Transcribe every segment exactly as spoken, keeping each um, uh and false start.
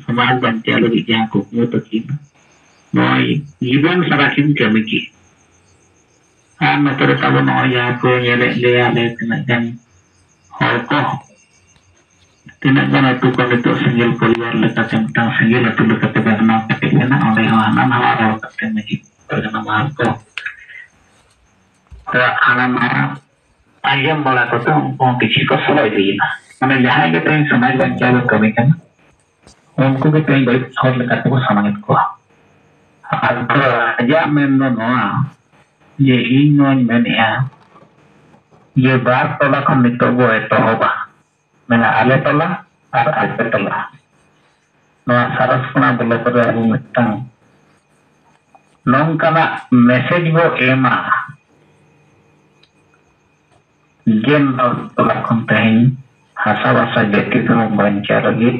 ᱥᱚᱢᱟᱡᱽ ᱵᱟᱧᱪᱟᱣ ᱞᱟᱹᱜᱤᱫ ᱡᱟᱦᱟᱸ ᱠᱩᱠᱢᱩ ᱛᱟᱹᱠᱤᱱ, ᱱᱚᱜᱼᱚᱭ ᱡᱤᱵᱚᱱ ᱥᱟᱨᱟ ᱠᱤᱱ ᱠᱟᱹᱢᱤ ᱠᱮᱫ᱾ ᱟᱨ ᱱᱚᱛᱮ ᱨᱮ ᱛᱟᱵᱚ ᱱᱚᱜᱼᱚᱭ ᱡᱟᱦᱟᱸ ᱠᱚ ᱧᱮᱞᱮᱫ ᱞᱮᱭᱟ ᱟᱞᱮ ᱛᱤᱱᱟᱹᱜ ᱜᱟᱱ ᱦᱚᱲ ᱠᱚ, ᱛᱤᱱᱟᱹᱜ ᱜᱟᱱ ᱟᱹᱛᱩ ᱠᱚ ᱱᱤᱛᱚᱜ ᱥᱮᱸᱜᱮᱞ ᱯᱚᱨᱤᱵᱟᱨ ᱞᱮᱠᱟᱛᱮ ᱢᱤᱫᱴᱟᱝ ᱥᱮᱸᱜᱮᱞ ᱟᱹᱛᱩ ᱞᱮᱠᱟᱛᱮ ᱵᱮᱱᱟᱣ ᱠᱟᱛᱮ ᱢᱮᱱᱟᱜᱼᱟ, ᱚᱸᱰᱮ ᱦᱚᱸ ᱦᱟᱱᱟ ᱱᱟᱣᱟ ᱨᱚᱲ ᱠᱟᱛᱮ ᱢᱟᱹᱡᱷᱤ ᱯᱟᱨᱜᱟᱱᱟ ᱢᱟᱦᱟᱞ ᱠᱚ ᱦᱟᱱᱟ ᱱᱟᱣᱟ ᱟᱸᱡᱚᱢ ᱵᱟᱲᱟ ᱠᱟᱛᱮ ᱩᱱᱠᱩ ᱦᱚᱸ ᱠᱤᱪᱷᱩ ᱠᱚ ᱥᱚᱞᱚ ᱤᱫᱤᱭᱮᱱᱟ᱾ ᱢᱟᱱᱮ ᱡᱟᱦᱟᱸᱭ ᱜᱮ ᱛᱮᱦᱮᱧ ᱥᱚᱢᱟᱡᱽ ᱵᱟᱧᱪᱟᱣ ᱠᱚ ᱠᱟᱹᱢᱤ ᱠᱟᱱᱟ, ᱩᱱᱠᱩ ᱜᱮ ᱛᱮᱦᱮᱧ ᱵᱟᱹᱲᱤᱡ ᱦᱚᱲ ᱞᱮᱠᱟ ᱛᱮᱠᱚ ᱥᱟᱢᱟᱝᱮᱫ ᱠᱚᱣᱟ᱾ ᱟᱨ ᱟᱡᱟᱜ ᱢᱮᱱ ᱫᱚ ᱱᱚᱣᱟ ᱡᱮ ᱤᱧ ᱱᱚᱣᱟᱧ ᱢᱮᱱᱮᱫᱼᱟ ᱡᱮ ᱵᱟᱨ ᱴᱚᱞᱟ ᱠᱷᱚᱱ ᱱᱤᱛᱚᱜ ᱵᱚ ᱮᱛᱚᱦᱚᱵᱟ, ᱢᱮᱱᱟ ᱟᱞᱮ ᱴᱚᱞᱟ ᱟᱨ ᱟᱯᱮ ᱴᱚᱞᱟ᱾ ᱱᱚᱣᱟ ᱥᱟᱨᱟᱥᱠᱳᱱᱟ ᱵᱞᱚᱠ ᱨᱮ ᱟᱵᱚ ᱢᱤᱫᱴᱟᱝ ᱱᱚᱝᱠᱟᱱᱟᱜ ᱢᱮᱥᱮᱡᱽ ᱵᱚ ᱮᱢᱟ ᱡᱮ ᱱᱚᱣᱟ ᱴᱚᱞᱟ ᱠᱷᱚᱱ ᱛᱮᱦᱮᱧ ᱦᱟᱥᱟ ᱵᱷᱟᱥᱟ ᱡᱟᱹᱛᱤ ᱫᱷᱚᱨᱚᱢ ᱵᱟᱧᱪᱟᱣ ᱞᱟᱹᱜᱤᱫ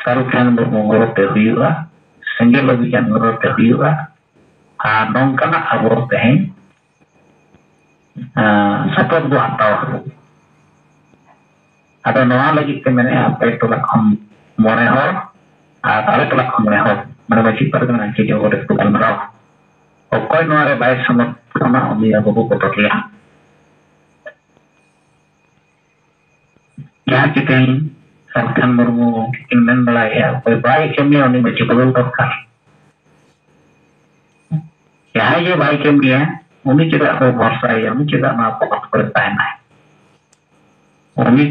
ᱥᱟᱹᱨᱩᱠᱷᱟᱱ ᱢᱩᱨᱢᱩ ᱜᱚᱲᱚᱛᱮ ᱦᱩᱭᱩᱜᱼᱟ, ᱥᱮᱸᱜᱮᱞ ᱚᱵᱷᱤᱡᱟᱱ ᱜᱚᱲᱚᱛᱮ ᱦᱩᱭᱩᱜᱼᱟ᱾ ᱟᱨ ᱱᱚᱝᱠᱟᱱᱟᱜ ᱟᱵᱚ ᱛᱮᱦᱮᱧ ᱥᱚᱯᱚᱛ ᱵᱚ ᱦᱟᱛᱟᱣᱟ᱾ ᱟᱫᱚ ᱱᱚᱣᱟ ᱞᱟᱹᱜᱤᱫ ᱛᱮ ᱢᱮᱱᱮᱫᱼᱟ, ᱟᱯᱮ ᱴᱚᱞᱟ ᱠᱷᱚᱱ ᱢᱚᱬᱮ ᱦᱚᱲ ᱟᱨ ᱟᱞᱮ ᱴᱚᱞᱟ ᱠᱷᱚᱱ ᱢᱚᱬᱮ ᱦᱚᱲ, ᱢᱟᱱᱮ ᱢᱟᱹᱡᱷᱤ ᱯᱟᱨᱜᱟᱱᱟ ᱱᱟᱭᱠᱮ ᱡᱚᱜᱽ ᱜᱚᱰᱮᱛ ᱠᱚ ᱜᱟᱞᱢᱟᱨᱟᱣᱟ᱾ ᱚᱠᱚᱭ ᱱᱚᱣᱟ ᱨᱮ ᱵᱟᱭ ᱥᱚᱢᱚᱨᱛᱷᱚᱱᱟ, ᱩᱱᱤ ᱟᱵᱚ ᱵᱚ ᱵᱚᱫᱚᱞᱮᱭᱟ᱾ ᱡᱟᱦᱟᱸ ᱪᱤᱠᱟᱹᱧ ᱥᱟᱞᱠᱷᱟᱱ ᱢᱩᱨᱢᱩ ᱜᱚᱢᱠᱮ ᱠᱤᱱ ᱢᱮᱱ ᱵᱟᱲᱟᱭᱮᱫᱼᱟ, ᱚᱠᱚᱭ ᱵᱟᱭ ᱠᱟᱹᱢᱤᱭᱟ ᱩᱱᱤ ᱢᱟᱹᱡᱷᱤ ᱵᱚᱫᱚᱞ ᱫᱚᱨᱠᱟᱨ᱾ ᱡᱟᱦᱟᱸᱭ ᱜᱮ ᱵᱟᱭ ᱠᱟᱹᱢᱤᱭᱟ ᱩᱱᱤ ᱪᱮᱫᱟᱜ ᱵᱚ ᱵᱷᱚᱨᱥᱟᱭᱮᱭᱟ, ᱩᱱᱤ ᱪᱮᱫᱟᱜ ᱱᱚᱣᱟ ᱯᱚᱫ ᱠᱚᱨᱮ ᱛᱟᱦᱮᱱᱟᱭ? ᱩᱱᱤ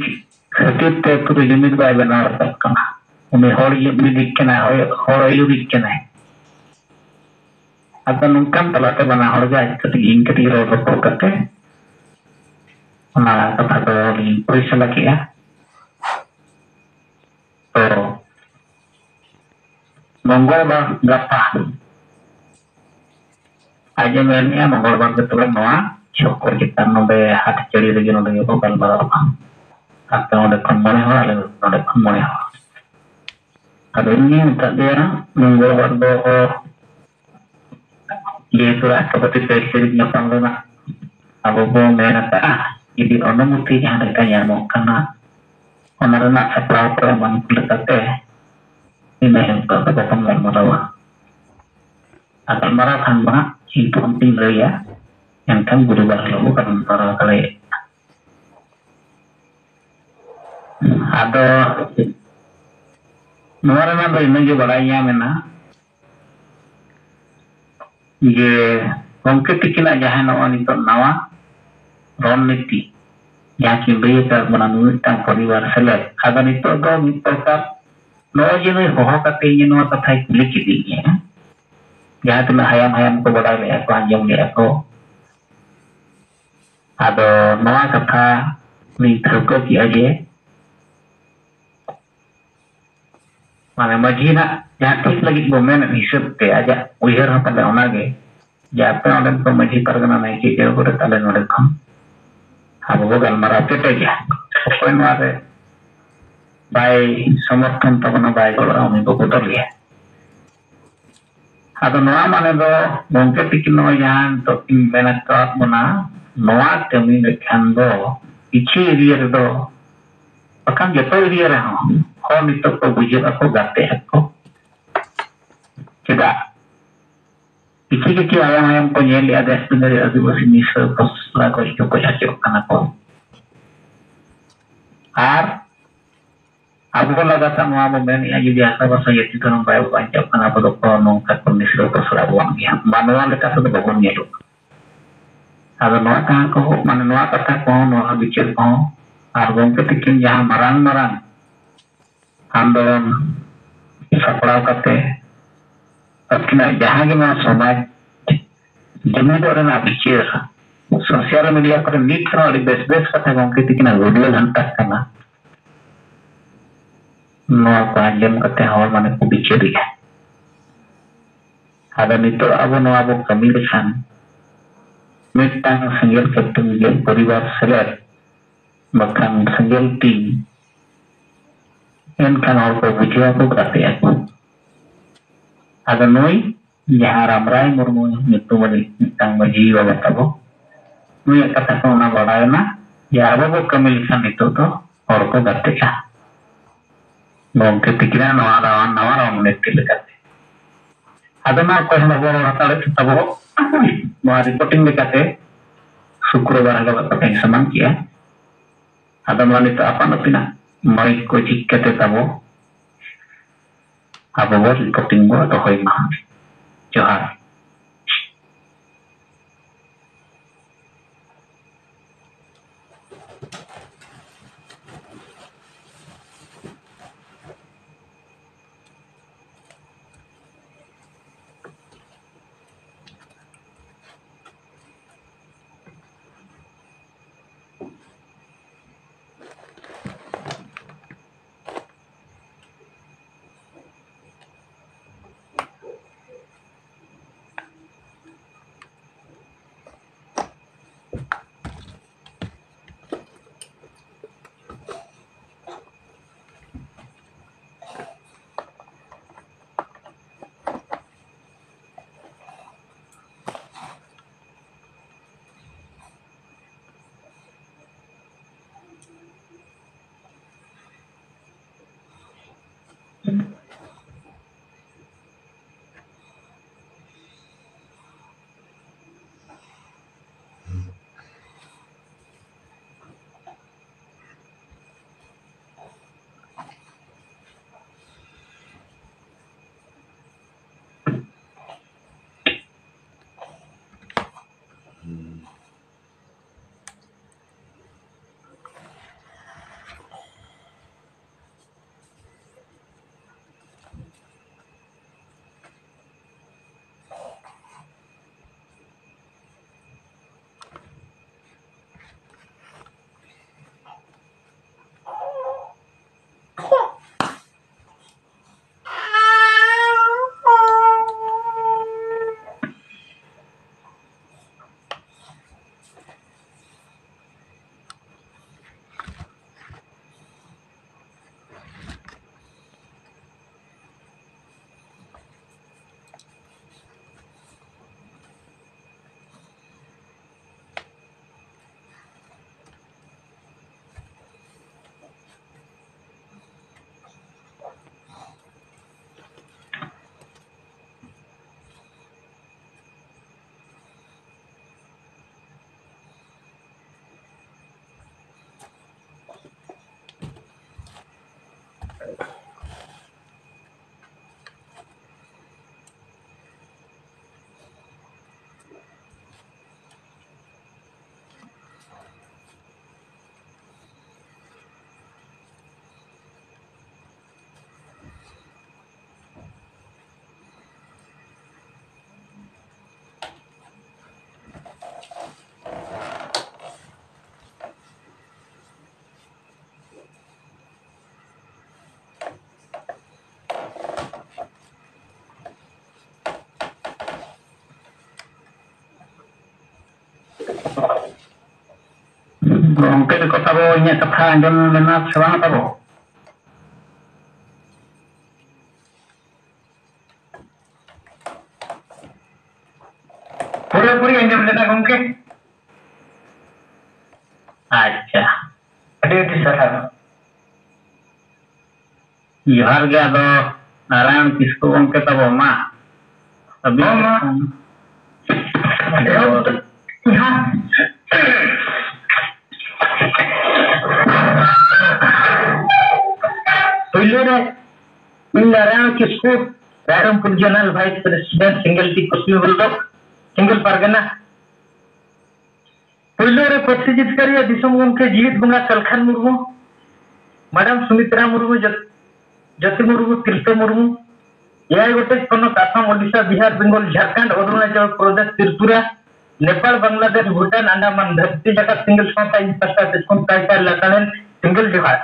ᱠᱷᱟᱹᱛᱤᱨ ᱛᱮ ᱟᱹᱛᱩ ᱨᱮ ᱡᱩᱢᱤᱫ ᱵᱟᱭ ᱵᱮᱱᱟᱣ ᱨᱟᱠᱟᱵ ᱠᱟᱱᱟ᱾ ᱩᱱᱤ ᱦᱚᱲ ᱤᱭᱟᱹ ᱩᱱᱤ ᱫᱤᱠ ᱠᱟᱱᱟᱭ, ᱦᱚᱲ, ᱦᱚᱲ ᱟᱹᱭᱩᱨᱤᱡ ᱠᱟᱱᱟᱭ᱾ ᱟᱫᱚ ᱱᱚᱝᱠᱟᱱ ᱛᱟᱞᱟᱛᱮ ᱵᱟᱱᱟ ᱦᱚᱲ ᱜᱮ ᱟᱡ ᱠᱟᱹᱴᱤᱡ ᱤᱧ ᱠᱟᱹᱴᱤᱡ ᱨᱚᱲ ᱨᱚᱯᱚᱲ ᱠᱟᱛᱮ ᱚᱱᱟ ᱠᱟᱛᱷᱟ ᱫᱚ ᱞᱤᱧ ᱯᱷᱚᱭᱥᱟᱞᱟ ᱠᱮᱜᱼᱟ᱾ ᱛᱚ ᱢᱚᱝᱜᱚᱞ ᱵᱟᱨ ᱜᱟᱯᱟ ᱟᱡ ᱮ ᱢᱮᱱᱮᱜᱼᱟ, ᱢᱚᱝᱜᱚᱞ ᱵᱟᱨ ᱜᱮ ᱛᱚᱵᱮ ᱱᱚᱣᱟ ᱪᱷᱚᱠ ᱠᱚ ᱪᱮᱛᱟᱱ ᱱᱚᱰᱮ ᱦᱟᱴ ᱪᱟᱹᱲᱤ ᱨᱮᱜᱮ ᱱᱚᱰᱮ ᱜᱮᱠᱚ ᱜᱟᱞᱢᱟᱨᱟᱜᱼᱟ᱾ ᱟᱯᱮ ᱚᱸᱰᱮ ᱠᱷᱚᱱ ᱢᱚᱬᱮ ᱦᱚᱲ, ᱟᱞᱮ ᱱᱚᱰᱮ ᱠᱷᱚᱱ ᱢᱚᱬᱮ ᱦᱚᱲ᱾ ᱟᱫᱚ ᱤᱧ ᱢᱮᱛᱟᱫ ᱫᱮᱭᱟ ᱢᱚᱝᱜᱚᱞ ᱵᱟᱨ ᱫᱚ ᱡᱮᱦᱮᱛᱩ ᱨᱟᱥᱴᱨᱚᱯᱚᱛᱤ ᱯᱟᱹᱨᱥᱤ ᱧᱟᱯᱟᱢ ᱨᱮᱱᱟᱜ ᱟᱵᱚ ᱵᱚ ᱢᱮᱱ ᱟᱠᱟᱫᱼᱟ, ᱡᱩᱫᱤ ᱚᱱᱩᱢᱚᱛᱤ ᱡᱟᱦᱟᱸ ᱞᱮᱠᱟ ᱧᱟᱢᱚᱜ ᱠᱟᱱᱟ, ᱚᱱᱟ ᱨᱮᱱᱟᱜ ᱥᱟᱯᱲᱟᱣ ᱠᱚ ᱮᱢᱟᱱ ᱠᱚ ᱞᱮᱠᱟᱛᱮ ᱤᱱᱟᱹ ᱦᱤᱞᱳᱜ ᱫᱚ ᱵᱟᱵᱚᱱ ᱜᱟᱞᱢᱟᱨᱟᱣᱟ᱾ ᱟᱨ ᱜᱟᱞᱢᱟᱨᱟᱣ ᱠᱷᱟᱱ ᱫᱚ ᱦᱟᱸᱜ ᱤᱧ ᱯᱷᱳᱱ ᱛᱤᱧ ᱞᱟᱹᱭᱟ, ᱮᱱᱠᱷᱟᱱ ᱜᱩᱨᱩᱵᱟᱨ ᱦᱤᱞᱳᱜ ᱵᱚ ᱜᱟᱞᱢᱟᱨᱟᱣ ᱫᱟᱲᱮᱭᱟᱜᱼᱟ᱾ ᱟᱫᱚ ᱱᱚᱣᱟ ᱨᱮᱱᱟᱜ ᱫᱚ ᱤᱱᱟᱹᱜᱮ ᱵᱟᱲᱟᱭ ᱧᱟᱢ ᱮᱱᱟ ᱡᱮ ᱜᱚᱢᱠᱮ ᱛᱤᱠᱤᱱᱟᱜ ᱡᱟᱦᱟᱸ ᱱᱚᱜᱼᱚᱭ ᱱᱤᱛᱚᱜ ᱱᱟᱣᱟ ᱨᱚᱱᱱᱤᱛᱤ, ᱡᱟᱦᱟᱸ ᱠᱤᱱ ᱞᱟᱹᱭ ᱟᱠᱟᱫ ᱵᱚᱱᱟ ᱢᱤᱢᱤᱫᱴᱟᱝ ᱯᱚᱨᱤᱵᱟᱨ ᱥᱮᱞᱮᱫ, ᱟᱫᱚ ᱱᱤᱛᱚᱜ ᱫᱚ ᱢᱤᱫ ᱯᱨᱚᱠᱟᱨ ᱱᱚᱜᱼᱚᱭ ᱡᱮ ᱱᱩᱭ ᱦᱚᱦᱚ ᱠᱟᱛᱮ ᱤᱧ ᱱᱚᱣᱟ ᱠᱟᱛᱷᱟᱭ ᱠᱩᱞᱤ ᱠᱤᱫᱤᱧᱟ, ᱡᱟᱦᱟᱸ ᱛᱤᱱᱟᱹᱜ ᱦᱟᱭᱟᱢ ᱦᱟᱭᱟᱢ ᱠᱚ ᱵᱟᱲᱟᱭ ᱞᱮᱫᱼᱟ ᱠᱚ, ᱟᱸᱡᱚᱢ ᱞᱮᱫᱼᱟ ᱠᱚ, ᱟᱫᱚ ᱱᱚᱣᱟ ᱠᱟᱛᱷᱟ ᱞᱤᱧ ᱴᱷᱟᱹᱣᱠᱟᱹ ᱠᱮᱜᱼᱟ ᱡᱮ ᱢᱟᱱᱮ ᱢᱟᱹᱡᱷᱤ ᱱᱟᱜ ᱡᱟᱦᱟᱸ ᱴᱷᱤᱠ ᱞᱟᱹᱜᱤᱫ ᱵᱚ ᱢᱮᱱᱮᱫ ᱦᱤᱥᱟᱹᱵ ᱛᱮ ᱟᱡᱟᱜ ᱩᱭᱦᱟᱹᱨ ᱦᱚᱸ ᱯᱟᱞᱮ ᱚᱱᱟᱜᱮ, ᱡᱮ ᱟᱯᱮ ᱚᱸᱰᱮᱱ ᱠᱚ ᱢᱟᱹᱡᱷᱤ ᱯᱟᱨᱜᱟᱱᱟ ᱱᱟᱭᱠᱮ ᱡᱟᱹᱨᱩᱲ ᱨᱮ ᱛᱟᱦᱞᱮ ᱱᱚᱰᱮ ᱠᱷᱚᱱ ᱟᱵᱚ ᱵᱚ ᱜᱟᱞᱢᱟᱨᱟᱣ ᱠᱮᱴᱮᱡᱟ᱾ ᱚᱠᱚᱭ ᱱᱚᱣᱟ ᱨᱮ ᱵᱟᱭ ᱥᱚᱢᱚᱨᱛᱷᱚᱱ ᱛᱟᱵᱚᱱᱟ, ᱵᱟᱭ ᱜᱚᱲᱚᱜᱼᱟ, ᱩᱱᱤ ᱵᱚ ᱵᱚᱫᱚᱞᱮᱭᱟ᱾ ᱟᱫᱚ ᱱᱚᱣᱟ ᱢᱟᱱᱮ ᱫᱚ ᱜᱚᱢᱠᱮ ᱛᱤᱠᱤᱱ ᱱᱚᱜᱼᱚᱭ ᱡᱟᱦᱟᱸ ᱱᱤᱛᱚᱜ ᱠᱤᱱ ᱢᱮᱱ ᱟᱠᱟᱫ ᱵᱚᱱᱟ, ᱱᱚᱣᱟ ᱠᱟᱹᱢᱤ ᱞᱮᱠᱷᱟᱱ ᱫᱚ ᱠᱤᱪᱷᱩ ᱮᱨᱤᱭᱟ ᱨᱮᱫᱚ, ᱵᱟᱠᱷᱟᱱ ᱡᱚᱛᱚ ᱮᱨᱤᱭᱟ ᱨᱮᱦᱚᱸ ᱦᱚᱲ ᱱᱤᱛᱚᱜ ᱠᱚ ᱵᱩᱡᱷᱟᱹᱜ ᱟᱠᱚ, ᱜᱟᱛᱮᱜ ᱟᱠᱚ᱾ ᱪᱮᱫᱟᱜ? ᱠᱤᱪᱷᱩ ᱠᱤᱪᱷᱩ ᱟᱭᱟᱢ ᱟᱭᱟᱢ ᱠᱚ ᱧᱮᱞᱮᱜᱼᱟ, ᱫᱮᱥ ᱫᱩᱱᱤᱭᱟᱹ ᱨᱮ ᱟᱹᱫᱤᱵᱟᱹᱥᱤ ᱱᱤᱥᱲᱟᱹ ᱯᱚᱥᱲᱟ ᱠᱚ ᱦᱤᱡᱩᱜ ᱠᱚ ᱦᱚᱪᱚᱜ ᱠᱟᱱᱟ ᱠᱚ᱾ ᱟᱨ ᱟᱵᱚ ᱞᱟᱜᱟᱛᱟᱨ ᱱᱚᱣᱟ ᱵᱚ ᱢᱮᱱᱮᱜᱼᱟ, ᱡᱩᱫᱤ ᱟᱥᱟ ᱵᱷᱟᱥᱟ ᱡᱟᱹᱛᱤ ᱫᱷᱚᱨᱚᱢ ᱵᱟᱭ ᱵᱟᱧᱪᱟᱜ ᱠᱟᱱᱟ, ᱟᱵᱚ ᱫᱚ ᱠᱚ ᱱᱚᱝᱠᱟ ᱠᱚ ᱱᱤᱥᱲᱟᱹ ᱯᱚᱥᱲᱟ ᱵᱚᱱ ᱜᱮᱭᱟ, ᱢᱟᱱᱣᱟ ᱞᱮᱠᱟ ᱛᱮᱫᱚ ᱵᱟᱵᱚᱱ ᱧᱮᱞᱚᱜ ᱠᱟᱱᱟ᱾ ᱟᱫᱚ ᱱᱚᱣᱟ ᱠᱟᱛᱷᱟ ᱠᱚ, ᱢᱟᱱᱮ ᱱᱚᱣᱟ ᱠᱟᱛᱷᱟ ᱠᱚᱦᱚᱸ, ᱱᱚᱣᱟ ᱵᱤᱪᱟᱹᱨ ᱠᱚᱦᱚᱸ, ᱟᱨ ᱜᱚᱢᱠᱮ ᱛᱤᱠᱤᱱ ᱡᱟᱦᱟᱸ ᱢᱟᱨᱟᱝ ᱢᱟᱨᱟᱝ ᱟᱱᱫᱳᱞᱚᱱ ᱥᱟᱯᱲᱟᱣ ᱠᱟᱛᱮ ᱟᱹᱠᱤᱱᱟᱜ ᱡᱟᱦᱟᱸ ᱜᱮ ᱱᱚᱣᱟ ᱥᱚᱢᱟᱡᱽ ᱡᱩᱢᱤᱫᱚᱜ ᱨᱮᱱᱟᱜ ᱵᱤᱪᱟᱹᱨ ᱥᱳᱥᱟᱞ ᱢᱤᱰᱤᱭᱟ ᱠᱚᱨᱮ ᱱᱤᱛ ᱦᱚᱸ ᱟᱹᱰᱤ ᱵᱮᱥ ᱵᱮᱥ ᱠᱟᱛᱷᱟ ᱜᱚᱢᱠᱮ ᱛᱤᱠᱤᱱᱟᱜ ᱜᱩᱨᱞᱟᱹ ᱜᱷᱟᱱᱴᱟᱜ ᱠᱟᱱᱟ᱾ ᱱᱚᱣᱟ ᱠᱚ ᱟᱸᱡᱚᱢ ᱠᱟᱛᱮ ᱦᱚᱲ ᱢᱟᱱᱮ ᱠᱚ ᱵᱤᱪᱟᱹᱨᱮᱜᱼᱟ᱾ ᱟᱫᱚ ᱱᱤᱛᱚᱜ ᱟᱵᱚ ᱱᱚᱣᱟ ᱵᱚ ᱠᱟᱹᱢᱤ ᱞᱮᱠᱷᱟᱱ ᱢᱤᱫᱴᱟᱝ ᱥᱮᱸᱜᱮᱞ ᱠᱟᱹᱴᱩᱵ ᱜᱮ ᱯᱚᱨᱤᱵᱟᱨ ᱥᱮᱞᱮᱫ, ᱵᱟᱠᱷᱟᱱ ᱥᱮᱸᱜᱮᱞ ᱴᱤᱢ, ᱮᱱᱠᱷᱟᱱ ᱦᱚᱲ ᱠᱚ ᱵᱩᱡᱷᱟᱹᱣ ᱟᱠᱚ, ᱜᱟᱛᱮᱜ ᱟᱠᱚ᱾ ᱟᱫᱚ ᱱᱩᱭ ᱡᱟᱦᱟᱸ ᱨᱟᱢᱨᱟᱭ ᱢᱩᱨᱢᱩ ᱧᱩᱛᱩᱢᱟᱱᱤᱡ ᱢᱤᱫᱴᱟᱝ ᱢᱟᱹᱡᱷᱤ ᱵᱟᱵᱟ ᱛᱟᱵᱚ, ᱱᱩᱭᱟᱜ ᱠᱟᱛᱷᱟ ᱠᱚ ᱚᱱᱟ ᱵᱟᱲᱟᱭᱮᱱᱟ ᱡᱮ ᱟᱵᱚ ᱵᱚ ᱠᱟᱹᱢᱤ ᱞᱮᱠᱷᱟᱱ ᱱᱤᱛᱚᱜ ᱫᱚ ᱦᱚᱲ ᱠᱚ ᱜᱟᱛᱮᱜᱼᱟ᱾ ᱜᱚᱢᱠᱮ ᱛᱤᱠᱤᱱᱟᱜ ᱱᱚᱣᱟ ᱱᱟᱣᱟ ᱱᱟᱣᱟ ᱨᱚᱲ ᱱᱤᱛᱤ ᱞᱮᱠᱟᱛᱮ᱾ ᱟᱫᱚ ᱱᱚᱣᱟ ᱚᱠᱚᱭ ᱦᱚᱸ ᱵᱟᱵᱚᱱ ᱨᱚᱲ ᱦᱟᱛᱟᱲᱮᱫ ᱛᱟᱵᱚ᱾ ᱱᱚᱣᱟ ᱨᱤᱯᱳᱨᱴᱤᱝ ᱞᱮᱠᱟᱛᱮ ᱥᱩᱠᱨᱚᱵᱟᱨ ᱦᱤᱞᱳᱜ ᱠᱟᱛᱷᱟᱧ ᱥᱟᱢᱟᱝ ᱠᱮᱜᱼᱟ᱾ ᱟᱫᱚ ᱱᱚᱣᱟ ᱱᱤᱛᱚᱜ ᱟᱯᱟᱱ ᱟᱹᱯᱤᱱᱟᱜ ᱢᱟᱹᱭᱤᱠ ᱠᱚ ᱡᱷᱤᱡ ᱠᱟᱛᱮ ᱛᱟᱵᱚ ᱟᱵᱚ ᱵᱚ ᱨᱤᱯᱳᱨᱴᱤᱝ ᱵᱚ ᱫᱚᱦᱚᱭ ᱢᱟ᱾ ᱡᱚᱦᱟᱨ᱾ ᱜᱚᱢᱠᱮ ᱠᱚ ᱛᱟᱵᱚ ᱤᱧᱟᱹᱜ ᱠᱟᱛᱷᱟ ᱟᱸᱡᱚᱢ ᱞᱮᱱᱟ ᱥᱮ ᱵᱟᱝ ᱛᱟᱵᱚ? ᱯᱩᱨᱟᱹᱯᱩᱨᱤ ᱟᱸᱡᱚᱢ ᱞᱮᱱᱟ ᱜᱚᱢᱠᱮ? ᱟᱪᱪᱷᱟ, ᱟᱹᱰᱤ ᱟᱹᱰᱤ ᱥᱟᱨᱦᱟᱣ᱾ ᱡᱚᱦᱟᱨ ᱜᱮ᱾ ᱟᱫᱚ ᱱᱟᱨᱟᱭᱚᱱ ᱠᱤᱥᱠᱩ ᱜᱚᱢᱠᱮ ᱛᱟᱵᱚ, ᱢᱟ ᱟᱹᱵᱤᱱ ᱦᱚᱸ ᱢᱟ᱾ ᱴᱷᱮᱱ ᱮᱦᱚᱵ ᱡᱚᱦᱟᱨ᱾ ᱡᱚᱦᱟᱨ᱾ ᱯᱳᱭᱞᱳ ᱨᱮ ᱤᱧ Narayan Kisku, Rairangpur zonal vice president, ᱥᱤᱝᱜᱮᱞ ᱴᱤ ᱠᱩᱥᱢᱤ ᱵᱞᱚᱠ, ᱥᱤᱝᱜᱮᱞ ᱯᱟᱨᱜᱟᱱᱟ᱾ ᱯᱳᱭᱞᱳ ᱨᱮ ᱯᱟᱹᱨᱥᱤ ᱡᱤᱛᱠᱟᱹᱨᱤᱭᱟᱹ ᱫᱤᱥᱚᱢ ᱜᱚᱢᱠᱮ ᱡᱤᱣᱤᱫ ᱵᱚᱸᱜᱟ ᱥᱟᱞᱠᱷᱟᱱ ᱢᱩᱨᱢᱩ, ᱢᱟᱰᱟᱢ ᱥᱩᱢᱤᱛᱨᱟ ᱢᱩᱨᱢᱩ, ᱡᱚᱛ-, ᱡᱳᱛᱤ ᱢᱩᱨᱢᱩ, ᱛᱤᱞᱠᱟᱹ ᱢᱩᱨᱢᱩ, ᱮᱭᱟᱭ ᱜᱚᱴᱮᱡ ᱯᱚᱱᱚᱛ, ᱟᱥᱟᱢ, ᱳᱰᱤᱥᱟ, ᱵᱤᱦᱟᱨ, ᱵᱮᱝᱜᱚᱞ, ᱡᱷᱟᱲᱠᱷᱚᱸᱰ, ᱚᱨᱩᱱᱟᱪᱚᱞ ᱯᱨᱚᱫᱮᱥ, ᱛᱨᱤᱯᱩᱨᱟ, ᱱᱮᱯᱟᱞ, ᱵᱟᱝᱞᱟᱫᱮᱥ, ᱵᱷᱩᱴᱟᱱ, ᱟᱱᱰᱟᱢᱟᱱ, ᱫᱷᱟᱹᱨᱛᱤ ᱡᱟᱠᱟᱛ ᱥᱤᱝᱜᱮᱞ ᱥᱟᱶᱛᱟ ᱤᱧ ᱯᱟᱥᱴᱟ ᱥᱮᱫ ᱠᱷᱚᱱ ᱥᱟᱭ ᱥᱟᱭ ᱞᱟᱠᱟᱱᱮᱱ ᱥᱤᱝᱜᱮᱞ ᱡᱚᱦᱟᱨ᱾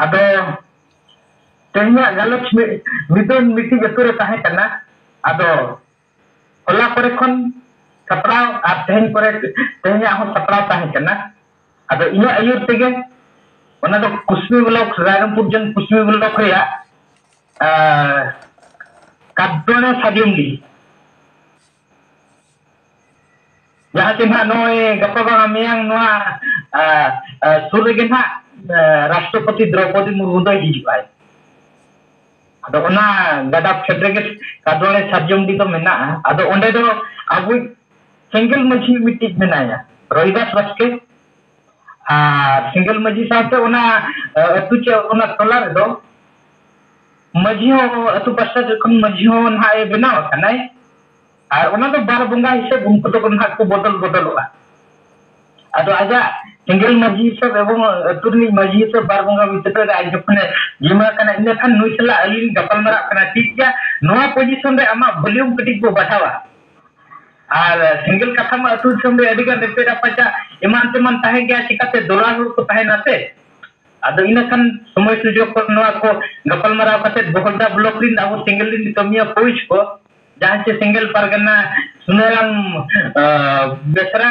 ᱟᱫᱚ ᱛᱮᱦᱮᱧᱟᱜ ᱜᱟᱞᱚᱪ ᱢᱤ-, ᱢᱤᱫ ᱫᱤᱱ ᱢᱤᱫᱴᱤᱡ ᱟᱹᱛᱩ ᱨᱮ ᱛᱟᱦᱮᱸ ᱠᱟᱱᱟ᱾ ᱟᱫᱚ ᱦᱚᱞᱟ ᱠᱚᱨᱮ ᱠᱷᱚᱱ ᱥᱟᱯᱲᱟᱣ ᱟᱨ ᱛᱮᱦᱮᱧ ᱠᱚᱨᱮ, ᱛᱮᱦᱮᱧᱟᱜ ᱦᱚᱸ ᱥᱟᱯᱲᱟᱣ ᱛᱟᱦᱮᱸ ᱠᱟᱱᱟ᱾ ᱟᱫᱚ ᱤᱧᱟᱹᱜ ᱟᱹᱭᱩᱨ ᱛᱮᱜᱮ ᱚᱱᱟ ᱫᱚ ᱠᱩᱥᱢᱤ ᱵᱞᱚᱠ, ᱨᱟᱭᱨᱚᱝᱯᱩᱨ ᱡᱚᱱ ᱠᱩᱥᱢᱤ ᱵᱞᱚᱠ ᱨᱮᱭᱟᱜ, ᱟᱸ, ᱠᱟᱫᱽᱫᱚᱬᱮ ᱥᱟᱨᱡᱚᱢᱰᱤ᱾ ᱡᱟᱦᱟᱸ ᱪᱮ ᱱᱟᱦᱟᱜ ᱱᱚᱜᱼᱚᱭ ᱜᱟᱯᱟ ᱵᱟᱝ ᱢᱮᱭᱟᱝ ᱱᱚᱣᱟ, ᱟᱸ, ᱟᱸ, ᱥᱩᱨ ᱨᱮᱜᱮ ᱱᱟᱦᱟᱜ, ᱟᱸ, ᱨᱟᱥᱴᱨᱚᱯᱚᱛᱤ ᱫᱨᱚᱣᱯᱚᱫᱤ ᱢᱩᱨᱢᱩ ᱫᱚᱭ ᱦᱤᱡᱩᱜᱼᱟᱭ᱾ ᱟᱫᱚ ᱚᱱᱟ ᱜᱟᱰᱟ ᱯᱷᱮᱰ ᱨᱮᱜᱮ ᱠᱟᱫᱽᱫᱚᱬᱮ ᱥᱟᱨᱡᱚᱢᱰᱤ ᱫᱚ ᱢᱮᱱᱟᱜᱼᱟ᱾ ᱟᱫᱚ ᱚᱸᱰᱮ ᱫᱚ ᱟᱵᱚᱭᱤᱡ ᱥᱮᱸᱜᱮᱞ ᱢᱟᱹᱡᱷᱤ ᱢᱤᱫᱴᱤᱡ ᱢᱮᱱᱟᱭᱟ, ᱨᱚᱵᱤᱫᱟᱥ ᱵᱟᱥᱠᱮ᱾ ᱟᱨ ᱥᱮᱸᱜᱮᱞ ᱢᱟᱹᱡᱷᱤ ᱥᱟᱶᱛᱮ ᱚᱱᱟ, ᱮ, ᱟᱹᱛᱩ ᱪᱮ ᱚᱱᱟ ᱴᱚᱞᱟ ᱨᱮᱫᱚ ᱢᱟᱹᱡᱷᱤ ᱦᱚᱸ, ᱟᱹᱛᱩ ᱯᱟᱥᱴᱟ ᱥᱮᱫ ᱠᱷᱚᱱ ᱢᱟᱹᱡᱷᱤ ᱦᱚᱸ ᱱᱟᱦᱟᱜ ᱮ ᱵᱮᱱᱟᱣ ᱟᱠᱟᱱᱟᱭ᱾ ᱟᱨ ᱚᱱᱟ ᱫᱚ ᱵᱟᱨ ᱵᱚᱸᱜᱟ ᱦᱤᱥᱟᱹᱵ ᱩᱱᱠᱩ ᱫᱚᱠᱚ ᱱᱟᱦᱟᱜ ᱠᱚ ᱵᱚᱫᱚᱞ ᱵᱚᱫᱚᱞᱚᱜᱼᱟ᱾ ᱟᱫᱚ ᱟᱡᱟᱜ ᱥᱮᱸᱜᱮᱞ ᱢᱟᱹᱡᱷᱤ ᱦᱤᱥᱟᱹᱵ ᱮᱵᱚᱝ ᱟᱹᱛᱩ ᱨᱤᱱᱤᱡ ᱢᱟᱹᱡᱷᱤ ᱦᱤᱥᱟᱹᱵ ᱵᱟᱨ ᱵᱚᱸᱜᱟ ᱵᱷᱤᱛᱨᱤ ᱨᱮ ᱟᱡ ᱡᱚᱠᱷᱚᱱᱮ ᱡᱤᱢᱟᱹ ᱟᱠᱟᱱᱟ, ᱤᱱᱟᱹ ᱠᱷᱟᱱ ᱱᱩᱭ ᱥᱟᱞᱟᱜ ᱟᱹᱞᱤᱧ ᱞᱤᱧ ᱜᱟᱯᱟᱞ ᱢᱟᱨᱟᱜ ᱠᱟᱱᱟ, ᱴᱷᱤᱠ ᱜᱮᱭᱟ, ᱱᱚᱣᱟ ᱯᱚᱡᱤᱥᱚᱱ ᱨᱮ ᱟᱢᱟᱜ ᱵᱷᱚᱞᱤᱭᱩᱢ ᱠᱟᱹᱴᱤᱡ ᱵᱚ ᱵᱟᱲᱦᱟᱣᱟ᱾ ᱟᱨ ᱥᱮᱸᱜᱮᱞ ᱠᱟᱛᱷᱟ ᱢᱟ ᱟᱹᱛᱩ ᱫᱤᱥᱚᱢ ᱨᱮ ᱟᱹᱰᱤ ᱜᱟᱱ ᱨᱮᱯᱮᱡ ᱨᱟᱯᱟᱪᱟᱜ ᱮᱢᱟᱱ ᱛᱮᱢᱟᱱ ᱛᱟᱦᱮᱸ ᱜᱮᱭᱟ, ᱪᱤᱠᱟᱛᱮ ᱫᱚᱞᱟᱞ ᱦᱚᱲ ᱠᱚ ᱛᱟᱦᱮᱱᱟ ᱥᱮ᱾ ᱟᱫᱚ ᱤᱱᱟᱹ ᱠᱷᱟᱱ ᱥᱚᱢᱚᱭ ᱥᱩᱡᱳᱜᱽ ᱠᱚ ᱱᱚᱣᱟ ᱠᱚ ᱜᱟᱯᱟᱞ ᱢᱟᱨᱟᱣ ᱠᱟᱛᱮ ᱵᱚᱦᱚᱲᱫᱟ ᱵᱞᱚᱠ ᱨᱤᱱ ᱟᱵᱚ ᱥᱮᱸᱜᱮᱞ ᱨᱤᱱ ᱠᱟᱹᱢᱤᱭᱟᱹ ᱯᱷᱳᱡᱽ ᱠᱚ, ᱡᱟᱦᱟᱸ ᱪᱮ ᱥᱮᱸᱜᱮᱞ ᱯᱟᱨᱜᱟᱱᱟ ᱥᱩᱱᱟᱹᱨᱟᱢ ᱵᱮᱥᱨᱟ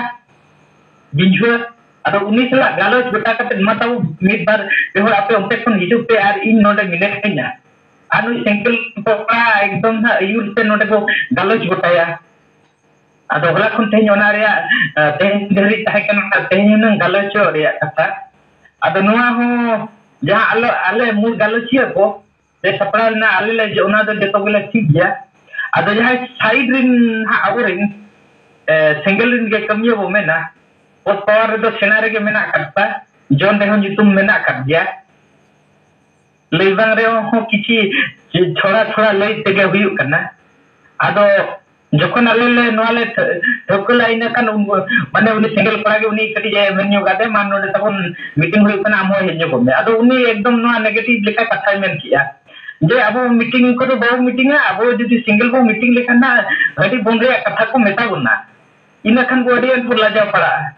ᱵᱤᱧᱡᱷᱩᱣᱟᱹ᱾ ᱟᱫᱚ ᱩᱱᱤ ᱥᱟᱞᱟᱜ ᱜᱟᱞᱚᱪ ᱜᱚᱴᱟ ᱠᱟᱛᱮ ᱢᱟ ᱛᱟᱵᱚ ᱢᱤᱫ ᱵᱟᱨ ᱡᱚᱦᱚᱲ ᱟᱯᱮ ᱚᱱᱛᱮ ᱠᱷᱚᱱ ᱦᱤᱡᱩᱜ ᱯᱮ ᱟᱨ ᱤᱧ ᱱᱚᱰᱮ ᱢᱤᱱᱟᱹᱧᱟ᱾ ᱟᱨ ᱱᱩᱭ ᱥᱮᱸᱜᱮᱞ ᱠᱚᱲᱟ ᱮᱠᱫᱚᱢ ᱦᱟᱸᱜ ᱟᱹᱭᱩᱨ ᱛᱮ ᱱᱚᱰᱮ ᱵᱚ ᱜᱟᱞᱚᱪ ᱜᱚᱴᱟᱭᱟ᱾ ᱟᱫᱚ ᱦᱚᱞᱟ ᱠᱷᱚᱱ ᱛᱮᱦᱮᱧ ᱚᱱᱟ ᱨᱮᱭᱟᱜ ᱛᱮᱦᱮᱧ ᱫᱷᱟᱹᱨᱤᱡ ᱛᱟᱦᱮᱸ ᱠᱟᱱᱟ, ᱛᱮᱦᱮᱧ ᱦᱩᱱᱟᱹᱝ ᱜᱟᱞᱚᱪᱚᱜ ᱨᱮᱭᱟᱜ ᱠᱟᱛᱷᱟ᱾ ᱟᱫᱚ ᱱᱚᱣᱟ ᱦᱚᱸ ᱡᱟᱦᱟᱸ ᱟᱞᱮ ᱟᱞᱮ ᱢᱩᱞ ᱜᱟᱞᱚᱪᱤᱭᱟᱹ ᱠᱚ ᱥᱮ ᱥᱟᱯᱲᱟᱣ ᱞᱮᱱᱟ, ᱟᱞᱮ ᱞᱮ ᱡᱮ ᱚᱱᱟ ᱫᱚ ᱡᱚᱛᱚ ᱜᱮᱞᱮ ᱴᱷᱤᱠ ᱜᱮᱭᱟ᱾ ᱟᱫᱚ ᱡᱟᱦᱟᱸᱭ ᱥᱟᱭᱤᱰ ᱨᱮᱱ ᱦᱟᱸᱜ ᱟᱵᱚᱨᱮᱱ ᱥᱮᱸᱜᱮᱞ ᱨᱮᱱ ᱜᱮ ᱠᱟᱹᱢᱤᱭᱟᱹ ᱵᱚ ᱢᱮᱱᱟ, ᱯᱚᱫᱽ ᱯᱟᱣᱟᱨ ᱨᱮᱫᱚ ᱥᱮᱬᱟ ᱨᱮᱜᱮ ᱢᱮᱱᱟᱜ ᱟᱠᱟᱫ ᱠᱚᱣᱟ, ᱡᱚᱱ ᱨᱮᱦᱚᱸ ᱧᱩᱛᱩᱢ ᱢᱮᱱᱟᱜ ᱟᱠᱟᱫ ᱜᱮᱭᱟ᱾ ᱞᱟᱹᱭ ᱵᱟᱝ ᱨᱮᱦᱚᱸ ᱠᱤᱪᱷᱤ ᱛᱷᱚᱲᱟ ᱛᱷᱚᱲᱟ ᱞᱟᱹᱭ ᱛᱮᱜᱮ ᱦᱩᱭᱩᱜ ᱠᱟᱱᱟ᱾ ᱟᱫᱚ ᱡᱚᱠᱷᱚᱱ ᱟᱞᱮ ᱞᱮ ᱱᱚᱣᱟ ᱞᱮ ᱴᱷᱟᱹᱣᱠᱟᱹ ᱞᱮᱫᱼᱟ, ᱤᱱᱟᱹ ᱠᱷᱟᱱ ᱩᱱ ᱢᱟᱱᱮ ᱩᱱᱤ ᱥᱮᱸᱜᱮᱞ ᱠᱚᱲᱟ ᱜᱮ ᱩᱱᱤ ᱠᱟᱹᱴᱤᱡ ᱮ ᱢᱮᱱ ᱧᱚᱜ ᱟᱫᱮ, "ᱢᱟ ᱱᱚᱰᱮ ᱛᱟᱵᱚᱱ ᱢᱤᱴᱤᱝ ᱦᱩᱭᱩᱜ ᱠᱟᱱᱟ, ᱟᱢ ᱦᱚᱸ ᱦᱮᱡ ᱧᱚᱜᱚᱜ ᱢᱮ᱾" ᱟᱫᱚ ᱩᱱᱤ ᱮᱠᱫᱚᱢ ᱱᱚᱣᱟ ᱱᱮᱜᱮᱴᱤᱵᱷ ᱞᱮᱠᱟ ᱠᱟᱛᱷᱟᱭ ᱢᱮᱱ ᱠᱮᱜᱼᱟ ᱡᱮ ᱟᱵᱚ ᱢᱤᱴᱤᱝ ᱠᱚᱫᱚ ᱵᱟᱵᱚ ᱢᱤᱴᱤᱝᱟ, ᱟᱵᱚ ᱡᱩᱫᱤ ᱥᱮᱸᱜᱮᱞ ᱵᱚ ᱢᱤᱴᱤᱝ ᱞᱮᱠᱷᱟᱱ ᱦᱟᱸᱜ ᱟᱹᱰᱤ ᱵᱚᱱ ᱨᱮᱭᱟᱜ ᱠᱟᱛᱷᱟ ᱠᱚ ᱢᱮᱛᱟ ᱵᱚᱱᱟ, ᱤᱱᱟᱹ ᱠᱷᱟᱱ ᱵᱚ ᱟᱹᱰᱤ ᱟᱸᱴ ᱵᱚ ᱞᱟᱡᱟᱣ ᱯᱟᱲᱟᱜᱼᱟ᱾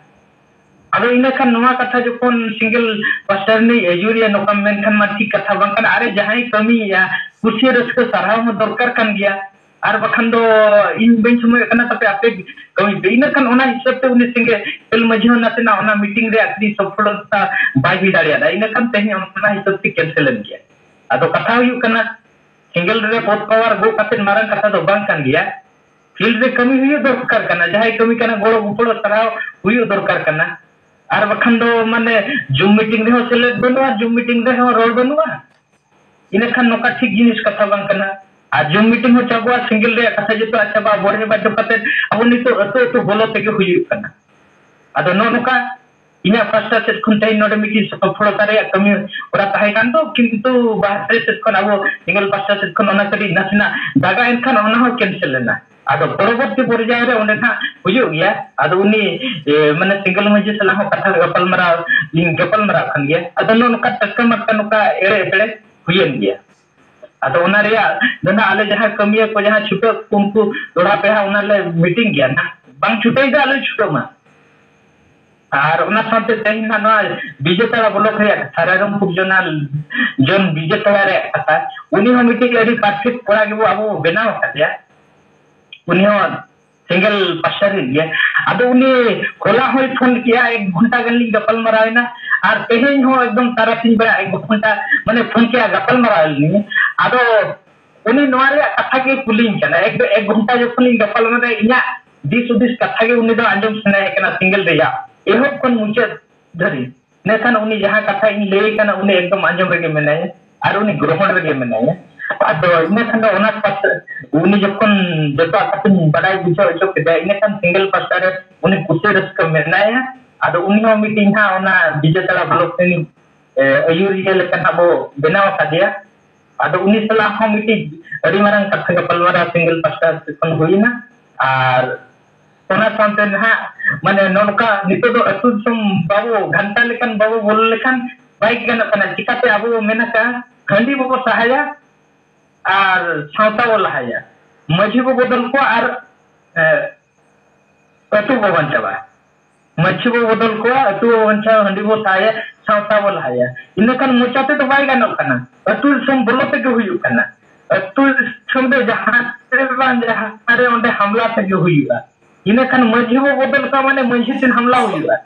ᱟᱫᱚ ᱤᱱᱟᱹ ᱠᱷᱟᱱ ᱱᱚᱣᱟ ᱠᱟᱛᱷᱟ ᱡᱚᱠᱷᱚᱱ ᱥᱮᱸᱜᱮᱞ ᱯᱟᱥᱴᱟ ᱨᱤᱱᱤᱡ ᱟᱹᱭᱩᱨᱤᱭᱟ ᱱᱚᱝᱠᱟᱢ ᱢᱮᱱᱠᱷᱟᱱ ᱢᱟ ᱴᱷᱤᱠ ᱠᱟᱛᱷᱟ ᱵᱟᱝ ᱠᱟᱱᱟ᱾ ᱟᱨᱮ ᱡᱟᱦᱟᱸᱭ ᱠᱟᱹᱢᱤᱭᱮᱫᱼᱟ, ᱠᱩᱥᱤ ᱨᱟᱹᱥᱠᱟᱹ ᱥᱟᱨᱦᱟᱣ ᱦᱚᱸ ᱫᱚᱨᱠᱟᱨ ᱠᱟᱱ ᱜᱮᱭᱟ, ᱟᱨ ᱵᱟᱠᱷᱟᱱ ᱫᱚ ᱤᱧ ᱵᱟᱹᱧ ᱥᱚᱢᱚᱭᱚᱜ ᱠᱟᱱᱟ ᱛᱟᱯᱮ ᱟᱯᱮ ᱠᱟᱹᱢᱤ ᱯᱮ᱾ ᱤᱱᱟᱹ ᱠᱷᱟᱱ ᱚᱱᱟ ᱦᱤᱥᱟᱹᱵ ᱛᱮ ᱩᱱᱤ ᱥᱮᱸᱜᱮᱞ ᱢᱟᱹᱡᱷᱤ ᱦᱚᱸ ᱱᱟᱥᱮᱱᱟᱜ ᱚᱱᱟ ᱢᱤᱴᱤᱝ ᱨᱮ ᱟᱹᱠᱷᱨᱤᱧ ᱥᱚᱯᱷᱚᱞᱚᱛᱟ ᱵᱟᱭ ᱦᱩᱭ ᱫᱟᱲᱮᱭᱟᱫᱟ, ᱤᱱᱟᱹ ᱠᱷᱟᱱ ᱛᱮᱦᱮᱧ ᱚᱱᱟ ᱦᱤᱥᱟᱹᱵ ᱛᱮ ᱠᱮᱱᱥᱮᱞ ᱮᱱ ᱜᱮᱭᱟ᱾ ᱟᱫᱚ ᱠᱟᱛᱷᱟ ᱦᱩᱭᱩᱜ ᱠᱟᱱᱟ, ᱥᱮᱸᱜᱮᱞ ᱨᱮ ᱯᱚᱫᱽ ᱯᱟᱣᱟᱨ ᱜᱚᱜ ᱠᱟᱛᱮ ᱢᱟᱨᱟᱝ ᱠᱟᱛᱷᱟ ᱫᱚ ᱵᱟᱝ ᱠᱟᱱ ᱜᱮᱭᱟ᱾ ᱯᱷᱤᱞᱰ ᱨᱮ ᱠᱟᱹᱢᱤ ᱦᱩᱭᱩᱜ ᱫᱚᱨᱠᱟᱨ ᱠᱟᱱᱟ, ᱡᱟᱦᱟᱸᱭ ᱠᱟᱹᱢᱤ ᱠᱟᱱᱟ ᱜᱚᱲᱚ ᱜᱚᱯᱚᱲᱚ ᱥᱟᱨᱦᱟᱣ ᱦᱩᱭᱩᱜ ᱫᱚᱨᱠᱟᱨ ᱠᱟᱱᱟ᱾ ᱟᱨ ᱵᱟᱠᱷᱟᱱ ᱫᱚ ᱢᱟᱱᱮ ᱡᱩᱢ ᱢᱤᱴᱤᱝ ᱨᱮᱦᱚᱸ ᱥᱮᱞᱮᱫ ᱵᱟᱹᱱᱩᱜᱼᱟ, ᱡᱩᱢ ᱢᱤᱴᱤᱝ ᱨᱮᱦᱚᱸ ᱨᱚᱲ ᱵᱟᱹᱱᱩᱜᱼᱟ᱾ ᱤᱱᱟᱹᱠᱷᱟᱱ ᱱᱚᱝᱠᱟ ᱴᱷᱤᱠ ᱡᱤᱱᱤᱥ ᱠᱟᱛᱷᱟ ᱵᱟᱝ ᱠᱟᱱᱟ᱾ ᱟᱨ ᱡᱩᱢ ᱢᱤᱴᱤᱝ ᱦᱚᱸ ᱪᱟᱵᱟᱜᱼᱟ, ᱥᱮᱸᱜᱮᱞ ᱨᱮᱭᱟᱜ ᱠᱟᱛᱷᱟ ᱡᱚᱛᱚᱣᱟᱜ ᱪᱟᱵᱟᱜᱼᱟ, ᱵᱚᱨᱦᱮ ᱵᱟᱡᱚ ᱠᱟᱛᱮ ᱟᱵᱚ ᱱᱤᱛᱚᱜ ᱟᱹᱛᱩ ᱟᱹᱛᱩ ᱵᱚᱞᱚ ᱛᱮᱜᱮ ᱦᱩᱭᱩᱜ ᱠᱟᱱᱟ᱾ ᱟᱫᱚ ᱱᱚᱜᱼᱚ ᱱᱚᱝᱠᱟ ᱤᱧᱟᱹᱜ ᱯᱟᱥᱴᱟ ᱥᱮᱫ ᱠᱷᱚᱱ ᱛᱮᱦᱮᱧ ᱱᱚᱰᱮ ᱢᱤᱫᱴᱤᱡ ᱥᱚᱯᱷᱚᱞᱚᱛᱟ ᱨᱮᱭᱟᱜ ᱠᱟᱹᱢᱤ ᱦᱚᱨᱟ ᱛᱟᱦᱮᱸ ᱠᱟᱱ ᱫᱚ, ᱠᱤᱱᱛᱩ ᱵᱟᱦᱨᱮ ᱥᱮᱫ ᱠᱷᱚᱱ ᱟᱵᱚ ᱥᱮᱸᱜᱮᱞ ᱯᱟᱥᱴᱟ ᱥᱮᱫ ᱠᱷᱚᱱ ᱚᱱᱟ ᱠᱟᱹᱴᱤᱡ ᱱᱟᱥᱮᱱᱟᱜ ᱫᱟᱜᱟ, ᱮᱱᱠᱷᱟᱱ ᱚᱱᱟ ᱦᱚᱸ ᱠᱮᱱᱥᱮᱞ ᱮᱱᱟ᱾ ᱟᱫᱚ ᱯᱚᱨᱚᱵᱚᱨᱛᱤ ᱯᱚᱨᱡᱟᱭ ᱨᱮ ᱚᱸᱰᱮ ᱱᱟᱦᱟᱜ ᱦᱩᱭᱩᱜ ᱜᱮᱭᱟ᱾ ᱟᱫᱚ ᱩᱱᱤ, ᱮ, ᱢᱟᱱᱮ ᱥᱮᱸᱜᱮᱞ ᱢᱟᱹᱡᱷᱤ ᱥᱟᱞᱟᱜ ᱦᱚᱸ ᱠᱟᱛᱷᱟ ᱜᱟᱯᱟᱞᱢᱟᱨᱟᱣ, ᱤᱧ ᱜᱟᱯᱟᱞᱢᱟᱨᱟᱣ ᱠᱟᱱ ᱜᱮᱭᱟ᱾ ᱟᱫᱚ ᱱᱚᱜᱼᱚ ᱱᱚᱝᱠᱟ ᱴᱟᱴᱠᱟ ᱢᱟᱴᱠᱟ ᱱᱚᱝᱠᱟ ᱮᱲᱮ ᱮᱯᱮᱲᱮ ᱦᱩᱭᱮᱱ ᱜᱮᱭᱟ᱾ ᱟᱫᱚ ᱚᱱᱟ ᱨᱮᱭᱟᱜ ᱫᱚ ᱱᱟᱦᱟᱜ ᱟᱞᱮ ᱡᱟᱦᱟᱸ ᱠᱟᱹᱢᱤᱭᱟᱹ ᱠᱚ ᱡᱟᱦᱟᱸ ᱪᱷᱩᱴᱟᱹᱣ ᱠᱚ ᱩᱱᱠᱩ ᱫᱚᱦᱲᱟ ᱯᱮ ᱦᱟᱸᱜ ᱚᱱᱟ ᱞᱮ ᱢᱤᱴᱤᱝ ᱜᱮᱭᱟ ᱱᱟᱦᱟᱜ᱾ ᱵᱟᱝ ᱪᱷᱩᱴᱟᱹᱣ ᱫᱚ ᱟᱞᱮ ᱪᱷᱩᱴᱟᱹᱣ ᱢᱟ᱾ ᱟᱨ ᱚᱱᱟ ᱥᱟᱶᱛᱮ ᱛᱮᱦᱮᱧ ᱱᱟᱦᱟᱜ ᱱᱚᱣᱟ ᱵᱤᱡᱮᱛᱟᱲᱟ ᱵᱞᱚᱠ ᱨᱮᱭᱟᱜ ᱥᱟᱨᱟᱨᱟᱢᱯᱩᱨ ᱡᱚᱱᱟᱞ ᱡᱚᱱ ᱵᱤᱡᱮᱛᱟᱲᱟ ᱨᱮᱭᱟᱜ ᱠᱟᱛᱷᱟ, ᱩᱱᱤ ᱦᱚᱸ ᱢᱤᱫᱴᱤᱡ ᱟᱹᱰᱤ ᱯᱟᱨᱯᱷᱮᱠᱴ ᱠᱚᱲᱟ ᱜᱮᱵᱚ ᱟᱵᱚ ᱵᱚ ᱵᱮᱱᱟᱣ ᱟᱠᱟᱫᱮᱭᱟ᱾ ᱩᱱᱤ ᱦᱚᱸ ᱥᱮᱸᱜᱮᱞ ᱯᱟᱥᱴᱟ ᱨᱮᱱ ᱜᱮ᱾ ᱟᱫᱚ ᱩᱱᱤ ᱦᱚᱞᱟ ᱦᱚᱸᱭ ᱯᱷᱳᱱ ᱠᱮᱜᱼᱟ, ᱮᱠ ᱜᱷᱚᱱᱴᱟ ᱜᱟᱱ ᱞᱤᱧ ᱜᱟᱯᱟᱞ ᱢᱟᱨᱟᱣ ᱮᱱᱟ, ᱟᱨ ᱛᱮᱦᱮᱧ ᱦᱚᱸ ᱮᱠᱫᱚᱢ ᱛᱟᱨᱟᱥᱤᱧ ᱵᱮᱲᱟ ᱮᱠ ᱜᱷᱚᱱᱴᱟ ᱢᱟᱱᱮ ᱯᱷᱳᱱ ᱠᱮᱜᱼᱟ, ᱜᱟᱯᱟᱞ ᱢᱟᱨᱟᱣ ᱞᱤᱧ᱾ ᱟᱫᱚ ᱩᱱᱤ ᱱᱚᱣᱟ ᱨᱮᱭᱟᱜ ᱠᱟᱛᱷᱟ ᱜᱮ ᱠᱩᱞᱤᱧ ᱠᱟᱱᱟ, ᱮᱠ ᱮᱠ ᱜᱷᱚᱱᱴᱟ ᱡᱚᱠᱷᱚᱱ ᱞᱤᱧ ᱜᱟᱯᱟᱞ ᱢᱟᱨᱟᱣ, ᱤᱧᱟᱹᱜ ᱫᱤᱥ ᱦᱩᱫᱤᱥ ᱠᱟᱛᱷᱟ ᱜᱮ ᱩᱱᱤ ᱫᱚ ᱟᱸᱡᱚᱢ ᱥᱟᱱᱟᱭᱮ ᱠᱟᱱᱟ, ᱥᱮᱸᱜᱮᱞ ᱨᱮᱭᱟᱜ ᱮᱦᱚᱵ ᱠᱷᱚᱱ ᱢᱩᱪᱟᱹᱫ ᱫᱷᱟᱹᱨᱤᱡ᱾ ᱢᱮᱱᱠᱷᱟᱱ ᱩᱱᱤ ᱡᱟᱦᱟᱸ ᱠᱟᱛᱷᱟ ᱤᱧ ᱞᱟᱹᱭ ᱠᱟᱱᱟ, ᱩᱱᱤ ᱮᱠᱫᱚᱢ ᱟᱸᱡᱚᱢ ᱨᱮᱜᱮ ᱢᱮᱱᱟᱭᱟ ᱟᱨ ᱩᱱᱤ ᱜᱨᱚᱦᱚᱬ ᱨᱮᱜᱮ ᱢᱮᱱᱟᱭᱟ᱾ ᱟᱫᱚ ᱤᱱᱟᱹ ᱠᱷᱟᱱ ᱫᱚ ᱚᱱᱟ ᱯᱟᱥᱮ ᱩᱱᱤ ᱡᱚᱠᱷᱚᱱ ᱡᱚᱛᱚ ᱠᱟᱛᱷᱟᱧ ᱵᱟᱰᱟᱭ ᱵᱩᱡᱷᱟᱹᱣ ᱦᱚᱪᱚ ᱠᱮᱫᱟ, ᱤᱱᱟᱹ ᱠᱷᱟᱱ ᱥᱮᱸᱜᱮᱞ ᱯᱟᱥᱴᱟ ᱨᱮ ᱩᱱᱤ ᱠᱩᱥᱤ ᱨᱟᱹᱥᱠᱟᱹ ᱢᱮᱱᱟᱭᱟ᱾ ᱟᱫᱚ ᱩᱱᱤ ᱦᱚᱸ ᱢᱤᱫᱴᱤᱡ ᱦᱟᱸᱜ ᱚᱱᱟ ᱵᱤᱡᱮᱛᱟᱲᱟ ᱵᱞᱚᱠ ᱨᱤᱱᱤᱡ, ᱮ, ᱟᱹᱭᱩᱨᱤᱭᱟᱹ ᱞᱮᱠᱟ ᱦᱟᱸᱜ ᱵᱚ ᱵᱮᱱᱟᱣ ᱟᱠᱟᱫᱮᱭᱟ᱾ ᱟᱫᱚ ᱩᱱᱤ ᱥᱟᱞᱟᱜ ᱦᱚᱸ ᱢᱤᱫᱴᱤᱡ ᱟᱹᱰᱤ ᱢᱟᱨᱟᱝ ᱠᱟᱛᱷᱟ ᱜᱟᱯᱟᱞᱢᱟᱨᱟᱣ ᱥᱮᱸᱜᱮᱞ ᱯᱟᱥᱴᱟ ᱥᱮᱫ ᱠᱷᱚᱱ ᱦᱩᱭᱮᱱᱟ᱾ ᱟᱨ ᱚᱱᱟ ᱥᱟᱶᱛᱮ ᱱᱟᱦᱟᱜ ᱢᱟᱱᱮ ᱱᱚᱝᱠᱟ ᱱᱤᱛᱚᱜ ᱫᱚ ᱟᱹᱛᱩ ᱫᱤᱥᱚᱢ ᱵᱟᱵᱚ ᱜᱷᱟᱱᱴᱟ ᱞᱮᱠᱟᱱ ᱵᱟᱵᱚ ᱵᱚᱞᱚ ᱞᱮᱠᱷᱟᱱ ᱵᱟᱭ ᱜᱟᱱᱚᱜ ᱠᱟᱱᱟ᱾ ᱪᱤᱠᱟᱛᱮ ᱟᱵᱚ ᱵᱚ ᱢᱮᱱ ᱟᱠᱟᱫᱼᱟ, ᱦᱟᱺᱰᱤ ᱵᱟᱵᱚ ᱥᱟᱦᱟᱭᱟ ᱟᱨ ᱥᱟᱶᱛᱟ ᱵᱚ ᱞᱟᱦᱟᱭᱟ᱾ ᱢᱟᱹᱡᱷᱤ ᱵᱚ ᱵᱚᱫᱚᱞ ᱠᱚᱣᱟ ᱟᱨ, ᱮ, ᱟᱹᱛᱩ ᱵᱚ ᱵᱟᱧᱪᱟᱣᱟ᱾ ᱢᱟᱹᱡᱷᱤ ᱵᱚ ᱵᱚᱫᱚᱞ ᱠᱚᱣᱟ, ᱟᱹᱛᱩ ᱵᱚ ᱵᱟᱧᱪᱟᱣᱟ, ᱦᱟᱺᱰᱤ ᱵᱚ ᱥᱟᱦᱟᱭᱟ, ᱥᱟᱶᱛᱟ ᱵᱚ ᱞᱟᱦᱟᱭᱟ᱾ ᱤᱱᱟᱹ ᱠᱷᱟᱱ ᱢᱚᱪᱟ ᱛᱮᱫᱚ ᱵᱟᱭ ᱜᱟᱱᱚᱜ ᱠᱟᱱᱟ, ᱟᱹᱛᱩ ᱫᱤᱥᱚᱢ ᱵᱚᱞᱚ ᱛᱮᱜᱮ ᱦᱩᱭᱩᱜ ᱠᱟᱱᱟ᱾ ᱟᱹᱛᱩ ᱫᱤᱥᱚᱢ ᱨᱮ ᱡᱟᱦᱟᱸ ᱨᱮ ᱵᱟᱝ ᱡᱟᱦᱟᱸ ᱨᱮ ᱚᱸᱰᱮ ᱦᱟᱢᱞᱟ ᱛᱮᱜᱮ ᱦᱩᱭᱩᱜᱼᱟ᱾ ᱤᱱᱟᱹ ᱠᱷᱟᱱ ᱢᱟᱹᱡᱷᱤ ᱵᱚ ᱵᱚᱫᱚᱞ ᱠᱚᱣᱟ ᱢᱟᱱᱮ ᱢᱟᱹᱡᱷᱤ ᱴᱷᱮᱱ ᱦᱟᱢᱞᱟ ᱦᱩᱭᱩᱜᱼᱟ᱾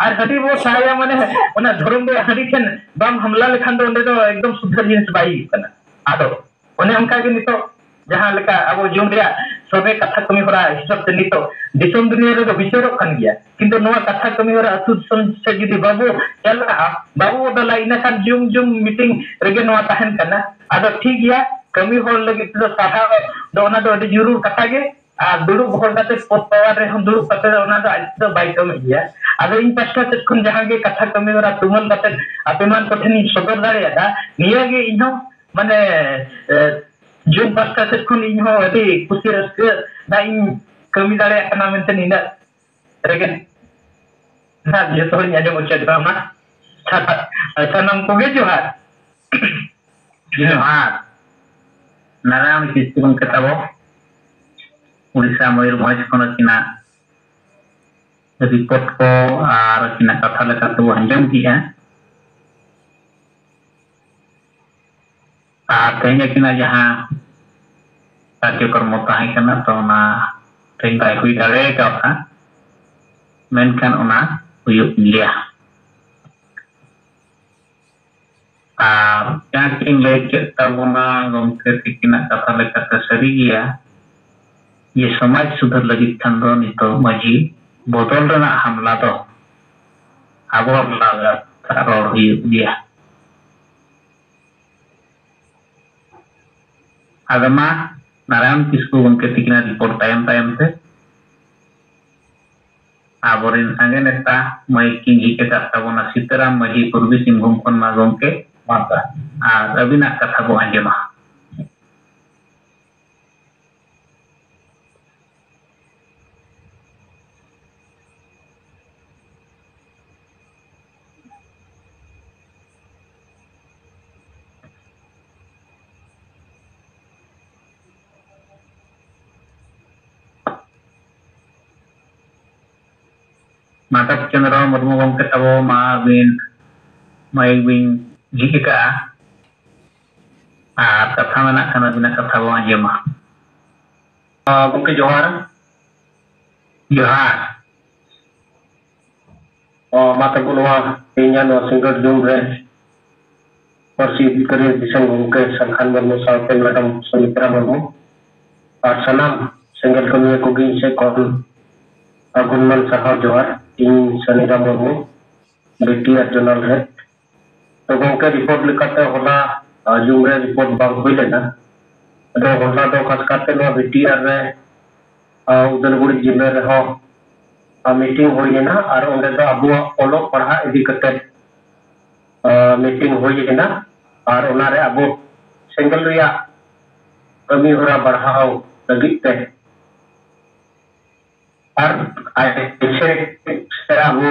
ᱟᱨ ᱦᱟᱺᱰᱤ ᱵᱚ ᱥᱟᱦᱟᱭᱟ ᱢᱟᱱᱮ ᱚᱱᱟ ᱫᱷᱚᱨᱚᱢ ᱨᱮᱭᱟᱜ ᱦᱟᱺᱰᱤ ᱴᱷᱮᱱ ᱵᱟᱢ ᱦᱟᱢᱞᱟ ᱞᱮᱠᱷᱟᱱ ᱫᱚ ᱚᱸᱰᱮ ᱫᱚ ᱮᱠᱫᱚᱢ ᱥᱩᱫᱷᱟᱹᱨ ᱡᱤᱱᱤᱥ ᱵᱟᱭ ᱦᱩᱭᱩᱜ ᱠᱟᱱᱟ᱾ ᱟᱫᱚ ᱚᱱᱮ ᱚᱱᱠᱟ ᱜᱮ ᱱᱤᱛᱚᱜ ᱡᱟᱦᱟᱸ ᱞᱮᱠᱟ ᱟᱵᱚ ᱡᱩᱢ ᱨᱮᱭᱟᱜ ᱥᱚᱨᱵᱮ ᱠᱟᱛᱷᱟ ᱠᱟᱹᱢᱤ ᱦᱚᱨᱟ ᱦᱤᱥᱟᱹᱵ ᱛᱮ ᱱᱤᱛᱚᱜ ᱫᱤᱥᱚᱢ ᱫᱩᱱᱤᱭᱟᱹ ᱨᱮᱫᱚ ᱵᱤᱪᱟᱹᱨᱚᱜ ᱠᱟᱱ ᱜᱮᱭᱟ, ᱠᱤᱱᱛᱩ ᱱᱚᱣᱟ ᱠᱟᱛᱷᱟ ᱠᱟᱹᱢᱤ ᱦᱚᱨᱟ ᱟᱹᱛᱩ ᱫᱤᱥᱚᱢ ᱥᱮᱫ ᱡᱩᱫᱤ ᱵᱟᱵᱚ ᱪᱟᱞᱟᱜᱼᱟ, ᱵᱟᱵᱚ ᱵᱚᱫᱚᱞᱟ, ᱤᱱᱟᱹ ᱠᱷᱟᱱ ᱡᱩᱢ ᱡᱩᱢ ᱢᱤᱴᱤᱝ ᱨᱮᱜᱮ ᱱᱚᱣᱟ ᱛᱟᱦᱮᱱ ᱠᱟᱱᱟ᱾ ᱟᱫᱚ ᱴᱷᱤᱠ ᱜᱮᱭᱟ, ᱠᱟᱹᱢᱤ ᱦᱚᱲ ᱞᱟᱹᱜᱤᱫ ᱛᱮᱫᱚ ᱥᱟᱨᱦᱟᱣ ᱫᱚ ᱚᱱᱟ ᱫᱚ ᱟᱹᱰᱤ ᱡᱟᱹᱨᱩᱲ ᱠᱟᱛᱷᱟ ᱜᱮ, ᱟᱨ ᱫᱩᱲᱩᱵ ᱦᱚᱲ ᱠᱟᱛᱮ ᱯᱚᱫ ᱯᱟᱣᱟᱨ ᱨᱮᱦᱚᱸ ᱫᱩᱲᱩᱵ ᱠᱟᱛᱮ ᱫᱚ ᱚᱱᱟ ᱫᱚ ᱟᱡ ᱛᱮᱫᱚ ᱵᱟᱭ ᱠᱟᱹᱢᱤ ᱜᱮᱭᱟ᱾ ᱟᱫᱚ ᱤᱧ ᱯᱟᱥᱴᱟ ᱥᱮᱫ ᱠᱷᱚᱱ ᱡᱟᱦᱟᱸ ᱜᱮ ᱠᱟᱛᱷᱟ ᱠᱟᱹᱢᱤ ᱦᱚᱨᱟ ᱛᱩᱢᱟᱹᱞ ᱠᱟᱛᱮ ᱟᱯᱮ ᱢᱟᱱ ᱠᱚᱴᱷᱮᱱᱤᱧ ᱥᱚᱫᱚᱨ ᱫᱟᱲᱮᱭᱟᱫᱟ, ᱱᱤᱭᱟᱹ ᱜᱮ ᱤᱧ ᱦᱚᱸ ᱢᱟᱱᱮ, ᱮ, ᱡᱩᱢ ᱯᱟᱥᱴᱟ ᱥᱮᱫ ᱠᱷᱚᱱ ᱤᱧ ᱦᱚᱸ ᱟᱹᱰᱤ ᱠᱩᱥᱤ ᱨᱟᱹᱥᱠᱟᱹ ᱨᱮᱱᱟᱜ ᱤᱧ ᱠᱟᱹᱢᱤ ᱫᱟᱲᱮᱭᱟᱜ ᱠᱟᱱᱟ ᱢᱮᱱᱛᱮ ᱱᱤᱱᱟᱹᱜ ᱨᱮᱜᱮ ᱱᱟᱦᱟᱜ ᱡᱚᱛᱚ ᱦᱚᱲᱤᱧ ᱟᱸᱡᱚᱢ ᱦᱚᱪᱚᱭᱮᱫ ᱠᱚᱣᱟ᱾ ᱚᱱᱟ ᱥᱟᱱᱟ-, ᱥᱟᱱᱟᱢ ᱠᱚᱜᱮ ᱡᱚᱦᱟᱨ᱾ ᱡᱚᱦᱟᱨ᱾ ᱱᱟᱨᱟᱭᱚᱱ ᱠᱤᱥᱠᱩ ᱜᱚᱢᱠᱮ ᱛᱟᱵᱚ ᱩᱲᱤᱥᱥᱟ ᱢᱚᱭᱩᱨᱵᱷᱚᱸᱡᱽ ᱠᱷᱚᱱ ᱟᱹᱠᱤᱱᱟᱜ ᱨᱤᱯᱳᱨᱴ ᱠᱚ ᱟᱨ ᱟᱹᱠᱤᱱᱟᱜ ᱠᱟᱛᱷᱟ ᱞᱮᱠᱟᱛᱮ ᱵᱚ ᱟᱸᱡᱚᱢ ᱠᱮᱜᱼᱟ᱾ ᱟᱨ ᱛᱮᱦᱮᱧ ᱟᱹᱠᱤᱱᱟᱜ ᱡᱟᱦᱟᱸ ᱠᱟᱨᱡᱚᱠᱨᱚᱢ ᱛᱟᱦᱮᱸ ᱠᱟᱱᱟ, ᱛᱚ ᱚᱱᱟ ᱛᱮᱦᱮᱧ ᱵᱟᱭ ᱦᱩᱭ ᱫᱟᱲᱮ ᱠᱟᱣᱫᱟ, ᱢᱮᱱᱠᱷᱟᱱ ᱚᱱᱟ ᱦᱩᱭᱩᱜ ᱜᱮᱭᱟ᱾ ᱟᱨ ᱡᱟᱦᱟᱸ ᱠᱤᱱ ᱞᱟᱹᱭ ᱠᱮᱫ ᱛᱟᱵᱚᱱᱟ ᱜᱚᱢᱠᱮ ᱛᱤᱠᱤᱱᱟᱜ ᱠᱟᱛᱷᱟ ᱞᱮᱠᱟᱛᱮ ᱥᱟᱹᱨᱤ ᱜᱮᱭᱟ ᱡᱮ ᱥᱚᱢᱟᱡᱽ ᱥᱩᱫᱷᱟᱹᱨ ᱞᱟᱹᱜᱤᱫ ᱠᱷᱟᱱ ᱫᱚ ᱱᱤᱛᱚᱜ ᱢᱟᱹᱡᱷᱤ ᱵᱚᱫᱚᱞ ᱨᱮᱱᱟᱜ ᱦᱟᱢᱞᱟ ᱫᱚ ᱟᱵᱚ ᱞᱟᱜᱟᱛᱟᱨ ᱨᱚᱲ ᱦᱩᱭᱩᱜ ᱜᱮᱭᱟ᱾ ᱟᱫᱚ ᱢᱟ ᱱᱟᱨᱟᱭᱚᱱ ᱠᱤᱥᱠᱩ ᱜᱚᱢᱠᱮ ᱛᱤᱠᱤᱱᱟᱜ ᱨᱤᱯᱳᱨᱴ ᱛᱟᱭᱚᱢ ᱛᱟᱭᱚᱢ ᱛᱮ ᱟᱵᱚᱨᱮᱱ ᱥᱟᱸᱜᱮ ᱱᱮᱛᱟ ᱢᱟᱹᱭᱤᱠ ᱠᱤᱱ ᱡᱷᱤᱡ ᱟᱠᱟᱫ ᱛᱟᱵᱚᱱᱟ ᱥᱤᱛᱟᱹᱨᱟᱢ ᱢᱟᱹᱡᱷᱤ ᱯᱩᱨᱵᱤ ᱥᱤᱝᱵᱷᱩᱢ ᱠᱷᱚᱱ ᱢᱟ ᱜᱚᱢᱠᱮ ᱢᱟᱛᱟ ᱟᱨ ᱟᱹᱵᱤᱱᱟᱜ ᱠᱟᱛᱷᱟ ᱵᱚ ᱟᱸᱡᱚᱢᱟ᱾ ᱢᱟᱫᱷᱚᱵ ᱪᱚᱸᱫᱽᱨᱚ ᱢᱩᱨᱢᱩ ᱜᱚᱢᱠᱮ ᱛᱟᱵᱚ, ᱢᱟ ᱟᱹᱵᱤᱱ ᱢᱟᱭᱤᱠ ᱵᱤᱱ ᱡᱷᱤᱡ ᱟᱠᱟᱫᱼᱟ ᱟᱨ ᱠᱟᱛᱷᱟ ᱢᱮᱱᱟᱜ ᱠᱷᱟᱱ ᱟᱹᱵᱤᱱᱟᱜ ᱠᱟᱛᱷᱟ ᱵᱚᱱ ᱟᱸᱡᱚᱢᱟ᱾ ᱜᱚᱢᱠᱮ ᱡᱚᱦᱟᱨ᱾ ᱡᱚᱦᱟᱨ᱾ ᱢᱟ ᱛᱟᱵᱚ ᱱᱚᱣᱟ ᱛᱮᱦᱮᱧᱟᱜ ᱱᱚᱣᱟ ᱥᱤᱸᱜᱟᱹᱲ ᱡᱩᱢ ᱨᱮ ᱯᱟᱹᱨᱥᱤ ᱡᱤᱛᱠᱟᱹᱨᱤᱭᱟᱹ ᱫᱤᱥᱚᱢ ᱜᱚᱢᱠᱮ ᱥᱟᱞᱠᱷᱟᱱ ᱢᱩᱨᱢᱩ ᱥᱟᱶᱛᱮ ᱢᱮᱰᱟᱢ ᱥᱩᱢᱤᱛᱨᱟ ᱢᱩᱨᱢᱩ ᱟᱨ ᱥᱟᱱᱟᱢ ᱥᱮᱸᱜᱮᱞ ᱠᱟᱹᱢᱤᱭᱟᱹ ᱠᱚᱜᱮ ᱤᱧ ᱥᱮᱫ ᱠᱷᱚᱱ ᱜᱩᱱᱢᱟᱱ ᱥᱟᱨᱦᱟᱣ ᱡᱚᱦᱟᱨ᱾ ᱤᱧ ᱥᱟᱱᱤᱨᱟᱢ ᱢᱩᱨᱢᱩ, ᱵᱤᱴᱤᱟᱨ ᱡᱚᱱᱟᱞ ᱦᱮᱰ᱾ ᱛᱚ ᱜᱚᱢᱠᱮ, ᱨᱤᱯᱳᱨᱴ ᱞᱮᱠᱟᱛᱮ ᱦᱚᱞᱟ, ᱟ, ᱡᱩᱢ ᱨᱮ ᱨᱤᱯᱳᱨᱴ ᱵᱟᱝ ᱦᱩᱭ ᱞᱮᱱᱟ᱾ ᱟᱫᱚ ᱦᱚᱞᱟ ᱫᱚ ᱠᱷᱟᱥ ᱠᱟᱨᱛᱮ ᱱᱚᱣᱟ ᱵᱤᱴᱤᱟᱨ ᱨᱮ, ᱟ, ᱩᱫᱟᱞᱜᱩᱲᱤ ᱡᱤᱞᱟᱹ ᱨᱮᱦᱚᱸ, ᱟ, ᱢᱤᱴᱤᱝ ᱦᱩᱭ ᱞᱮᱱᱟ ᱟᱨ ᱚᱸᱰᱮ ᱫᱚ ᱟᱵᱚᱣᱟᱜ ᱚᱞᱚᱜ ᱯᱟᱲᱦᱟᱜ ᱤᱫᱤ ᱠᱟᱛᱮ, ᱟ, ᱢᱤᱴᱤᱝ ᱦᱩᱭ ᱞᱮᱱᱟ ᱟᱨ ᱚᱱᱟᱨᱮ ᱟᱵᱚ ᱥᱮᱸᱜᱮᱞ ᱨᱮᱭᱟᱜ ᱠᱟᱹᱢᱤ ᱦᱚᱨᱟ ᱵᱟᱲᱦᱟᱣ ᱞᱟᱹᱜᱤᱫ ᱛᱮ ᱟᱨ ᱟᱭ ᱥᱮ ᱥᱮ ᱟᱵᱚ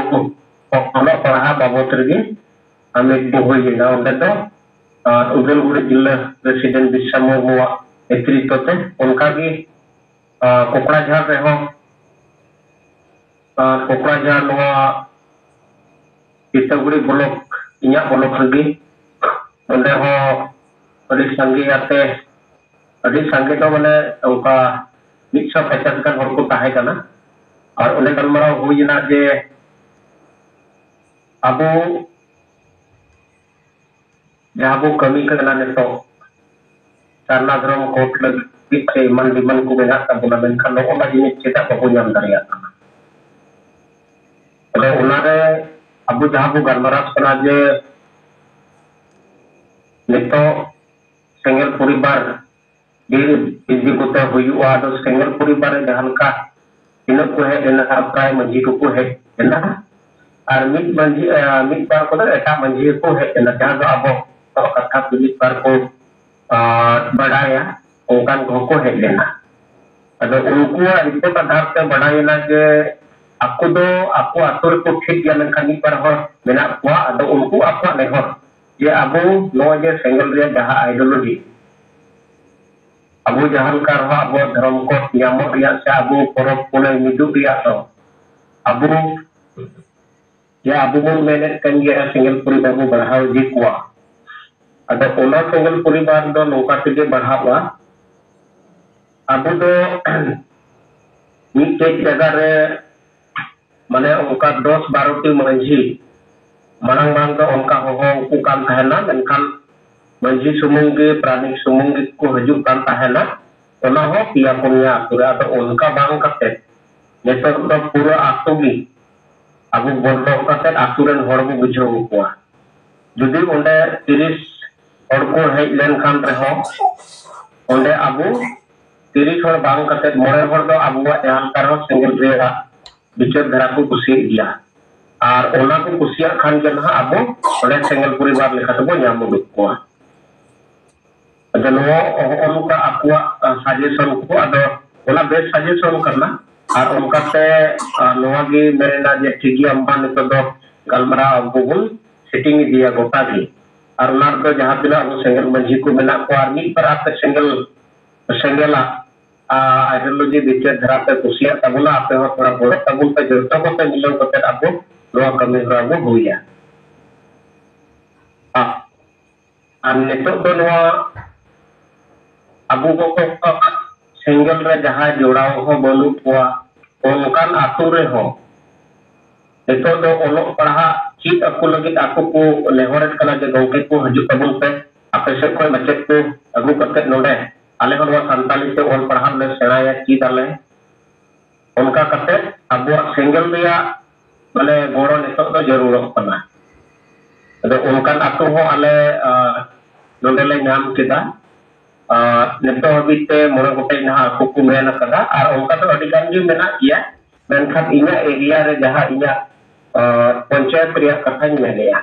ᱚᱞᱚᱜ ᱯᱟᱲᱦᱟᱜ ᱵᱟᱵᱚᱫ ᱨᱮᱜᱮ ᱢᱤᱴᱤᱝ ᱦᱩᱭ ᱞᱮᱱᱟ᱾ ᱚᱸᱰᱮ ᱫᱚ, ᱟᱨ ᱩᱫᱟᱞᱜᱩᱲᱤ ᱡᱤᱞᱟᱹ ᱯᱨᱮᱥᱤᱰᱮᱱᱴ ᱵᱤᱨᱥᱟ ᱢᱩᱨᱢᱩᱣᱟᱜ ᱱᱮᱛᱨᱤᱛᱵ ᱛᱮ ᱚᱱᱠᱟᱜᱮ, ᱟᱨ ᱠᱚᱠᱲᱟᱡᱷᱟᱲ ᱨᱮᱦᱚᱸ, ᱟᱨ ᱠᱚᱠᱲᱟᱡᱷᱟᱲ ᱱᱚᱣᱟ ᱥᱤᱛᱟᱹᱜᱩᱲᱤ ᱵᱞᱚᱠ, ᱤᱧᱟᱹᱜ ᱵᱞᱚᱠ ᱨᱮᱜᱮ, ᱚᱸᱰᱮ ᱦᱚᱸ ᱟᱹᱰᱤ ᱥᱟᱸᱜᱮ ᱟᱛᱮ, ᱟᱹᱰᱤ ᱥᱟᱸᱜᱮ ᱫᱚ ᱢᱟᱱᱮ ᱚᱱᱠᱟ ᱢᱤᱫ ᱥᱚ ᱯᱚᱪᱟᱥ ᱜᱟᱱ ᱦᱚᱲ ᱠᱚ ᱛᱟᱦᱮᱸ ᱠᱟᱱᱟ᱾ ᱟᱨ ᱚᱸᱰᱮ ᱜᱟᱞᱢᱟᱨᱟᱣ ᱦᱩᱭ ᱮᱱᱟ ᱡᱮ ᱟᱵᱚ ᱡᱟᱦᱟᱸ ᱵᱚ ᱠᱟᱹᱢᱤ ᱠᱟᱱᱟ ᱱᱤᱛᱚᱜ, ᱥᱟᱨᱱᱟ ᱫᱷᱚᱨᱚᱢ ᱠᱳᱰ ᱞᱟᱹᱜᱤᱫ ᱥᱮ ᱮᱢᱟᱱ ᱰᱤᱢᱟᱱᱰ ᱠᱚ ᱢᱮᱱᱟᱜ ᱛᱟᱵᱚᱱᱟ, ᱢᱮᱱᱠᱷᱟᱱ ᱱᱚᱜᱼᱚ ᱱᱟ ᱡᱤᱱᱤᱥ ᱪᱮᱫᱟᱜ ᱵᱟᱵᱚ ᱧᱟᱢ ᱫᱟᱲᱮᱭᱟᱜ ᱠᱟᱱᱟ? ᱟᱫᱚ ᱚᱱᱟᱨᱮ ᱟᱵᱚ ᱡᱟᱦᱟᱸ ᱵᱚ ᱜᱟᱞᱢᱟᱨᱟᱣ ᱠᱟᱱᱟ ᱡᱮ ᱱᱤᱛᱚᱜ ᱥᱮᱸᱜᱮᱞ ᱯᱚᱨᱤᱵᱟᱨ ᱰᱷᱮᱨ ᱵᱤᱡᱽᱞᱤ ᱠᱚᱛᱮ ᱦᱩᱭᱩᱜᱼᱟ, ᱟᱫᱚ ᱥᱮᱸᱜᱮᱞ ᱯᱚᱨᱤᱵᱟᱨ ᱨᱮ ᱡᱟᱦᱟᱸ ᱞᱮᱠᱟ ᱛᱤᱱᱟᱹᱜ ᱠᱚ ᱦᱮᱡ ᱞᱮᱱᱟ, ᱟᱨ ᱯᱨᱟᱭ ᱢᱟᱹᱡᱷᱤ ᱠᱚᱠᱚ ᱦᱮᱡ ᱞᱮᱱᱟ, ᱟᱨ ᱢᱤᱫ ᱢᱟᱹᱡᱷᱤ, ᱟᱨ ᱢᱤᱫ ᱵᱟᱨ ᱠᱚᱫᱚ ᱮᱴᱟᱜ ᱢᱟᱹᱡᱷᱤ ᱦᱚᱸᱠᱚ ᱦᱮᱡ ᱞᱮᱱᱟ, ᱡᱟᱦᱟᱸ ᱫᱚ ᱟᱵᱚ ᱠᱟᱛᱷᱟ ᱠᱚ ᱢᱤᱫ ᱵᱟᱨ ᱠᱚ, ᱟᱨ ᱵᱟᱰᱟᱭᱟ, ᱚᱱᱠᱟᱱ ᱠᱚᱦᱚᱸ ᱠᱚ ᱦᱮᱡ ᱞᱮᱱᱟ᱾ ᱟᱫᱚ ᱩᱱᱠᱩᱣᱟᱜ ᱨᱤᱯᱳᱨᱴ ᱟᱫᱷᱟᱨ ᱛᱮ ᱵᱟᱰᱟᱭᱮᱱᱟ ᱡᱮ ᱟᱠᱚ ᱫᱚ ᱟᱠᱚ ᱟᱛᱳ ᱨᱮᱠᱚ ᱴᱷᱤᱠ ᱜᱮᱭᱟ, ᱢᱮᱱᱠᱷᱟᱱ ᱢᱤᱫ ᱵᱟᱨ ᱦᱚᱲ ᱢᱮᱱᱟᱜ ᱠᱚᱣᱟ, ᱟᱫᱚ ᱩᱱᱠᱩ ᱟᱠᱚᱣᱟᱜ ᱱᱮᱦᱚᱨ ᱡᱮ ᱟᱵᱚ ᱱᱚᱜᱼᱚᱭ ᱡᱮ ᱥᱮᱸᱜᱮᱞ ᱨᱮᱭᱟᱜ ᱡᱟᱦᱟᱸ ᱟᱭᱰᱤᱭᱳᱞᱚᱡᱤ, ᱟᱵᱚ ᱡᱟᱦᱟᱸ ᱞᱮᱠᱟ ᱨᱮᱦᱚᱸ ᱟᱵᱚᱣᱟᱜ ᱫᱷᱚᱨᱚᱢ ᱠᱳᱰ ᱧᱟᱢᱚᱜ ᱨᱮᱭᱟᱜ ᱥᱮ ᱟᱵᱚ ᱯᱚᱨᱚᱵᱽ ᱯᱩᱱᱟᱹᱭ ᱢᱤᱫᱚᱜ ᱨᱮᱭᱟᱜ ᱫᱚ ᱟᱵᱚ, ᱡᱮ ᱟᱵᱚ ᱵᱚᱱ ᱢᱮᱱᱮᱫ ᱠᱟᱱ ᱜᱮᱭᱟ ᱥᱮᱸᱜᱮᱞ ᱯᱚᱨᱤᱵᱟᱨ ᱵᱚ ᱵᱟᱲᱦᱟᱣ ᱤᱫᱤ ᱠᱚᱣᱟ᱾ ᱟᱫᱚ ᱚᱱᱟ ᱥᱮᱸᱜᱮᱞ ᱯᱚᱨᱤᱵᱟᱨ ᱫᱚ ᱱᱚᱝᱠᱟ ᱛᱮᱜᱮ ᱵᱟᱲᱦᱟᱜᱼᱟ᱾ ᱟᱵᱚ ᱫᱚ ᱢᱤᱫᱴᱮᱡ ᱡᱟᱭᱜᱟ ᱨᱮ ᱢᱟᱱᱮ ᱚᱱᱠᱟ ᱫᱚᱥ ᱵᱟᱨᱚ ᱴᱤ ᱢᱟᱹᱡᱷᱤ, ᱢᱟᱲᱟᱝ ᱢᱟᱲᱟᱝ ᱫᱚ ᱚᱱᱠᱟ ᱦᱚᱦᱚ ᱟᱠᱚ ᱠᱟᱱ ᱛᱟᱦᱮᱱᱟ, ᱢᱮᱱᱠᱷᱟᱱ ᱢᱟᱹᱡᱷᱤ ᱥᱩᱢᱩᱝ ᱜᱮ, ᱯᱟᱨᱟᱱᱤᱠ ᱥᱩᱢᱩᱝ ᱜᱮᱠᱚ ᱦᱤᱡᱩᱜ ᱠᱟᱱ ᱛᱟᱦᱮᱱᱟ᱾ ᱚᱱᱟ ᱦᱚᱸ ᱯᱮᱭᱟ ᱯᱩᱱᱭᱟ ᱟᱛᱳ ᱨᱮ᱾ ᱟᱫᱚ ᱚᱱᱠᱟ ᱵᱟᱝ ᱠᱟᱛᱮ ᱱᱤᱛᱚᱜ ᱫᱚ ᱯᱩᱨᱟᱹ ᱟᱛᱳ ᱜᱮ ᱟᱵᱚ ᱵᱚᱱᱫᱚ ᱠᱟᱛᱮ ᱟᱛᱳ ᱨᱮᱱ ᱦᱚᱲ ᱵᱚ ᱵᱩᱡᱷᱟᱹᱣ ᱟᱠᱚᱣᱟ᱾ ᱡᱩᱫᱤ ᱚᱸᱰᱮ ᱛᱤᱨᱤᱥ ᱦᱚᱲ ᱠᱚ ᱦᱮᱡ ᱞᱮᱱᱠᱷᱟᱱ ᱨᱮᱦᱚᱸ, ᱚᱸᱰᱮ ᱟᱵᱚ ᱛᱤᱨᱤᱥ ᱦᱚᱲ ᱵᱟᱝ ᱠᱟᱛᱮ ᱢᱚᱬᱮ ᱦᱚᱲ ᱫᱚ ᱟᱵᱚᱣᱟᱜ ᱡᱟᱦᱟᱸ ᱞᱮᱠᱟ ᱨᱮᱦᱚᱸ ᱥᱮᱸᱜᱮᱞ ᱨᱮᱭᱟᱜ ᱵᱤᱪᱟᱹᱨ ᱫᱷᱟᱨᱟ ᱠᱚ ᱠᱩᱥᱤᱭᱟᱜ ᱜᱮᱭᱟ᱾ ᱟᱨ ᱚᱱᱟ ᱠᱚ ᱠᱩᱥᱤᱭᱟᱜ ᱠᱷᱟᱱ ᱜᱮ ᱱᱟᱦᱟᱜ ᱟᱵᱚ ᱚᱸᱰᱮ ᱥᱮᱸᱜᱮᱞ ᱯᱚᱨᱤᱵᱟᱨ ᱞᱮᱠᱟ ᱛᱮᱵᱚ ᱧᱟᱢ ᱩᱰᱩᱠ ᱠᱚᱣᱟ᱾ ᱟᱫᱚ ᱱᱚᱣᱟ ᱦᱚᱸᱜᱼᱚ ᱱᱚᱝᱠᱟ ᱟᱠᱚᱣᱟᱜ, ᱟ, ᱥᱟᱡᱮᱥᱚᱱ ᱠᱚ, ᱟᱫᱚ ᱚᱱᱟ ᱵᱮᱥ ᱥᱟᱡᱮᱥᱚᱱ ᱠᱟᱱᱟ᱾ ᱟᱨ ᱚᱱᱠᱟᱛᱮ, ᱟ, ᱱᱚᱣᱟ ᱜᱮ ᱢᱮᱱᱟ ᱡᱮ ᱴᱷᱤᱠ ᱜᱮᱭᱟ, ᱢᱟ ᱱᱤᱛᱚᱜ ᱫᱚ ᱜᱟᱞᱢᱟᱨᱟᱣ ᱟᱵᱚ ᱵᱚᱱ ᱥᱮᱴᱤᱝ ᱤᱫᱤᱭᱟ ᱜᱚᱴᱟ ᱜᱮ᱾ ᱟᱨ ᱚᱱᱟ ᱨᱮᱫᱚ ᱡᱟᱦᱟᱸ ᱛᱤᱱᱟᱹᱜ ᱟᱵᱚ ᱥᱮᱸᱜᱮᱞ ᱢᱟᱹᱡᱷᱤ ᱠᱚ ᱢᱮᱱᱟᱜ ᱠᱚᱣᱟ ᱟᱨ ᱢᱤᱫ ᱵᱟᱨ ᱟᱯᱮ ᱥᱮᱸᱜᱮᱞ, ᱥᱮᱸᱜᱮᱞᱟᱜ, ᱟ, ᱟᱭᱰᱤᱭᱳᱞᱚᱡᱤ ᱵᱤᱪᱟᱹᱨ ᱫᱷᱟᱨᱟ ᱯᱮ ᱠᱩᱥᱤᱭᱟᱜ ᱛᱟᱵᱚᱱᱟ, ᱟᱯᱮ ᱦᱚᱸ ᱛᱷᱚᱲᱟ ᱜᱚᱲᱚ ᱛᱟᱵᱚᱱ ᱯᱮ, ᱡᱚᱛᱚ ᱠᱚᱛᱮ ᱢᱤᱞᱟᱹᱣ ᱠᱟᱛᱮ ᱟᱵᱚ ᱱᱚᱣᱟ ᱠᱟᱹᱢᱤ ᱦᱚᱨᱟ ᱵᱚ ᱦᱩᱭᱟ᱾ ᱟ, ᱟᱨ ᱱᱤᱛᱚᱜ ᱫᱚ ᱱᱚᱣᱟ ᱟᱵᱚ ᱠᱚ ᱥᱮᱸᱜᱮᱞ ᱨᱮ ᱡᱟᱦᱟᱸᱭ ᱡᱚᱲᱟᱣ ᱦᱚᱸ ᱵᱟᱹᱱᱩᱜ ᱠᱚᱣᱟ, ᱚᱱᱠᱟᱱ ᱟᱛᱳ ᱨᱮᱦᱚᱸ ᱱᱤᱛᱚᱜ ᱫᱚ ᱚᱞᱚᱜ ᱯᱟᱲᱦᱟᱜ ᱪᱮᱫ ᱟᱠᱚ ᱞᱟᱹᱜᱤᱫ ᱟᱠᱚ ᱠᱚ ᱱᱮᱦᱚᱨᱮᱫ ᱠᱟᱱᱟ ᱡᱮ ᱜᱚᱢᱠᱮ ᱠᱚ ᱦᱤᱡᱩᱜ ᱛᱟᱵᱚᱱ ᱯᱮ, ᱟᱯᱮ ᱥᱮᱫ ᱠᱷᱚᱱ ᱢᱟᱪᱮᱫ ᱠᱚ ᱟᱹᱜᱩ ᱠᱟᱛᱮ ᱱᱚᱰᱮ ᱟᱞᱮ ᱦᱚᱸ ᱱᱚᱣᱟ ᱥᱟᱱᱛᱟᱲᱤ ᱛᱮ ᱚᱞ ᱯᱟᱲᱦᱟᱣ ᱞᱮ ᱥᱮᱬᱟᱭᱟ, ᱪᱮᱫ ᱟᱞᱮ᱾ ᱚᱱᱠᱟ ᱠᱟᱛᱮ ᱟᱵᱚᱣᱟᱜ ᱥᱮᱸᱜᱮᱞ ᱨᱮᱭᱟᱜ ᱢᱟᱱᱮ ᱜᱚᱲᱚ ᱱᱤᱛᱚᱜ ᱫᱚ ᱡᱟᱹᱨᱩᱲᱚᱜ ᱠᱟᱱᱟ᱾ ᱟᱫᱚ ᱚᱱᱠᱟᱱ ᱟᱛᱳ ᱦᱚᱸ ᱟᱞᱮ ᱱᱚᱰᱮ ᱞᱮ ᱧᱟᱢ ᱠᱮᱫᱟ᱾ ᱱᱤᱛᱚᱜ ᱦᱟᱹᱵᱤᱡ ᱛᱮ ᱢᱚᱬᱮ ᱜᱚᱴᱮᱡ ᱱᱟᱦᱟᱜ ᱟᱠᱚ ᱠᱚ ᱢᱮᱱ ᱟᱠᱟᱫᱟ, ᱟᱨ ᱚᱱᱠᱟ ᱫᱚ ᱟᱹᱰᱤ ᱜᱟᱱ ᱜᱮ ᱢᱮᱱᱟᱜ ᱜᱮᱭᱟ᱾ ᱢᱮᱱᱠᱷᱟᱱ ᱤᱧᱟᱹᱜ ᱮᱨᱤᱭᱟ ᱨᱮ ᱡᱟᱦᱟᱸ ᱤᱧᱟᱹᱜ ᱯᱚᱧᱪᱟᱭᱮᱛ ᱨᱮᱭᱟᱜ ᱠᱟᱛᱷᱟᱧ ᱢᱮᱱᱮᱫᱼᱟ,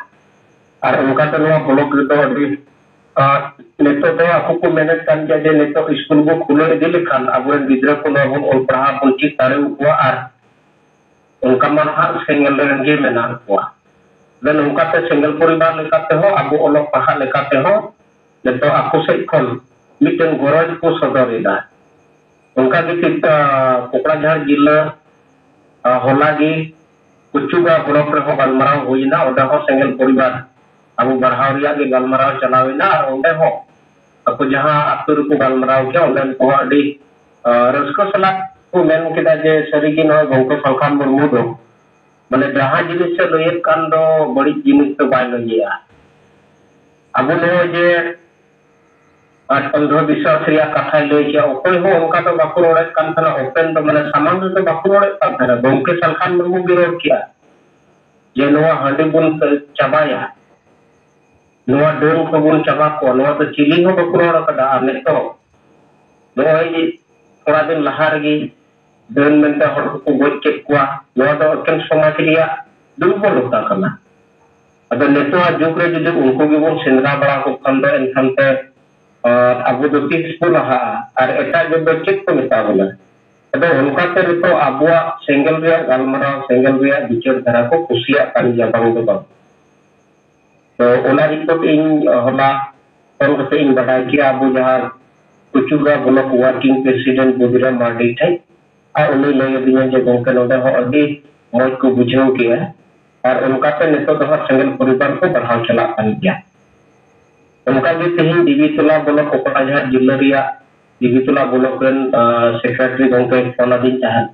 ᱟᱨ ᱚᱱᱠᱟᱛᱮ ᱱᱚᱣᱟ ᱵᱞᱚᱠ ᱨᱮᱫᱚ ᱟᱹᱰᱤ ᱱᱤᱛᱚᱜ ᱫᱚ ᱟᱠᱚ ᱠᱚ ᱢᱮᱱᱮᱫ ᱠᱟᱱ ᱜᱮᱭᱟ ᱡᱮ ᱱᱤᱛᱚᱜ ᱥᱠᱩᱞ ᱵᱚ ᱠᱷᱩᱞᱟᱹᱣ ᱤᱫᱤ ᱞᱮᱠᱷᱟᱱ ᱟᱵᱚᱨᱮᱱ ᱜᱤᱫᱽᱨᱟᱹ ᱠᱚ ᱱᱚᱣᱟ ᱵᱚᱱ ᱚᱞ ᱯᱟᱲᱦᱟᱣ ᱵᱚᱱ ᱪᱮᱫ ᱫᱟᱲᱮ ᱟᱠᱚᱣᱟ, ᱟᱨ ᱚᱱᱠᱟ ᱢᱟ ᱱᱟᱦᱟᱜ ᱥᱮᱸᱜᱮᱞ ᱨᱮᱱ ᱜᱮ ᱢᱮᱱᱟᱜ ᱠᱚᱣᱟ᱾ ᱟᱫᱚ ᱱᱚᱝᱠᱟᱛᱮ ᱥᱮᱸᱜᱮᱞ ᱯᱚᱨᱤᱵᱟᱨ ᱞᱮᱠᱟ ᱛᱮᱦᱚᱸ ᱟᱵᱚ ᱚᱞᱚᱜ ᱯᱟᱲᱦᱟᱜ ᱞᱮᱠᱟ ᱛᱮᱦᱚᱸ ᱱᱤᱛᱚᱜ ᱟᱠᱚ ᱥᱮᱫ ᱠᱷᱚᱱ ᱢᱤᱫᱴᱮᱱ ᱜᱚᱨᱚᱡᱽ ᱠᱚ ᱥᱚᱫᱚᱨ ᱮᱫᱟ᱾ ᱚᱱᱠᱟ ᱜᱮ ᱴᱷᱤᱠ ᱠᱚᱠᱲᱟᱡᱷᱟᱲ ᱡᱤᱞᱟᱹ ᱦᱚᱞᱟ ᱜᱮ ᱠᱩᱪᱩᱜᱟ ᱵᱞᱚᱠ ᱨᱮᱦᱚᱸ ᱜᱟᱞᱢᱟᱨᱟᱣ ᱦᱩᱭᱮᱱᱟ᱾ ᱚᱸᱰᱮ ᱦᱚᱸ ᱥᱮᱸᱜᱮᱞ ᱯᱚᱨᱤᱵᱟᱨ ᱟᱵᱚ ᱵᱟᱲᱦᱟᱣ ᱨᱮᱭᱟᱜ ᱜᱮ ᱜᱟᱞᱢᱟᱨᱟᱣ ᱪᱟᱞᱟᱣ ᱮᱱᱟ, ᱟᱨ ᱚᱸᱰᱮ ᱦᱚᱸ ᱟᱠᱚ ᱡᱟᱦᱟᱸ ᱟᱛᱳ ᱨᱮᱠᱚ ᱜᱟᱞᱢᱟᱨᱟᱣ ᱠᱮᱫᱟ ᱚᱸᱰᱮᱱ ᱠᱚᱦᱚᱸ ᱟᱹᱰᱤ ᱨᱟᱹᱥᱠᱟᱹ ᱥᱟᱞᱟᱜ ᱠᱚ ᱢᱮᱱ ᱠᱮᱫᱟ ᱡᱮ ᱥᱟᱹᱨᱤᱜᱮ ᱱᱚᱜᱼᱚᱭ ᱜᱚᱢᱠᱮ ᱥᱟᱞᱠᱷᱟᱱ ᱢᱩᱨᱢᱩ ᱫᱚ ᱢᱟᱱᱮ ᱡᱟᱦᱟᱸ ᱡᱤᱱᱤᱥ ᱮ ᱞᱟᱹᱭᱮᱫ ᱠᱟᱱ ᱫᱚ ᱵᱟᱹᱲᱤᱡ ᱡᱤᱱᱤᱥ ᱫᱚ ᱵᱟᱭ ᱞᱟᱹᱭᱮᱜᱼᱟ᱾ ᱟᱵᱚ ᱱᱚᱜᱼᱚᱭ ᱡᱮ ᱟᱨ ᱚᱱᱫᱷᱚ ᱵᱤᱥᱣᱟᱥ ᱨᱮᱭᱟᱜ ᱠᱟᱛᱷᱟᱭ ᱞᱟᱹᱭ ᱠᱮᱭᱟ, ᱚᱠᱚᱭ ᱦᱚᱸ ᱚᱱᱠᱟ ᱫᱚ ᱵᱟᱠᱚ ᱨᱚᱲᱮᱫ ᱠᱟᱱ ᱛᱟᱦᱮᱱᱟ, ᱳᱯᱮᱱ ᱫᱚ ᱢᱟᱱᱮ ᱥᱟᱢᱟᱝ ᱨᱮᱫᱚ ᱵᱟᱠᱚ ᱨᱚᱲᱮᱫ ᱠᱟᱱ ᱛᱟᱦᱮᱱᱟ᱾ ᱜᱚᱢᱠᱮ ᱥᱟᱞᱠᱷᱟᱱ ᱢᱩᱨᱢᱩ ᱜᱮ ᱨᱚᱲ ᱠᱮᱭᱟ ᱡᱮ ᱱᱚᱣᱟ ᱦᱟᱺᱰᱤ ᱵᱚᱱ ᱪᱟᱵᱟᱭᱟ, ᱱᱚᱣᱟ ᱰᱟᱹᱱ ᱠᱚᱵᱚᱱ ᱪᱟᱵᱟ ᱠᱚᱣᱟ, ᱱᱚᱣᱟ ᱫᱚ ᱪᱤᱞᱤ ᱦᱚᱸ ᱵᱟᱠᱚ ᱨᱚᱲ ᱠᱟᱫᱟ᱾ ᱟᱨ ᱱᱤᱛᱚᱜ ᱱᱚᱜᱼᱚᱭ ᱛᱷᱚᱲᱟ ᱫᱤᱱ ᱞᱟᱦᱟ ᱨᱮᱜᱮ ᱰᱟᱹᱱ ᱢᱮᱱᱛᱮ ᱦᱚᱲ ᱠᱚᱠᱚ ᱜᱚᱡ ᱠᱮᱫ ᱠᱚᱣᱟ, ᱱᱚᱣᱟ ᱫᱚ ᱮᱠᱮᱱ ᱥᱚᱢᱟᱡᱽ ᱨᱮᱭᱟᱜ ᱫᱩᱨᱵᱚᱞᱚᱛᱟ ᱠᱟᱱᱟ᱾ ᱟᱫᱚ ᱱᱤᱛᱚᱜᱟᱜ ᱡᱩᱜᱽ ᱨᱮ ᱡᱩᱫᱤ ᱩᱱᱠᱩ ᱜᱮᱵᱚᱱ ᱥᱮᱸᱫᱽᱨᱟ ᱵᱟᱲᱟ ᱠᱚ ᱠᱷᱟᱱ ᱫᱚ ᱮᱱᱠᱷᱟᱱ ᱛᱮ ᱟᱨ ᱟᱵᱚ ᱫᱚ ᱛᱤᱥ ᱵᱚ ᱞᱟᱦᱟᱜᱼᱟ? ᱟᱨ ᱮᱴᱟᱜ ᱡᱟᱹᱛ ᱫᱚ ᱪᱮᱫ ᱠᱚ ᱢᱮᱛᱟ ᱵᱚᱱᱟ? ᱟᱫᱚ ᱚᱱᱠᱟᱛᱮ ᱱᱤᱛᱚᱜ ᱟᱵᱚᱣᱟᱜ ᱥᱮᱸᱜᱮᱞ ᱨᱮᱭᱟᱜ ᱜᱟᱞᱢᱟᱨᱟᱣ, ᱥᱮᱸᱜᱮᱞ ᱨᱮᱭᱟᱜ ᱵᱤᱪᱟᱹᱨ ᱫᱷᱟᱨᱟ ᱠᱚ ᱠᱩᱥᱤᱭᱟᱜ ᱠᱟᱱ ᱜᱮᱭᱟ, ᱵᱟᱝ ᱫᱚ ᱵᱟᱝ᱾ ᱛᱚ ᱚᱱᱟ ᱨᱤᱯᱳᱨᱴ ᱤᱧ ᱦᱚᱞᱟ ᱯᱷᱳᱱ ᱠᱟᱛᱮ ᱤᱧ ᱵᱟᱰᱟᱭ ᱠᱮᱜᱼᱟ, ᱟᱵᱚ ᱡᱟᱦᱟᱸ ᱠᱩᱪᱩᱜᱟ ᱵᱞᱚᱠ ᱣᱟᱨᱠᱤᱝ ᱯᱨᱮᱥᱤᱰᱮᱱᱴ ᱵᱩᱫᱷᱤᱨᱟᱢ ᱢᱟᱨᱰᱤ ᱴᱷᱮᱱ, ᱟᱨ ᱩᱱᱤ ᱞᱟᱹᱭ ᱟᱹᱫᱤᱧᱟ ᱡᱮ ᱜᱚᱢᱠᱮ ᱱᱚᱰᱮ ᱦᱚᱸ ᱟᱹᱰᱤ ᱢᱚᱡᱽ ᱠᱚ ᱵᱩᱡᱷᱟᱹᱣ ᱠᱮᱜᱼᱟ᱾ ᱟᱨ ᱚᱱᱠᱟᱛᱮ ᱱᱤᱛᱚᱜ ᱫᱚ ᱦᱟᱸᱜ ᱥᱮᱸᱜᱮᱞ ᱯᱚᱨᱤᱵᱟᱨ ᱠᱚ ᱵᱟᱲᱦᱟᱣ ᱪᱟᱞᱟᱜ ᱠᱟᱱ ᱜᱮᱭᱟ᱾ ᱚᱱᱠᱟᱜᱮ ᱛᱮᱦᱮᱧ ᱫᱮᱵᱤᱛᱚᱞᱟ ᱵᱞᱚᱠ ᱠᱚᱠᱲᱟᱡᱷᱟᱨ ᱡᱤᱞᱟᱹ ᱨᱮᱭᱟᱜ ᱫᱮᱵᱤᱛᱚᱞᱟ ᱵᱞᱚᱠ ᱨᱮᱱ ᱥᱮᱠᱨᱮᱴᱟᱨᱤ ᱜᱚᱢᱠᱮ ᱯᱷᱳᱱ ᱟᱹᱫᱤᱧ ᱛᱟᱦᱮᱸᱫ᱾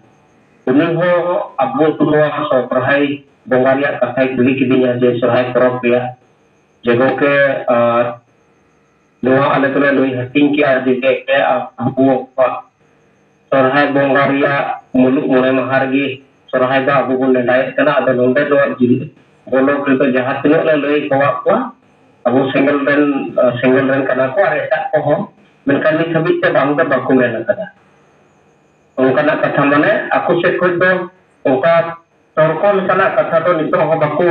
ᱩᱱᱤ ᱦᱚᱸ ᱟᱵᱚ ᱱᱚᱣᱟ ᱥᱚᱦᱨᱟᱭ ᱵᱚᱸᱜᱟ ᱨᱮᱭᱟᱜ ᱠᱟᱛᱷᱟᱭ ᱠᱩᱞᱤ ᱠᱤᱫᱤᱧᱟ ᱡᱮ ᱥᱚᱦᱨᱟᱭ ᱯᱚᱨᱚᱵᱽ ᱨᱮᱭᱟᱜ ᱡᱮ ᱜᱚᱢᱠᱮ, ᱟᱨ ᱱᱚᱣᱟ ᱟᱞᱮ ᱫᱚᱞᱮ ᱞᱟᱹᱭ ᱦᱟᱹᱴᱤᱧ ᱠᱮᱜᱼᱟ ᱡᱮ ᱟᱵᱚᱣᱟᱜ ᱥᱚᱦᱨᱟᱭ ᱵᱚᱸᱜᱟ ᱨᱮᱭᱟᱜ ᱢᱩᱞᱩᱜ ᱢᱚᱬᱮ ᱢᱟᱦᱟ ᱨᱮᱜᱮ ᱥᱚᱦᱨᱟᱭ ᱫᱚ ᱟᱵᱚ ᱵᱚᱱ ᱱᱮᱰᱟᱭᱮᱫ ᱠᱟᱱᱟ᱾ ᱟᱫᱚ ᱱᱚᱰᱮ ᱫᱚ ᱡᱤᱞ ᱵᱚᱞᱚᱠ ᱨᱮᱫᱚ ᱡᱟᱦᱟᱸ ᱛᱤᱱᱟᱹᱜ ᱞᱮ ᱞᱟᱹᱭ ᱦᱚᱴᱚᱣᱟᱜ ᱠᱚᱣᱟ, ᱟᱵᱚ ᱥᱮᱸᱜᱮᱞ ᱨᱮᱱ, ᱥᱮᱸᱜᱮᱞ ᱨᱮᱱ ᱠᱟᱱᱟ ᱠᱚ ᱟᱨ ᱮᱴᱟᱜ ᱠᱚᱦᱚᱸ, ᱢᱮᱱᱠᱷᱟᱱ ᱱᱤᱛ ᱦᱟᱹᱵᱤᱡ ᱛᱮ ᱵᱟᱝ ᱫᱚ ᱵᱟᱠᱚ ᱢᱮᱱ ᱟᱠᱟᱫᱟ᱾ ᱚᱱᱠᱟᱱᱟᱜ ᱠᱟᱛᱷᱟ, ᱢᱟᱱᱮ ᱟᱠᱚ ᱥᱮᱫ ᱠᱷᱚᱱ ᱫᱚ ᱚᱱᱠᱟ ᱛᱚᱨᱠᱚ ᱞᱮᱠᱟᱱᱟᱜ ᱠᱟᱛᱷᱟ ᱫᱚ ᱱᱤᱛᱚᱜ ᱦᱚᱸ ᱵᱟᱠᱚ,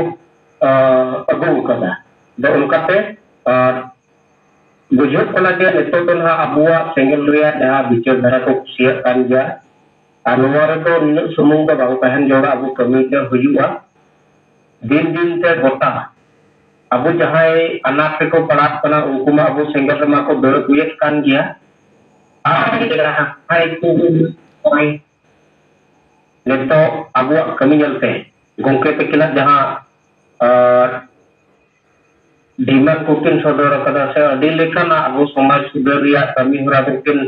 ᱟᱸ, ᱟᱹᱜᱩ ᱟᱠᱟᱫᱟ᱾ ᱟᱫᱚ ᱚᱱᱠᱟᱛᱮ, ᱟᱨ ᱵᱩᱡᱷᱟᱹᱜ ᱠᱟᱱᱟ ᱡᱮ ᱱᱤᱛᱚᱜ ᱫᱚ ᱱᱟᱦᱟᱜ ᱟᱵᱚᱣᱟᱜ ᱥᱮᱸᱜᱮᱞ ᱨᱮᱭᱟᱜ ᱡᱟᱦᱟᱸ ᱵᱤᱪᱟᱹᱨ ᱫᱷᱟᱨᱟ ᱠᱚ ᱠᱩᱥᱤᱭᱟᱜ ᱠᱟᱱ ᱜᱮᱭᱟ᱾ ᱟᱨ ᱱᱚᱣᱟ ᱨᱮᱫᱚ ᱱᱤᱱᱟᱹᱜ ᱥᱩᱢᱩᱝ ᱫᱚ ᱵᱟᱝ ᱛᱟᱦᱮᱱ ᱡᱚᱲᱟ, ᱟᱵᱚ ᱠᱟᱹᱢᱤ ᱛᱮ ᱦᱩᱭᱩᱜᱼᱟ᱾ ᱫᱤᱱ ᱫᱤᱱ ᱛᱮ ᱜᱚᱴᱟ ᱟᱵᱚ ᱡᱟᱦᱟᱸᱭ ᱟᱱᱟᱴ ᱨᱮᱠᱚ ᱯᱟᱲᱟᱜ ᱠᱟᱱᱟ, ᱩᱱᱠᱩ ᱢᱟ ᱟᱵᱚ ᱥᱮᱸᱜᱮᱞ ᱨᱮᱢᱟ ᱠᱚ ᱫᱟᱹᱲ ᱟᱹᱜᱩᱭᱮᱫ ᱠᱟᱱ ᱜᱮᱭᱟ᱾ ᱟᱨ ᱡᱟᱦᱟᱸᱭ ᱠᱚ ᱱᱚᱜᱼᱚᱭ ᱱᱤᱛᱚᱜ ᱟᱵᱚᱣᱟᱜ ᱠᱟᱹᱢᱤ ᱧᱮᱞᱛᱮ ᱜᱚᱢᱠᱮ ᱛᱟᱹᱠᱤᱱᱟᱜ ᱡᱟᱦᱟᱸ, ᱟᱨ ᱰᱤᱢᱟᱱᱰ ᱠᱚᱠᱤᱱ ᱥᱚᱫᱚᱨ ᱟᱠᱟᱫᱟ ᱥᱮ ᱟᱹᱰᱤ ᱞᱮᱠᱟᱱᱟᱜ ᱟᱵᱚ ᱥᱚᱢᱟᱡᱽ ᱥᱩᱫᱷᱟᱹᱨ ᱨᱮᱭᱟᱜ ᱠᱟᱹᱢᱤ ᱦᱚᱨᱟ ᱠᱚᱠᱤᱱ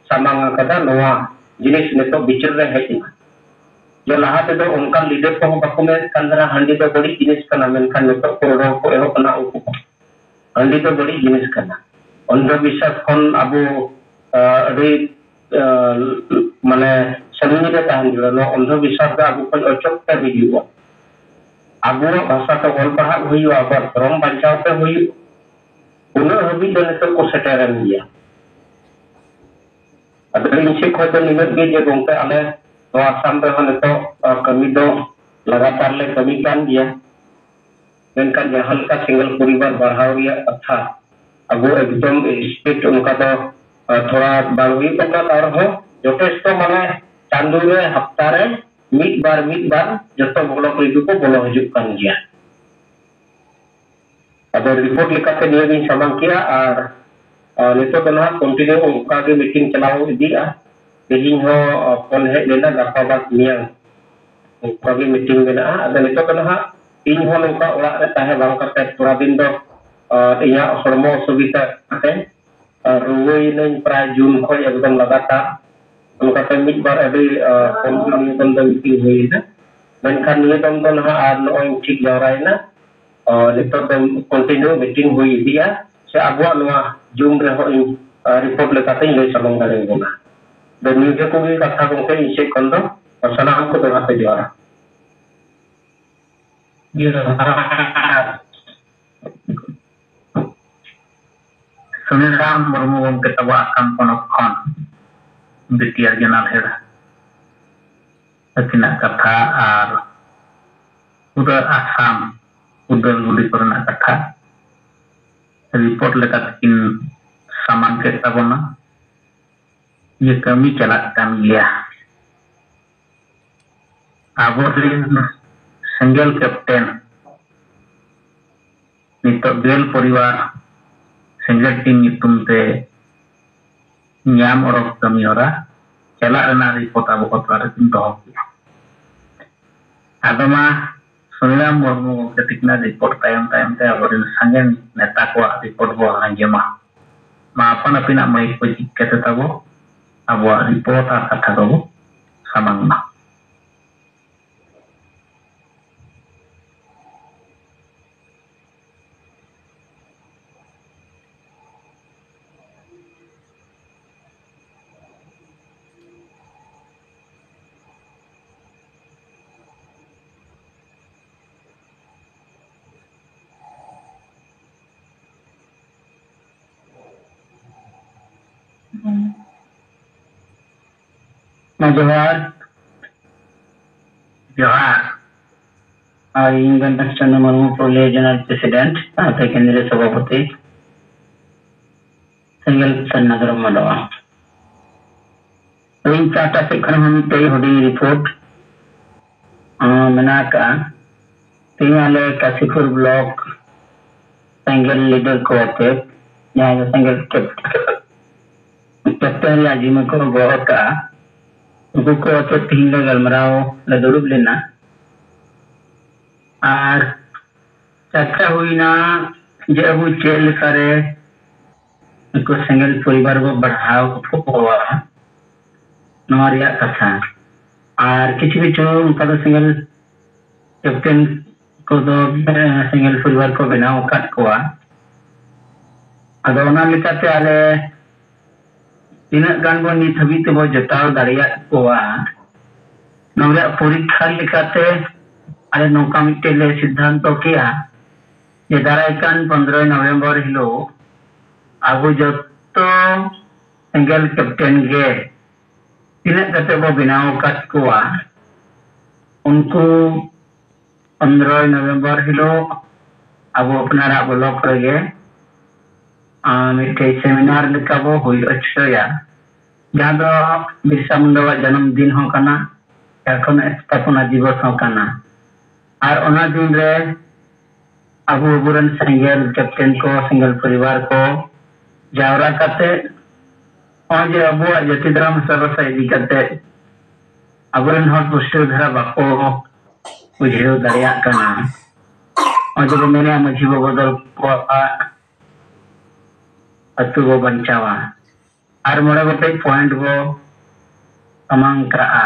ᱥᱟᱢᱟᱝ ᱟᱠᱟᱫᱟ, ᱱᱚᱣᱟ ᱡᱤᱱᱤᱥ ᱱᱤᱛᱚᱜ ᱵᱤᱪᱟᱹᱨ ᱨᱮ ᱦᱮᱡ ᱮᱱᱟ᱾ ᱡᱮ ᱞᱟᱦᱟ ᱛᱮᱫᱚ ᱚᱱᱠᱟᱱ ᱞᱤᱰᱟᱨ ᱠᱚᱦᱚᱸ ᱵᱟᱠᱚ ᱢᱮᱱᱮᱫ ᱠᱟᱱ ᱛᱟᱦᱮᱱᱟ ᱦᱟᱺᱰᱤ ᱫᱚ ᱵᱟᱹᱲᱤᱡ ᱡᱤᱱᱤᱥ ᱠᱟᱱᱟ, ᱢᱮᱱᱠᱷᱟᱱ ᱱᱤᱛᱚᱜ ᱠᱚ ᱨᱚᱲ ᱠᱚ ᱮᱦᱚᱵ ᱮᱱᱟ ᱩᱱᱠᱩ ᱠᱚ᱾ ᱦᱟᱺᱰᱤ ᱫᱚ ᱵᱟᱹᱲᱤᱡ ᱡᱤᱱᱤᱥ ᱠᱟᱱᱟ᱾ ᱚᱱᱫᱷᱚᱵᱤᱥᱣᱟᱥ ᱠᱷᱚᱱ ᱟᱵᱚ, ᱟᱹᱰᱤ, ᱢᱟᱱᱮ ᱥᱟᱺᱜᱤᱧ ᱨᱮ ᱛᱟᱦᱮᱱ ᱡᱟᱹᱨᱩᱲᱟ᱾ ᱱᱚᱣᱟ ᱚᱱᱫᱷᱚᱵᱤᱥᱣᱟᱥ ᱫᱚ ᱟᱵᱚ ᱠᱷᱚᱱ ᱚᱪᱚᱜ ᱛᱮ ᱦᱩᱭᱩᱜᱼᱟ᱾ ᱟᱵᱚᱣᱟᱜ ᱵᱷᱟᱥᱟ ᱛᱮ ᱚᱞ ᱯᱟᱲᱦᱟᱜ ᱦᱩᱭᱩᱜᱼᱟ, ᱟᱵᱚᱣᱟᱜ ᱫᱷᱚᱨᱚᱢ ᱵᱟᱧᱪᱟᱣ ᱛᱮ ᱦᱩᱭᱩᱜᱼᱟ᱾ ᱩᱱᱟᱹᱜ ᱦᱟᱹᱵᱤᱡ ᱫᱚ ᱱᱤᱛᱚᱜ ᱠᱚ ᱥᱮᱴᱮᱨᱮᱱ ᱜᱮᱭᱟ᱾ ᱟᱫᱚ ᱤᱧ ᱥᱮᱫ ᱠᱷᱚᱱ ᱫᱚ ᱱᱤᱱᱟᱹᱜ ᱜᱮ ᱡᱮ ᱜᱚᱢᱠᱮ, ᱟᱞᱮ ᱱᱚᱣᱟ ᱟᱥᱟᱢ ᱨᱮᱦᱚᱸ ᱱᱤᱛᱚᱜ, ᱟᱸ, ᱠᱟᱹᱢᱤ ᱫᱚ ᱞᱟᱜᱟᱛᱟᱨ ᱞᱮ ᱠᱟᱹᱢᱤ ᱠᱟᱱ ᱜᱮᱭᱟ᱾ ᱢᱮᱱᱠᱷᱟᱱ ᱡᱟᱦᱟᱸ ᱞᱮᱠᱟ ᱥᱮᱸᱜᱮᱞ ᱯᱚᱨᱤᱵᱟᱨ ᱵᱟᱲᱦᱟᱣ ᱨᱮᱭᱟᱜ ᱠᱟᱛᱷᱟ, ᱟᱵᱚ ᱮᱠᱫᱚᱢ ᱥᱴᱨᱤᱠᱴ ᱚᱱᱠᱟ ᱫᱚ, ᱟᱸ, ᱛᱷᱚᱲᱟ ᱵᱟᱝ ᱦᱩᱭᱩᱜ ᱠᱟᱱᱟ, ᱛᱟᱣ ᱨᱮᱦᱚᱸ ᱡᱚᱛᱷᱮᱥᱴᱚ, ᱢᱟᱱᱮ ᱪᱟᱸᱫᱳ ᱨᱮ, ᱦᱟᱯᱛᱟ ᱨᱮ ᱢᱤᱫ ᱵᱟᱨ, ᱢᱤᱫ ᱵᱟᱨ ᱡᱚᱛᱚ ᱵᱞᱚᱠ ᱨᱮᱜᱮ ᱠᱚ ᱵᱚᱞᱚ ᱦᱤᱡᱩᱜ ᱠᱟᱱ ᱜᱮᱭᱟ᱾ ᱟᱫᱚ ᱨᱤᱯᱳᱨᱴ ᱞᱮᱠᱟᱛᱮ ᱱᱤᱭᱟᱹ ᱜᱤᱧ ᱥᱟᱢᱟᱝ ᱠᱮᱜᱼᱟ᱾ ᱟᱨ, ᱟᱨ ᱱᱤᱛᱚᱜ ᱫᱚ ᱱᱟᱦᱟᱜ ᱠᱚᱱᱴᱤᱱᱤᱭᱩ ᱚᱱᱠᱟ ᱜᱮ ᱢᱤᱴᱤᱝ ᱪᱟᱞᱟᱣ ᱤᱫᱤᱜᱼᱟ᱾ ᱛᱮᱦᱮᱧ ᱦᱚᱸ, ᱟᱨ, ᱯᱷᱳᱱ ᱦᱮᱡ ᱞᱮᱱᱟ, ᱜᱟᱯᱟ ᱵᱟᱫ ᱢᱮᱭᱟᱝ ᱚᱱᱠᱟ ᱜᱮ ᱢᱤᱴᱤᱝ ᱢᱮᱱᱟᱜᱼᱟ᱾ ᱟᱫᱚ ᱱᱤᱛᱚᱜ ᱫᱚ ᱱᱟᱦᱟᱜ ᱤᱧ ᱦᱚᱸ ᱱᱚᱝᱠᱟ ᱚᱲᱟᱜ ᱨᱮ ᱛᱟᱦᱮᱸ ᱵᱟᱝ ᱠᱟᱛᱮ ᱛᱷᱚᱲᱟ ᱫᱤᱱ ᱫᱚ, ᱟᱨ, ᱤᱧᱟᱹᱜ ᱦᱚᱲᱢᱚ ᱚᱥᱩᱵᱤᱫᱷᱟ ᱠᱟᱛᱮ ᱟᱨ ᱨᱩᱣᱟᱹᱭᱮᱱᱟᱹᱧ ᱯᱨᱟᱭ ᱡᱩᱱ ᱠᱷᱚᱱ ᱮᱠᱫᱚᱢ ᱞᱟᱜᱟᱛᱟᱨ᱾ ᱚᱱᱠᱟᱛᱮ ᱢᱤᱫ ᱵᱟᱨ ᱟᱹᱰᱤ, ᱟᱨ, ᱠᱚᱢ ᱱᱤᱭᱟᱹ ᱫᱚᱢ ᱫᱚ ᱢᱤᱫᱴᱤᱡ ᱦᱩᱭᱮᱱᱟ᱾ ᱢᱮᱱᱠᱷᱟᱱ ᱱᱤᱭᱟᱹ ᱫᱚᱢ ᱫᱚ ᱱᱟᱦᱟᱜ ᱟᱨ ᱱᱚᱜᱼᱚᱭ ᱴᱷᱤᱠ ᱡᱟᱣᱨᱟᱭᱮᱱᱟ᱾ ᱟᱨ, ᱱᱤᱛᱚᱜ ᱫᱚ continue meeting ᱦᱩᱭ ᱤᱫᱤᱜᱼᱟ, ᱥᱮ ᱟᱵᱚᱣᱟᱜ ᱱᱚᱣᱟ ᱡᱩᱢ ᱨᱮᱦᱚᱸ ᱤᱧ, ᱟᱨ, report ᱞᱮᱠᱟᱛᱮᱧ ᱞᱟᱹᱭ ᱥᱟᱢᱟᱝ ᱫᱟᱲᱮᱭᱟᱵᱚᱱᱟ᱾ ᱟᱫᱚ ᱱᱤᱭᱟᱹ ᱠᱚᱜᱮ ᱠᱟᱛᱷᱟ ᱜᱚᱢᱠᱮ ᱤᱧ ᱥᱮᱫ ᱠᱷᱚᱱ ᱫᱚ᱾ ᱥᱟᱱᱟᱢ ᱠᱚ ᱫᱚᱦᱲᱟ ᱛᱮ ᱡᱚᱦᱟᱨ᱾ ᱡᱚᱦᱟᱨ᱾ ᱥᱩᱱᱤᱨᱟᱢ ᱢᱩᱨᱢᱩ ᱜᱚᱢᱠᱮ ᱛᱟᱵᱚ ᱟᱥᱟᱢ ᱯᱚᱱᱚᱛ ᱠᱷᱚᱱ ᱵᱤᱴᱤᱟᱨ ᱡᱚᱱᱟᱞ ᱦᱮᱲ ᱟᱹᱠᱤᱱᱟᱜ ᱠᱟᱛᱷᱟ ᱟᱨ ᱯᱩᱨᱟᱹ ᱟᱥᱟᱢ ᱩᱫᱟᱹᱞ ᱜᱩᱰᱤ ᱠᱚᱨᱮᱱᱟᱜ ᱠᱟᱛᱷᱟ ᱨᱤᱯᱳᱨᱴ ᱞᱮᱠᱟᱛᱮ ᱠᱤᱱ ᱥᱟᱢᱟᱝ ᱠᱮᱫ ᱛᱟᱵᱚᱱᱟ᱾ ᱡᱮ ᱠᱟᱹᱢᱤ ᱪᱟᱞᱟᱜ ᱠᱟᱱ ᱜᱮᱭᱟ᱾ ᱟᱵᱚᱨᱮᱱ ᱥᱮᱸᱜᱮᱞ ᱠᱮᱯᱴᱮᱱ ᱱᱤᱛᱚᱜ ᱜᱮᱞ ᱯᱚᱨᱤᱵᱟᱨ ᱥᱮᱸᱜᱮᱞ ᱴᱤᱢ ᱧᱩᱛᱩᱢ ᱛᱮ ᱧᱟᱢ ᱚᱰᱚᱠ ᱠᱟᱹᱢᱤ ᱦᱚᱨᱟ ᱪᱟᱞᱟᱜ ᱨᱮᱱᱟᱜ ᱨᱤᱯᱳᱨᱴ ᱟᱵᱚ ᱠᱚ ᱛᱟᱞᱟ ᱨᱮᱵᱚᱱ ᱫᱚᱦᱚ ᱠᱮᱫᱟ᱾ ᱟᱫᱚ ᱢᱟ ᱥᱩᱱᱤᱨᱟᱢ ᱢᱩᱨᱢᱩ ᱜᱚᱢᱠᱮ ᱛᱤᱠᱤᱱᱟᱜ ᱨᱤᱯᱳᱨᱴ ᱛᱟᱭᱚᱢ ᱛᱟᱭᱚᱢ ᱛᱮ ᱟᱵᱚᱨᱮᱱ ᱥᱟᱸᱜᱮ ᱱᱮᱛᱟ ᱠᱚᱣᱟᱜ ᱨᱤᱯᱳᱨᱴ ᱵᱚ ᱟᱸᱡᱚᱢᱟ᱾ ᱢᱟ ᱟᱯᱟᱱ ᱟᱹᱯᱤᱱᱟᱜ ᱢᱟᱹᱭᱤᱠ ᱠᱚ ᱡᱷᱤᱡ ᱠᱟᱛᱮ ᱛᱟᱵᱚ ᱟᱵᱚᱣᱟᱜ ᱨᱤᱯᱳᱨᱴ ᱟᱨ ᱠᱟᱛᱷᱟ ᱠᱚᱵᱚ ᱥᱟᱢᱟᱝ ᱢᱟ᱾ ᱢᱟ ᱡᱚᱦᱟᱨ᱾ ᱡᱚᱦᱟᱨ᱾ ᱟᱨ ᱤᱧ ᱜᱚᱱᱰᱟᱥ ᱪᱚᱱᱫᱨᱚ ᱢᱩᱨᱢᱩ, ᱯᱩᱨᱩᱞᱤᱭᱟᱹ ᱡᱚᱱᱟᱞ ᱯᱨᱮᱥᱤᱰᱮᱱᱴ, ᱥᱟᱶᱛᱮ ᱠᱮᱱᱫᱨᱤᱭᱚ ᱥᱚᱵᱷᱟᱯᱚᱛᱤ, ᱥᱮᱸᱜᱮᱞ ᱥᱟᱨᱱᱟ ᱫᱷᱚᱨᱚᱢ ᱢᱟᱰᱣᱟ᱾ ᱤᱧ ᱯᱟᱦᱴᱟ ᱥᱮᱫ ᱠᱷᱚᱱ ᱦᱚᱸ ᱢᱤᱫᱴᱮᱡ ᱦᱩᱰᱤᱧ ᱨᱤᱯᱳᱨᱴ, ᱟᱸ, ᱢᱮᱱᱟᱜ ᱟᱠᱟᱫᱼᱟ᱾ ᱛᱮᱦᱮᱧ ᱟᱞᱮ ᱠᱟᱥᱤᱯᱩᱨ ᱵᱞᱚᱠ ᱥᱮᱸᱜᱮᱞ ᱞᱤᱰᱟᱨ ᱠᱚ ᱟᱛᱮ, ᱡᱟᱦᱟᱸᱭ ᱫᱚ ᱥᱮᱸᱜᱮᱞ ᱠᱮᱯ-, ᱠᱮᱯᱴᱮᱱ ᱨᱮᱭᱟᱜ ᱡᱤᱢᱟᱹ ᱠᱚ ᱜᱚᱦᱚᱲ ᱠᱟᱜᱼᱟ, ᱩᱱᱠᱩ ᱠᱚ ᱟᱛᱮ ᱛᱮᱦᱮᱧ ᱞᱮ ᱜᱟᱞᱢᱟᱨᱟᱣ ᱞᱮ ᱫᱩᱲᱩᱵ ᱞᱮᱱᱟ᱾ ᱟᱨ ᱪᱟᱨᱪᱟ ᱦᱩᱭᱱᱟ ᱡᱮ ᱟᱵᱚ ᱪᱮᱫ ᱞᱮᱠᱟᱨᱮ ᱩᱱᱠᱩ ᱥᱮᱸᱜᱮᱞ ᱯᱚᱨᱤᱵᱟᱨ ᱵᱚ ᱵᱟᱲᱦᱟᱣ ᱠᱚᱣᱟ, ᱱᱚᱣᱟ ᱨᱮᱭᱟᱜ ᱠᱟᱛᱷᱟ᱾ ᱟᱨ ᱠᱤᱪᱷᱩ ᱠᱤᱪᱷᱩ ᱚᱱᱠᱟ ᱫᱚ ᱥᱮᱸᱜᱮᱞ ᱠᱮᱯᱴᱮᱱ ᱠᱚᱫᱚ, ᱮ, ᱥᱮᱸᱜᱮᱞ ᱯᱚᱨᱤᱵᱟᱨ ᱠᱚ ᱵᱮᱱᱟᱣ ᱟᱠᱟᱫ ᱠᱚᱣᱟ᱾ ᱟᱫᱚ ᱚᱱᱟ ᱞᱮᱠᱟᱛᱮ ᱟᱞᱮ ᱛᱤᱱᱟᱹᱜ ᱜᱟᱱ ᱵᱚᱱ ᱱᱤᱛ ᱦᱟᱹᱵᱤᱡ ᱛᱮᱵᱚ ᱡᱚᱴᱟᱣ ᱫᱟᱲᱮᱭᱟᱜ ᱠᱚᱣᱟ, ᱱᱚᱣᱟ ᱨᱮᱭᱟᱜ ᱯᱚᱨᱤᱠᱠᱷᱟ ᱞᱮᱠᱟᱛᱮ ᱟᱞᱮ ᱱᱚᱝᱠᱟ ᱢᱤᱫᱴᱮᱡ ᱞᱮ ᱥᱤᱫᱽᱫᱷᱟᱱᱛᱚ ᱠᱮᱜᱼᱟ ᱡᱮ ᱫᱟᱨᱟᱭ ᱠᱟᱱ ᱯᱚᱱᱫᱽᱨᱚᱭ ᱱᱚᱵᱷᱮᱢᱵᱚᱨ ᱦᱤᱞᱳᱜ ᱟᱵᱚ ᱡᱚᱛᱚ ᱥᱮᱸᱜᱮᱞ ᱠᱮᱯᱴᱮᱱ ᱜᱮ ᱛᱤᱱᱟᱹᱜ ᱠᱟᱛᱮ ᱵᱚ ᱵᱮᱱᱟᱣ ᱟᱠᱟᱫ ᱠᱚᱣᱟ, ᱩᱱᱠᱩ ᱯᱚᱱᱫᱽᱨᱚᱭ ᱱᱚᱵᱷᱮᱢᱵᱚᱨ ᱦᱤᱞᱳᱜ ᱟᱵᱚ ᱟᱯᱱᱟᱨᱟᱜ ᱵᱞᱚᱠ ᱨᱮᱜᱮ, ᱟᱸ, ᱢᱤᱫᱴᱮᱡ ᱥᱮᱢᱤᱱᱟᱨ ᱞᱮᱠᱟ ᱵᱚ ᱦᱩᱭ ᱦᱚᱪᱚᱭᱟ, ᱡᱟᱦᱟᱸ ᱫᱚ ᱵᱤᱨᱥᱟ ᱢᱩᱱᱰᱟᱣᱟᱜ ᱡᱟᱱᱟᱢ ᱫᱤᱱ ᱦᱚᱸ ᱠᱟᱱᱟ, ᱡᱷᱟᱲᱠᱷᱚᱸᱰ ᱥᱛᱷᱟᱯᱚᱱᱟ ᱫᱤᱵᱚᱥ ᱦᱚᱸ ᱠᱟᱱᱟ᱾ ᱟᱨ ᱚᱱᱟ ᱫᱤᱱ ᱨᱮ ᱟᱵᱚ, ᱟᱵᱚᱨᱮᱱ ᱥᱮᱸᱜᱮᱞ ᱠᱮᱯᱴᱮᱱ ᱠᱚ, ᱥᱮᱸᱜᱮᱞ ᱯᱚᱨᱤᱵᱟᱨ ᱠᱚ ᱡᱟᱣᱨᱟ ᱠᱟᱛᱮ, ᱱᱚᱜᱼᱚᱭ ᱡᱮ ᱟᱵᱚᱣᱟᱜ ᱡᱟᱹᱛᱤ ᱫᱷᱚᱨᱚᱢ ᱵᱷᱟᱥᱟ ᱵᱷᱟᱥᱟ ᱤᱫᱤ ᱠᱟᱛᱮ ᱟᱵᱚᱨᱮᱱ ᱦᱚᱲ ᱯᱩᱥᱴᱟᱹᱣ ᱫᱷᱟᱨᱟ ᱵᱟᱠᱚ ᱵᱩᱡᱷᱟᱹᱣ ᱫᱟᱲᱮᱭᱟᱜ ᱠᱟᱱᱟ, ᱱᱚᱜᱼᱚᱭ ᱡᱮ ᱵᱚ ᱢᱮᱱᱮᱫᱼᱟ ᱢᱟᱹᱡᱷᱤ ᱵᱟᱵᱟ ᱫᱚ ᱟᱵᱚᱣᱟᱜ ᱟᱹᱛᱩ ᱵᱚ ᱵᱟᱧᱪᱟᱣᱟ, ᱟᱨ ᱢᱚᱬᱮ ᱜᱚᱴᱮᱡ ᱯᱚᱭᱮᱱᱴ ᱵᱚ ᱥᱟᱢᱟᱝ ᱠᱟᱜᱼᱟ᱾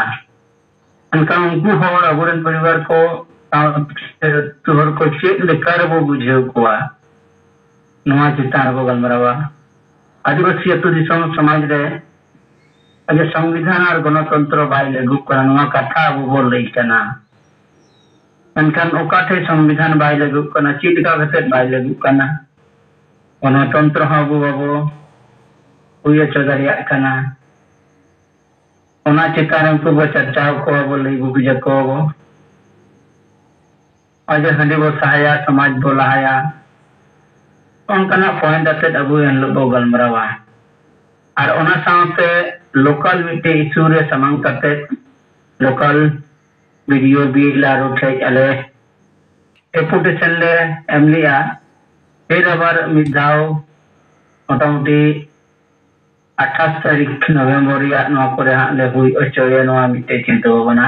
ᱮᱱᱠᱷᱟᱱ ᱩᱱᱠᱩ ᱦᱚᱲ, ᱟᱵᱚᱨᱮᱱ ᱯᱚᱨᱤᱵᱟᱨ ᱠᱚ, ᱥᱟᱶᱛᱮ ᱟᱹᱛᱩ ᱦᱚᱲ ᱠᱚ ᱪᱮᱫ ᱞᱮᱠᱟ ᱨᱮᱵᱚ ᱵᱩᱡᱷᱟᱹᱣ ᱠᱚᱣᱟ, ᱱᱚᱣᱟ ᱪᱮᱛᱟᱱ ᱨᱮᱵᱚ ᱜᱟᱞᱢᱟᱨᱟᱣᱟ᱾ ᱟᱹᱫᱤᱵᱟᱹᱥᱤ ᱟᱹᱛᱩ ᱫᱤᱥᱚᱢ ᱥᱚᱢᱟᱡᱽ ᱨᱮ ᱟᱡᱟᱜ ᱥᱚᱝᱵᱤᱫᱷᱟᱱ ᱟᱨ ᱜᱚᱱᱚᱛᱚᱱᱛᱨᱚ ᱵᱟᱭ ᱞᱟᱹᱜᱩᱜ ᱠᱟᱱᱟ, ᱱᱚᱣᱟ ᱠᱟᱛᱷᱟ ᱟᱵᱚ ᱵᱚ ᱞᱟᱹᱭ ᱠᱟᱱᱟ᱾ ᱢᱮᱱᱠᱷᱟᱱ ᱚᱠᱟ ᱴᱷᱮᱱ ᱥᱚᱝᱵᱤᱫᱷᱟᱱ ᱵᱟᱭ ᱞᱟᱹᱜᱩᱜ ᱠᱟᱱᱟ, ᱪᱮᱫ ᱞᱮᱠᱟ ᱠᱟᱛᱮ ᱵᱟᱭ ᱞᱟᱹᱜᱩᱜ ᱠᱟᱱᱟ, ᱜᱚᱱᱚᱛᱚᱱᱛᱨᱚ ᱦᱚᱸ ᱟᱵᱚ ᱵᱟᱵᱚ ᱦᱩᱭ ᱦᱚᱪᱚ ᱫᱟᱲᱮᱭᱟᱜ ᱠᱟᱱᱟ᱾ ᱚᱱᱟ ᱪᱮᱛᱟᱱ ᱨᱮ ᱩᱱᱠᱩ ᱵᱚ ᱪᱟᱨᱪᱟᱣ ᱠᱚᱣᱟ ᱵᱚ, ᱞᱟᱹᱭ ᱵᱩᱜᱤ ᱟᱠᱚᱣᱟ ᱵᱚ᱾ ᱱᱚᱜᱼᱚᱭ ᱡᱮ ᱦᱟᱺᱰᱤ ᱵᱚ ᱥᱟᱦᱟᱭᱟ, ᱥᱚᱢᱟᱡᱽ ᱵᱚ ᱞᱟᱦᱟᱭᱟ, ᱚᱱᱠᱟᱱᱟᱜ ᱯᱚᱭᱮᱱᱴ ᱟᱛᱮᱫ ᱟᱵᱚ ᱮᱱᱦᱤᱞᱳᱜ ᱵᱚ ᱜᱟᱞᱢᱟᱨᱟᱣᱟ᱾ ᱟᱨ ᱚᱱᱟ ᱥᱟᱶᱛᱮ ᱞᱳᱠᱟᱞ ᱢᱤᱫᱴᱮᱡ ᱤᱥᱩ ᱨᱮ ᱥᱟᱢᱟᱝ ᱠᱟᱛᱮᱫ ᱞᱳᱠᱟᱞ ᱵᱤ ᱰᱤ ᱳ, ᱵᱤ ᱮᱞ ᱟᱨ ᱳ ᱴᱷᱮᱡ ᱟᱞᱮ ᱰᱮᱯᱩᱴᱮᱥᱚᱱ ᱞᱮ ᱮᱢ ᱞᱮᱜᱼᱟ᱾ ᱯᱷᱤᱨ ᱟᱵᱟᱨ ᱢᱤᱫ ᱫᱷᱟᱣ ᱢᱚᱴᱟᱢᱩᱴᱤ ᱟᱴᱷᱟᱥ ᱛᱟᱹᱨᱤᱠᱷ ᱱᱚᱵᱷᱮᱢᱵᱚᱨ ᱨᱮᱭᱟᱜ ᱱᱚᱣᱟ ᱠᱚᱨᱮ ᱦᱟᱸᱜ ᱞᱮ ᱦᱩᱭ ᱦᱚᱪᱚᱭᱟ ᱱᱚᱣᱟ ᱢᱤᱫᱴᱮᱡ ᱪᱤᱱᱛᱟᱹ ᱵᱷᱟᱵᱽᱱᱟ᱾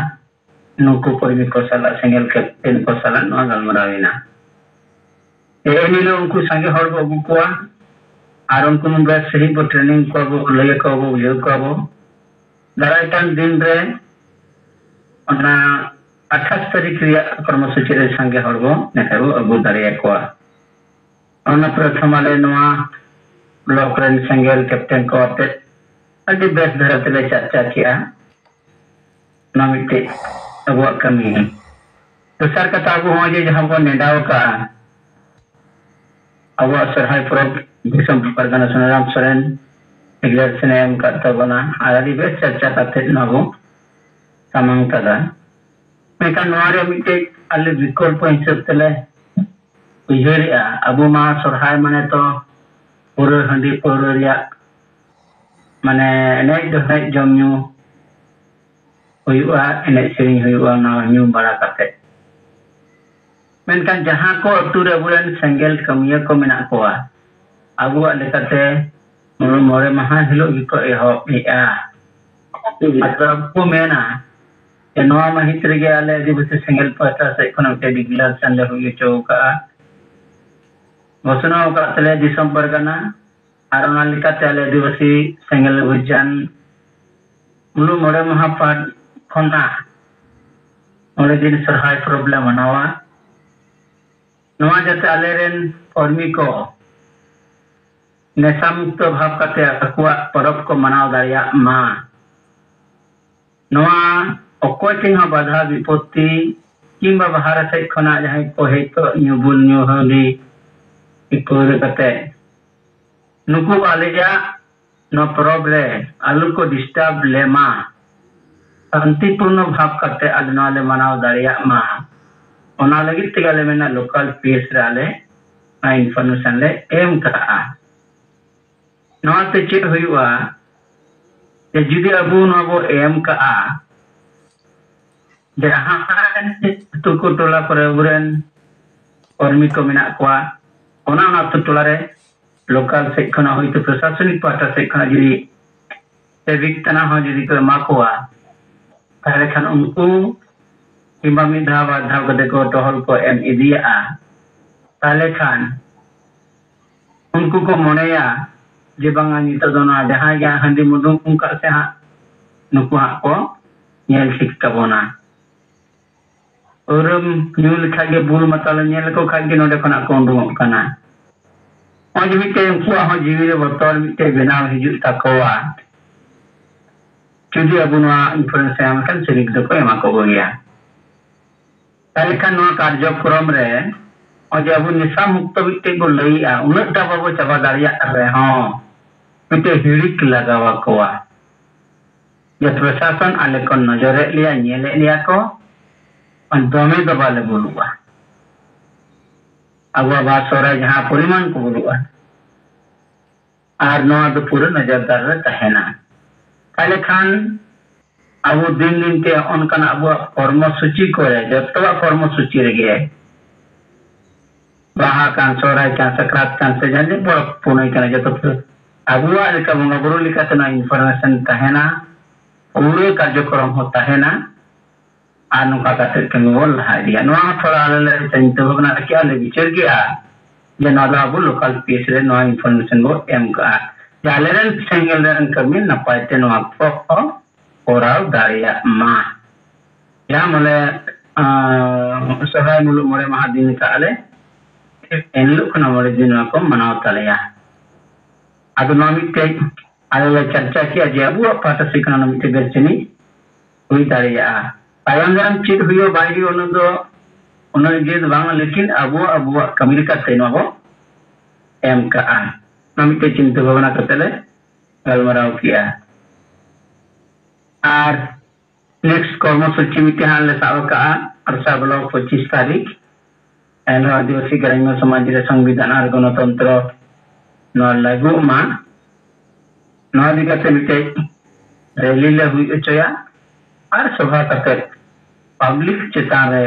ᱱᱩᱠᱩ ᱠᱚᱨᱢᱤ ᱠᱚ ᱥᱟᱞᱟᱜ, ᱥᱮᱸᱜᱮᱞ ᱠᱮᱯᱴᱮᱱ ᱠᱚ ᱥᱟᱞᱟᱜ ᱱᱚᱣᱟ ᱜᱟᱞᱢᱟᱨᱟᱣ ᱮᱱᱟ᱾ ᱮᱱ ᱦᱤᱞᱳᱜ ᱩᱱᱠᱩ ᱥᱟᱸᱜᱮ ᱦᱚᱲ ᱵᱚ ᱟᱹᱜᱩ ᱠᱚᱣᱟ᱾ ᱟᱨ ᱩᱱᱠᱩ ᱵᱮᱥ ᱥᱟᱺᱦᱤᱡ ᱵᱚ training ᱠᱚᱣᱟ ᱵᱚ, ᱞᱟᱹᱭ ᱟᱠᱚᱣᱟ ᱵᱚ, ᱵᱩᱡᱷᱟᱹᱣ ᱠᱚᱣᱟ ᱵᱚ᱾ ᱫᱟᱨᱟᱭ ᱠᱟᱱ ᱫᱤᱱ ᱨᱮ ᱚᱱᱟ ᱟᱴᱷᱟᱥ ᱛᱟᱹᱨᱤᱠᱷ ᱨᱮᱭᱟᱜ ᱠᱚᱨᱢᱚᱥᱩᱪᱤ ᱨᱮ ᱥᱟᱸᱜᱮ ᱦᱚᱲ ᱵᱚ ᱱᱮᱰᱟ ᱵᱚ ᱟᱹᱜᱩ ᱫᱟᱲᱮᱭᱟᱠᱚᱣᱟ᱾ ᱚᱱᱟ ᱯᱨᱚᱛᱷᱚᱢ ᱟᱞᱮ ᱱᱚᱣᱟ block ᱨᱮᱱ ᱥᱮᱸᱜᱮᱞ captain ᱠᱚ ᱟᱛᱮ ᱟᱹᱰᱤ ᱵᱮᱥ ᱫᱷᱟᱨᱟ ᱛᱮᱞᱮ ᱪᱟᱨᱪᱟ ᱠᱮᱜᱼᱟ᱾ ᱚᱱᱟ ᱢᱤᱫᱴᱮᱡ ᱟᱵᱚᱣᱟᱜ ᱠᱟᱹᱢᱤ᱾ ᱫᱚᱥᱟᱨ ᱠᱟᱛᱷᱟ, ᱟᱵᱚ ᱦᱚᱸ ᱡᱮ ᱡᱟᱦᱟᱸ ᱵᱚᱱ ᱱᱮᱰᱟᱣ ᱟᱠᱟᱫᱼᱟ, ᱟᱵᱚᱣᱟᱜ ᱥᱚᱨᱦᱟᱭ ᱯᱚᱨᱚᱵᱽ ᱫᱤᱥᱚᱢ ᱯᱟᱨᱜᱟᱱᱟ ᱥᱩᱱᱟᱨᱟᱢ ᱥᱚᱨᱮᱱ declaration ᱮ ᱮᱢ ᱟᱠᱟᱫ ᱛᱟᱵᱚᱱᱟ, ᱟᱨ ᱟᱹᱰᱤ ᱵᱮᱥ ᱪᱟᱨᱪᱟ ᱠᱟᱛᱮ ᱱᱚᱣᱟ ᱵᱚ ᱥᱟᱢᱟᱝ ᱠᱟᱫᱟ᱾ ᱢᱮᱱᱠᱷᱟᱱ ᱱᱚᱣᱟ ᱨᱮ ᱢᱤᱫᱴᱮᱡ ᱟᱞᱮ ᱵᱤᱠᱚᱞᱯᱚ ᱦᱤᱥᱟᱹᱵ ᱛᱮᱞᱮ ᱩᱭᱦᱟᱹᱨᱮᱜᱼᱟ, ᱟᱵᱚ ᱢᱟ ᱥᱚᱨᱦᱟᱭ ᱢᱟᱱᱮ ᱛᱚ ᱯᱩᱨᱟᱹ ᱦᱟᱺᱰᱤ ᱯᱟᱹᱣᱨᱟᱹ ᱨᱮᱭᱟᱜ, ᱢᱟᱱᱮ, ᱮᱱᱮᱡ ᱫᱚ ᱮᱱᱮᱡ, ᱡᱚᱢ ᱧᱩ ᱦᱩᱭᱩᱜᱼᱟ, ᱮᱱᱮᱡ ᱥᱮᱨᱮᱧ ᱦᱩᱭᱩᱜᱼᱟ, ᱚᱱᱟ ᱧᱩ ᱵᱟᱲᱟ ᱠᱟᱛᱮ᱾ ᱢᱮᱱᱠᱷᱟᱱ ᱡᱟᱦᱟᱸ ᱠᱚ ᱟᱹᱛᱩ ᱨᱮ ᱟᱵᱚᱨᱮᱱ ᱥᱮᱸᱜᱮᱞ ᱠᱟᱹᱢᱤᱭᱟᱹ ᱠᱚ ᱢᱮᱱᱟᱜ ᱠᱚᱣᱟ, ᱟᱵᱚᱣᱟᱜ ᱞᱮᱠᱟᱛᱮ ᱢᱚᱬᱮ ᱢᱟᱦᱟ ᱦᱤᱞᱳᱜ ᱜᱮᱠᱚ ᱮᱦᱚᱵ ᱮᱜᱼᱟ᱾ ᱟᱫᱚ ᱟᱵᱚ ᱠᱚ ᱢᱮᱱᱟ ᱡᱮ ᱱᱚᱣᱟ ᱢᱟᱹᱦᱤᱛ ᱨᱮᱜᱮ ᱟᱞᱮ ᱟᱹᱫᱤᱵᱟᱹᱥᱤ ᱥᱮᱸᱜᱮᱞ ᱯᱟᱦᱴᱟ ᱥᱮᱫ ᱠᱷᱚᱱ ᱢᱤᱫᱴᱮᱱ declaration ᱞᱮ ᱦᱩᱭ ᱦᱚᱪᱚ ᱟᱠᱟᱫᱼᱟ, ᱜᱷᱳᱥᱚᱱᱟ ᱟᱠᱟᱫ ᱛᱟᱞᱮᱭᱟ ᱫᱤᱥᱚᱢ ᱯᱟᱨᱜᱟᱱᱟ᱾ ᱟᱨ ᱚᱱᱟ ᱞᱮᱠᱟᱛᱮ ᱟᱞᱮ ᱟᱹᱫᱤᱵᱟᱹᱥᱤ ᱥᱮᱸᱜᱮᱞ ᱚᱵᱷᱤᱡᱟᱱ ᱢᱩᱞᱩᱜ ᱢᱚᱬᱮ ᱢᱟᱦᱟ ᱯᱟᱦᱴ ᱠᱷᱚᱱᱟᱜ ᱢᱚᱬᱮ ᱫᱤᱱ ᱥᱚᱨᱦᱟᱭ ᱯᱚᱨᱚᱵᱽ ᱞᱮ ᱢᱟᱱᱟᱣᱟ᱾ ᱱᱚᱣᱟ ᱡᱟᱛᱮ ᱟᱞᱮᱨᱮᱱ ᱠᱚᱨᱢᱤ ᱠᱚ ᱱᱮᱥᱟ ᱢᱩᱠᱛᱚ ᱵᱷᱟᱵᱽ ᱠᱟᱛᱮ ᱟᱠᱚᱣᱟᱜ ᱯᱚᱨᱚᱵᱽ ᱠᱚ ᱢᱟᱱᱟᱣ ᱫᱟᱲᱮᱭᱟᱜ ᱢᱟ᱾ ᱱᱚᱣᱟ ᱚᱠᱚᱭ ᱴᱷᱮᱱ ᱦᱚᱸ ᱵᱟᱫᱷᱟ ᱵᱤᱯᱚᱛᱛᱤ ᱠᱤᱝᱵᱟ ᱵᱟᱦᱨᱮ ᱥᱮᱫ ᱠᱷᱚᱱᱟᱜ ᱡᱟᱦᱟᱸᱭ ᱠᱚ ᱦᱮᱡ ᱠᱚᱜ ᱧᱩ ᱵᱩᱞ ᱧᱩ ᱦᱟᱺᱰᱤ ᱯᱟᱹᱣᱨᱟᱹ ᱠᱟᱛᱮ ᱱᱩᱠᱩ ᱟᱞᱮᱭᱟᱜ ᱱᱚᱣᱟ ᱯᱚᱨᱚᱵᱽ ᱨᱮ ᱟᱞᱚ ᱠᱚ disturb ᱞᱮᱢᱟ, ᱥᱟᱱᱛᱤᱯᱩᱨᱱᱚ ᱵᱷᱟᱵᱽ ᱠᱟᱛᱮ ᱟᱞᱮ ᱱᱚᱣᱟ ᱞᱮ ᱢᱟᱱᱟᱣ ᱫᱟᱲᱮᱭᱟᱜ ᱢᱟ, ᱚᱱᱟ ᱞᱟᱹᱜᱤᱫ ᱛᱮᱜᱮ ᱟᱞᱮ ᱢᱮᱱᱟ local press ᱨᱮ ᱟᱞᱮ ᱱᱚᱣᱟ information ᱞᱮ ᱮᱢ ᱠᱟᱜᱼᱟ᱾ ᱱᱚᱣᱟ ᱛᱮ ᱪᱮᱫ ᱦᱩᱭᱩᱜᱼᱟ? ᱡᱮ ᱡᱩᱫᱤ ᱟᱵᱚ ᱱᱚᱣᱟ ᱵᱚ ᱮᱢ ᱠᱟᱜᱼᱟ, ᱡᱟᱦᱟᱸᱭ ᱟᱹᱛᱩ ᱠᱚ ᱴᱚᱞᱟ ᱠᱚᱨᱮ ᱟᱵᱚᱨᱮᱱ ᱠᱚᱨᱢᱤ ᱠᱚ ᱢᱮᱱᱟᱜ ᱠᱚᱣᱟ, ᱚᱱᱟ ᱚᱱᱟ ᱟᱹᱛᱩ ᱴᱚᱞᱟ ᱨᱮ local ᱥᱮᱫ ᱠᱷᱚᱱᱟᱜ ᱦᱚᱭᱛᱳ ᱯᱨᱚᱥᱟᱥᱚᱱᱤᱠ ᱯᱟᱦᱴᱟ ᱥᱮᱫ ᱠᱷᱚᱱᱟᱜ ᱡᱩᱫᱤ ᱥᱮᱵᱤᱠ ᱛᱟᱱᱟ ᱦᱚᱸ ᱡᱩᱫᱤ ᱠᱚ ᱮᱢᱟ ᱠᱚᱣᱟ, ᱛᱟᱦᱚᱞᱮ ᱠᱷᱟᱱ ᱩᱱᱠᱩ ᱠᱤᱝᱵᱟ ᱢᱤᱫ ᱫᱷᱟᱣ ᱵᱟᱨ ᱫᱷᱟᱣ ᱠᱟᱛᱮ ᱠᱚ ᱴᱚᱦᱚᱞ ᱠᱚ ᱮᱢ ᱤᱫᱤᱭᱟᱜᱼᱟ, ᱛᱟᱦᱚᱞᱮ ᱠᱷᱟᱱ ᱩᱱᱠᱩ ᱠᱚ ᱢᱚᱱᱮᱭᱟ ᱡᱮ ᱵᱟᱝᱟ, ᱱᱤᱛᱚᱜ ᱫᱚ ᱱᱚᱣᱟ ᱡᱟᱦᱟᱸᱭ ᱜᱮ ᱦᱟᱺᱰᱤ ᱢᱩᱰᱩᱝ ᱠᱟᱜ ᱥᱮ ᱦᱟᱸᱜ, ᱱᱩᱠᱩ ᱦᱟᱸᱜ ᱠᱚ ᱧᱮᱞ ᱴᱷᱤᱠ ᱠᱟᱵᱚᱱᱟ᱾ ᱯᱟᱹᱣᱨᱟᱹᱢ ᱧᱩ ᱞᱮᱠᱷᱟᱡ ᱜᱮ, ᱵᱩᱞ ᱢᱟᱛᱟᱞᱮᱢ ᱧᱮᱞ ᱞᱮᱠᱚ ᱠᱷᱟᱡ ᱜᱮ, ᱱᱚᱸᱰᱮ ᱠᱷᱚᱱᱟᱜ ᱠᱚ ᱩᱰᱩᱝᱚᱜ ᱠᱟᱱᱟ᱾ ᱱᱚᱜᱼᱚᱭ ᱡᱮ ᱢᱤᱫᱴᱮᱡ ᱩᱱᱠᱩᱣᱟᱜ ᱦᱚᱸ ᱡᱤᱣᱤ ᱨᱮ ᱵᱚᱛᱚᱨ ᱢᱤᱫᱴᱮᱡ ᱵᱮᱱᱟᱣ ᱦᱤᱡᱩᱜ ᱛᱟᱠᱚᱣᱟ, ᱡᱩᱫᱤ ᱟᱵᱚ ᱱᱚᱣᱟ ᱤᱱᱯᱷᱚᱨᱢᱮᱥᱚᱱ ᱧᱟᱢ ᱞᱮᱠᱷᱟᱱ, ᱥᱟᱹᱨᱤ ᱫᱚᱠᱚ ᱮᱢᱟ ᱠᱚ ᱜᱮᱭᱟ᱾ ᱛᱟᱦᱞᱮ ᱠᱷᱟᱱ ᱱᱚᱣᱟ ᱠᱟᱨᱡᱚᱠᱨᱚᱢ ᱨᱮ ᱱᱚᱜᱼᱚᱭ ᱡᱮ ᱟᱵᱚ ᱱᱮᱥᱟ ᱢᱩᱠᱛᱚ ᱢᱤᱫᱴᱮᱡ ᱵᱚ ᱞᱟᱹᱭᱮᱜᱼᱟ, ᱩᱱᱟᱹᱜ ᱴᱟ ᱵᱟᱵᱚ ᱪᱟᱵᱟ ᱫᱟᱲᱮᱭᱟᱜ ᱨᱮᱦᱚᱸ ᱢᱤᱫᱴᱮᱡ ᱦᱤᱲᱤᱠ ᱞᱟᱜᱟᱣ ᱟᱠᱚᱣᱟ᱾ ᱡᱮ ᱯᱨᱚᱥᱟᱥᱚᱱ ᱟᱞᱮ ᱠᱚ ᱱᱚᱡᱚᱨᱮᱫ ᱞᱮᱭᱟ, ᱧᱮᱞᱮᱫ ᱞᱮᱭᱟ ᱠᱚ, ᱫᱚᱢᱮ ᱫᱚ ᱵᱟᱞᱮ ᱵᱚᱞᱚᱜᱼᱟ᱾ ᱟᱵᱚᱣᱟᱜ ᱵᱟᱦᱟ ᱥᱚᱦᱨᱟᱭ ᱡᱟᱦᱟᱸ ᱯᱚᱨᱤᱢᱟᱱ ᱠᱚ ᱵᱚᱞᱚᱜᱼᱟ, ᱟᱨ ᱱᱚᱣᱟ ᱫᱚ ᱯᱩᱨᱟᱹ ᱱᱚᱡᱚᱨᱫᱟᱨ ᱨᱮ ᱛᱟᱦᱮᱱᱟ᱾ ᱛᱟᱦᱞᱮ ᱠᱷᱟᱱ ᱟᱵᱚ ᱫᱤᱱ ᱫᱤᱱ ᱛᱮ ᱚᱱᱠᱟᱱᱟᱜ ᱟᱵᱚᱣᱟᱜ ᱠᱚᱨᱢᱚ ᱥᱩᱪᱤ ᱠᱚᱨᱮ, ᱡᱚᱛᱚᱣᱟᱜ ᱠᱚᱨᱢᱚ ᱥᱩᱪᱤ ᱨᱮᱜᱮ, ᱵᱟᱦᱟ ᱠᱟᱱ, ᱥᱚᱦᱨᱟᱭ ᱠᱟᱱ, ᱥᱟᱠᱨᱟᱛ ᱠᱟᱱ, ᱥᱮ ᱡᱟᱦᱟᱸ ᱯᱚᱨᱚᱵᱽ ᱯᱩᱱᱟᱹᱭ ᱠᱟᱱᱟ, ᱡᱚᱛᱚ ᱯᱩᱨᱟᱹ ᱟᱵᱚᱣᱟᱜ ᱞᱮᱠᱟ ᱵᱚᱸᱜᱟ ᱵᱩᱨᱩ ᱞᱮᱠᱟᱛᱮ ᱱᱚᱣᱟ ᱤᱱᱯᱷᱚᱨᱢᱮᱥᱚᱱ ᱛᱟᱦᱮᱱᱟ, ᱯᱩᱨᱟᱹ ᱠᱟᱨᱡᱚᱠᱨᱚᱢ ᱦᱚᱸ ᱛᱟᱦᱮᱱᱟ᱾ ᱟᱨ ᱱᱚᱝᱠᱟ ᱠᱟᱛᱮ ᱠᱟᱹᱢᱤ ᱵᱚᱱ ᱞᱟᱦᱟ ᱤᱫᱤᱭᱟ᱾ ᱱᱚᱣᱟ ᱦᱚᱸ ᱛᱷᱚᱲᱟ ᱟᱞᱮ ᱞᱮ ᱪᱤᱱᱛᱟᱹ ᱵᱷᱟᱵᱽᱱᱟ ᱠᱮᱜᱼᱟ, ᱞᱮ ᱵᱤᱪᱟᱹᱨ ᱠᱮᱜᱼᱟ ᱡᱮ ᱱᱚᱣᱟ ᱫᱚ ᱟᱵᱚ ᱞᱳᱠᱟᱞ ᱯᱤ ᱮᱥ ᱨᱮ ᱱᱚᱣᱟ ᱤᱱᱯᱷᱚᱨᱢᱮᱥᱚᱱ ᱵᱚ ᱮᱢ ᱠᱟᱜᱼᱟ, ᱡᱮ ᱟᱞᱮᱨᱮᱱ ᱥᱮᱸᱜᱮᱞ ᱨᱮᱱ ᱠᱟᱹᱢᱤ ᱱᱟᱯᱟᱭ ᱛᱮ ᱱᱚᱣᱟ ᱠᱚ ᱠᱚᱨᱟᱣ ᱫᱟᱲᱮᱭᱟᱜ ᱢᱟ᱾ ᱡᱟᱦᱟᱸ ᱵᱚᱞᱮ, ᱟᱸ, ᱥᱚᱦᱨᱟᱭ ᱢᱩᱞᱩᱜ ᱢᱚᱬᱮ ᱢᱟᱦᱟ ᱫᱤᱱ ᱠᱟᱜᱼᱟ ᱞᱮ, ᱮᱱᱦᱤᱞᱳᱜ ᱠᱷᱚᱱᱟᱜ ᱢᱚᱬᱮ ᱫᱤᱱ ᱱᱚᱣᱟ ᱠᱚ ᱢᱟᱱᱟᱣ ᱛᱟᱞᱮᱭᱟ᱾ ᱟᱫᱚ ᱱᱚᱣᱟ ᱢᱤᱫᱴᱮᱡ ᱟᱞᱮ ᱞᱮ ᱪᱟᱨᱪᱟ ᱠᱮᱜᱼᱟ ᱡᱮ ᱟᱵᱚᱣᱟᱜ ᱯᱟᱦᱴᱟ ᱥᱮᱫ ᱠᱷᱚᱱᱟᱜ ᱚᱱᱟ ᱢᱤᱫᱴᱮᱡ ᱵᱮᱨᱪᱮᱱᱤ ᱦᱩᱭ ᱫᱟᱲᱮᱭᱟᱜᱼᱟ᱾ ᱛᱟᱭᱚᱢ ᱫᱟᱨᱟᱢ ᱪᱮᱫ ᱦᱩᱭᱩᱜᱼᱟ ᱵᱟᱭ ᱦᱩᱭᱩᱜᱼᱟ, ᱚᱱᱟ ᱫᱚ ᱩᱱᱟᱹᱜ ᱤᱭᱟᱹ ᱫᱚ ᱵᱟᱝ, ᱞᱮᱠᱤᱱ ᱟᱵᱚ ᱟᱵᱚᱣᱟᱜ ᱠᱟᱹᱢᱤ ᱞᱮᱠᱟᱛᱮ ᱱᱚᱣᱟ ᱵᱚ ᱮᱢ ᱠᱟᱜᱼᱟ᱾ ᱱᱚᱣᱟ ᱢᱤᱫᱴᱮᱡ ᱪᱤᱱᱛᱟᱹ ᱵᱷᱟᱵᱽᱱᱟ ᱠᱟᱛᱮ ᱞᱮ ᱜᱟᱞᱢᱟᱨᱟᱣ ᱠᱮᱜᱼᱟ᱾ ᱟᱨ ᱱᱮᱠᱥᱴ ᱠᱚᱨᱢᱚ ᱥᱩᱪᱤ ᱢᱤᱫᱴᱮᱱ ᱦᱟᱸᱜ ᱞᱮ ᱥᱟᱵ ᱟᱠᱟᱜᱼᱟ, ᱟᱨᱥᱟ ᱵᱞᱚᱠ ᱯᱚᱸᱪᱤᱥ ᱛᱟᱹᱨᱤᱠᱷ᱾ ᱮᱱᱦᱚᱸ ᱟᱹᱫᱤᱵᱟᱹᱥᱤ ᱜᱨᱟᱢᱤᱱ ᱥᱚᱢᱟᱡᱽ ᱨᱮ ᱥᱚᱝᱵᱤᱫᱷᱟᱱ ᱟᱨ ᱜᱚᱱᱚᱛᱚᱱᱛᱨᱚ, ᱱᱚᱣᱟ ᱞᱟᱹᱜᱩᱜ ᱢᱟ, ᱱᱚᱣᱟ ᱤᱫᱤ ᱠᱟᱛᱮ ᱢᱤᱫᱴᱮᱡ ᱨᱮᱞᱤ ᱞᱮ ᱦᱩᱭ ᱦᱚᱪᱚᱭᱟ᱾ ᱟᱨ ᱥᱚᱵᱷᱟ ᱠᱟᱛᱮ ᱯᱟᱵᱽᱞᱤᱠ ᱪᱮᱛᱟᱱ ᱨᱮ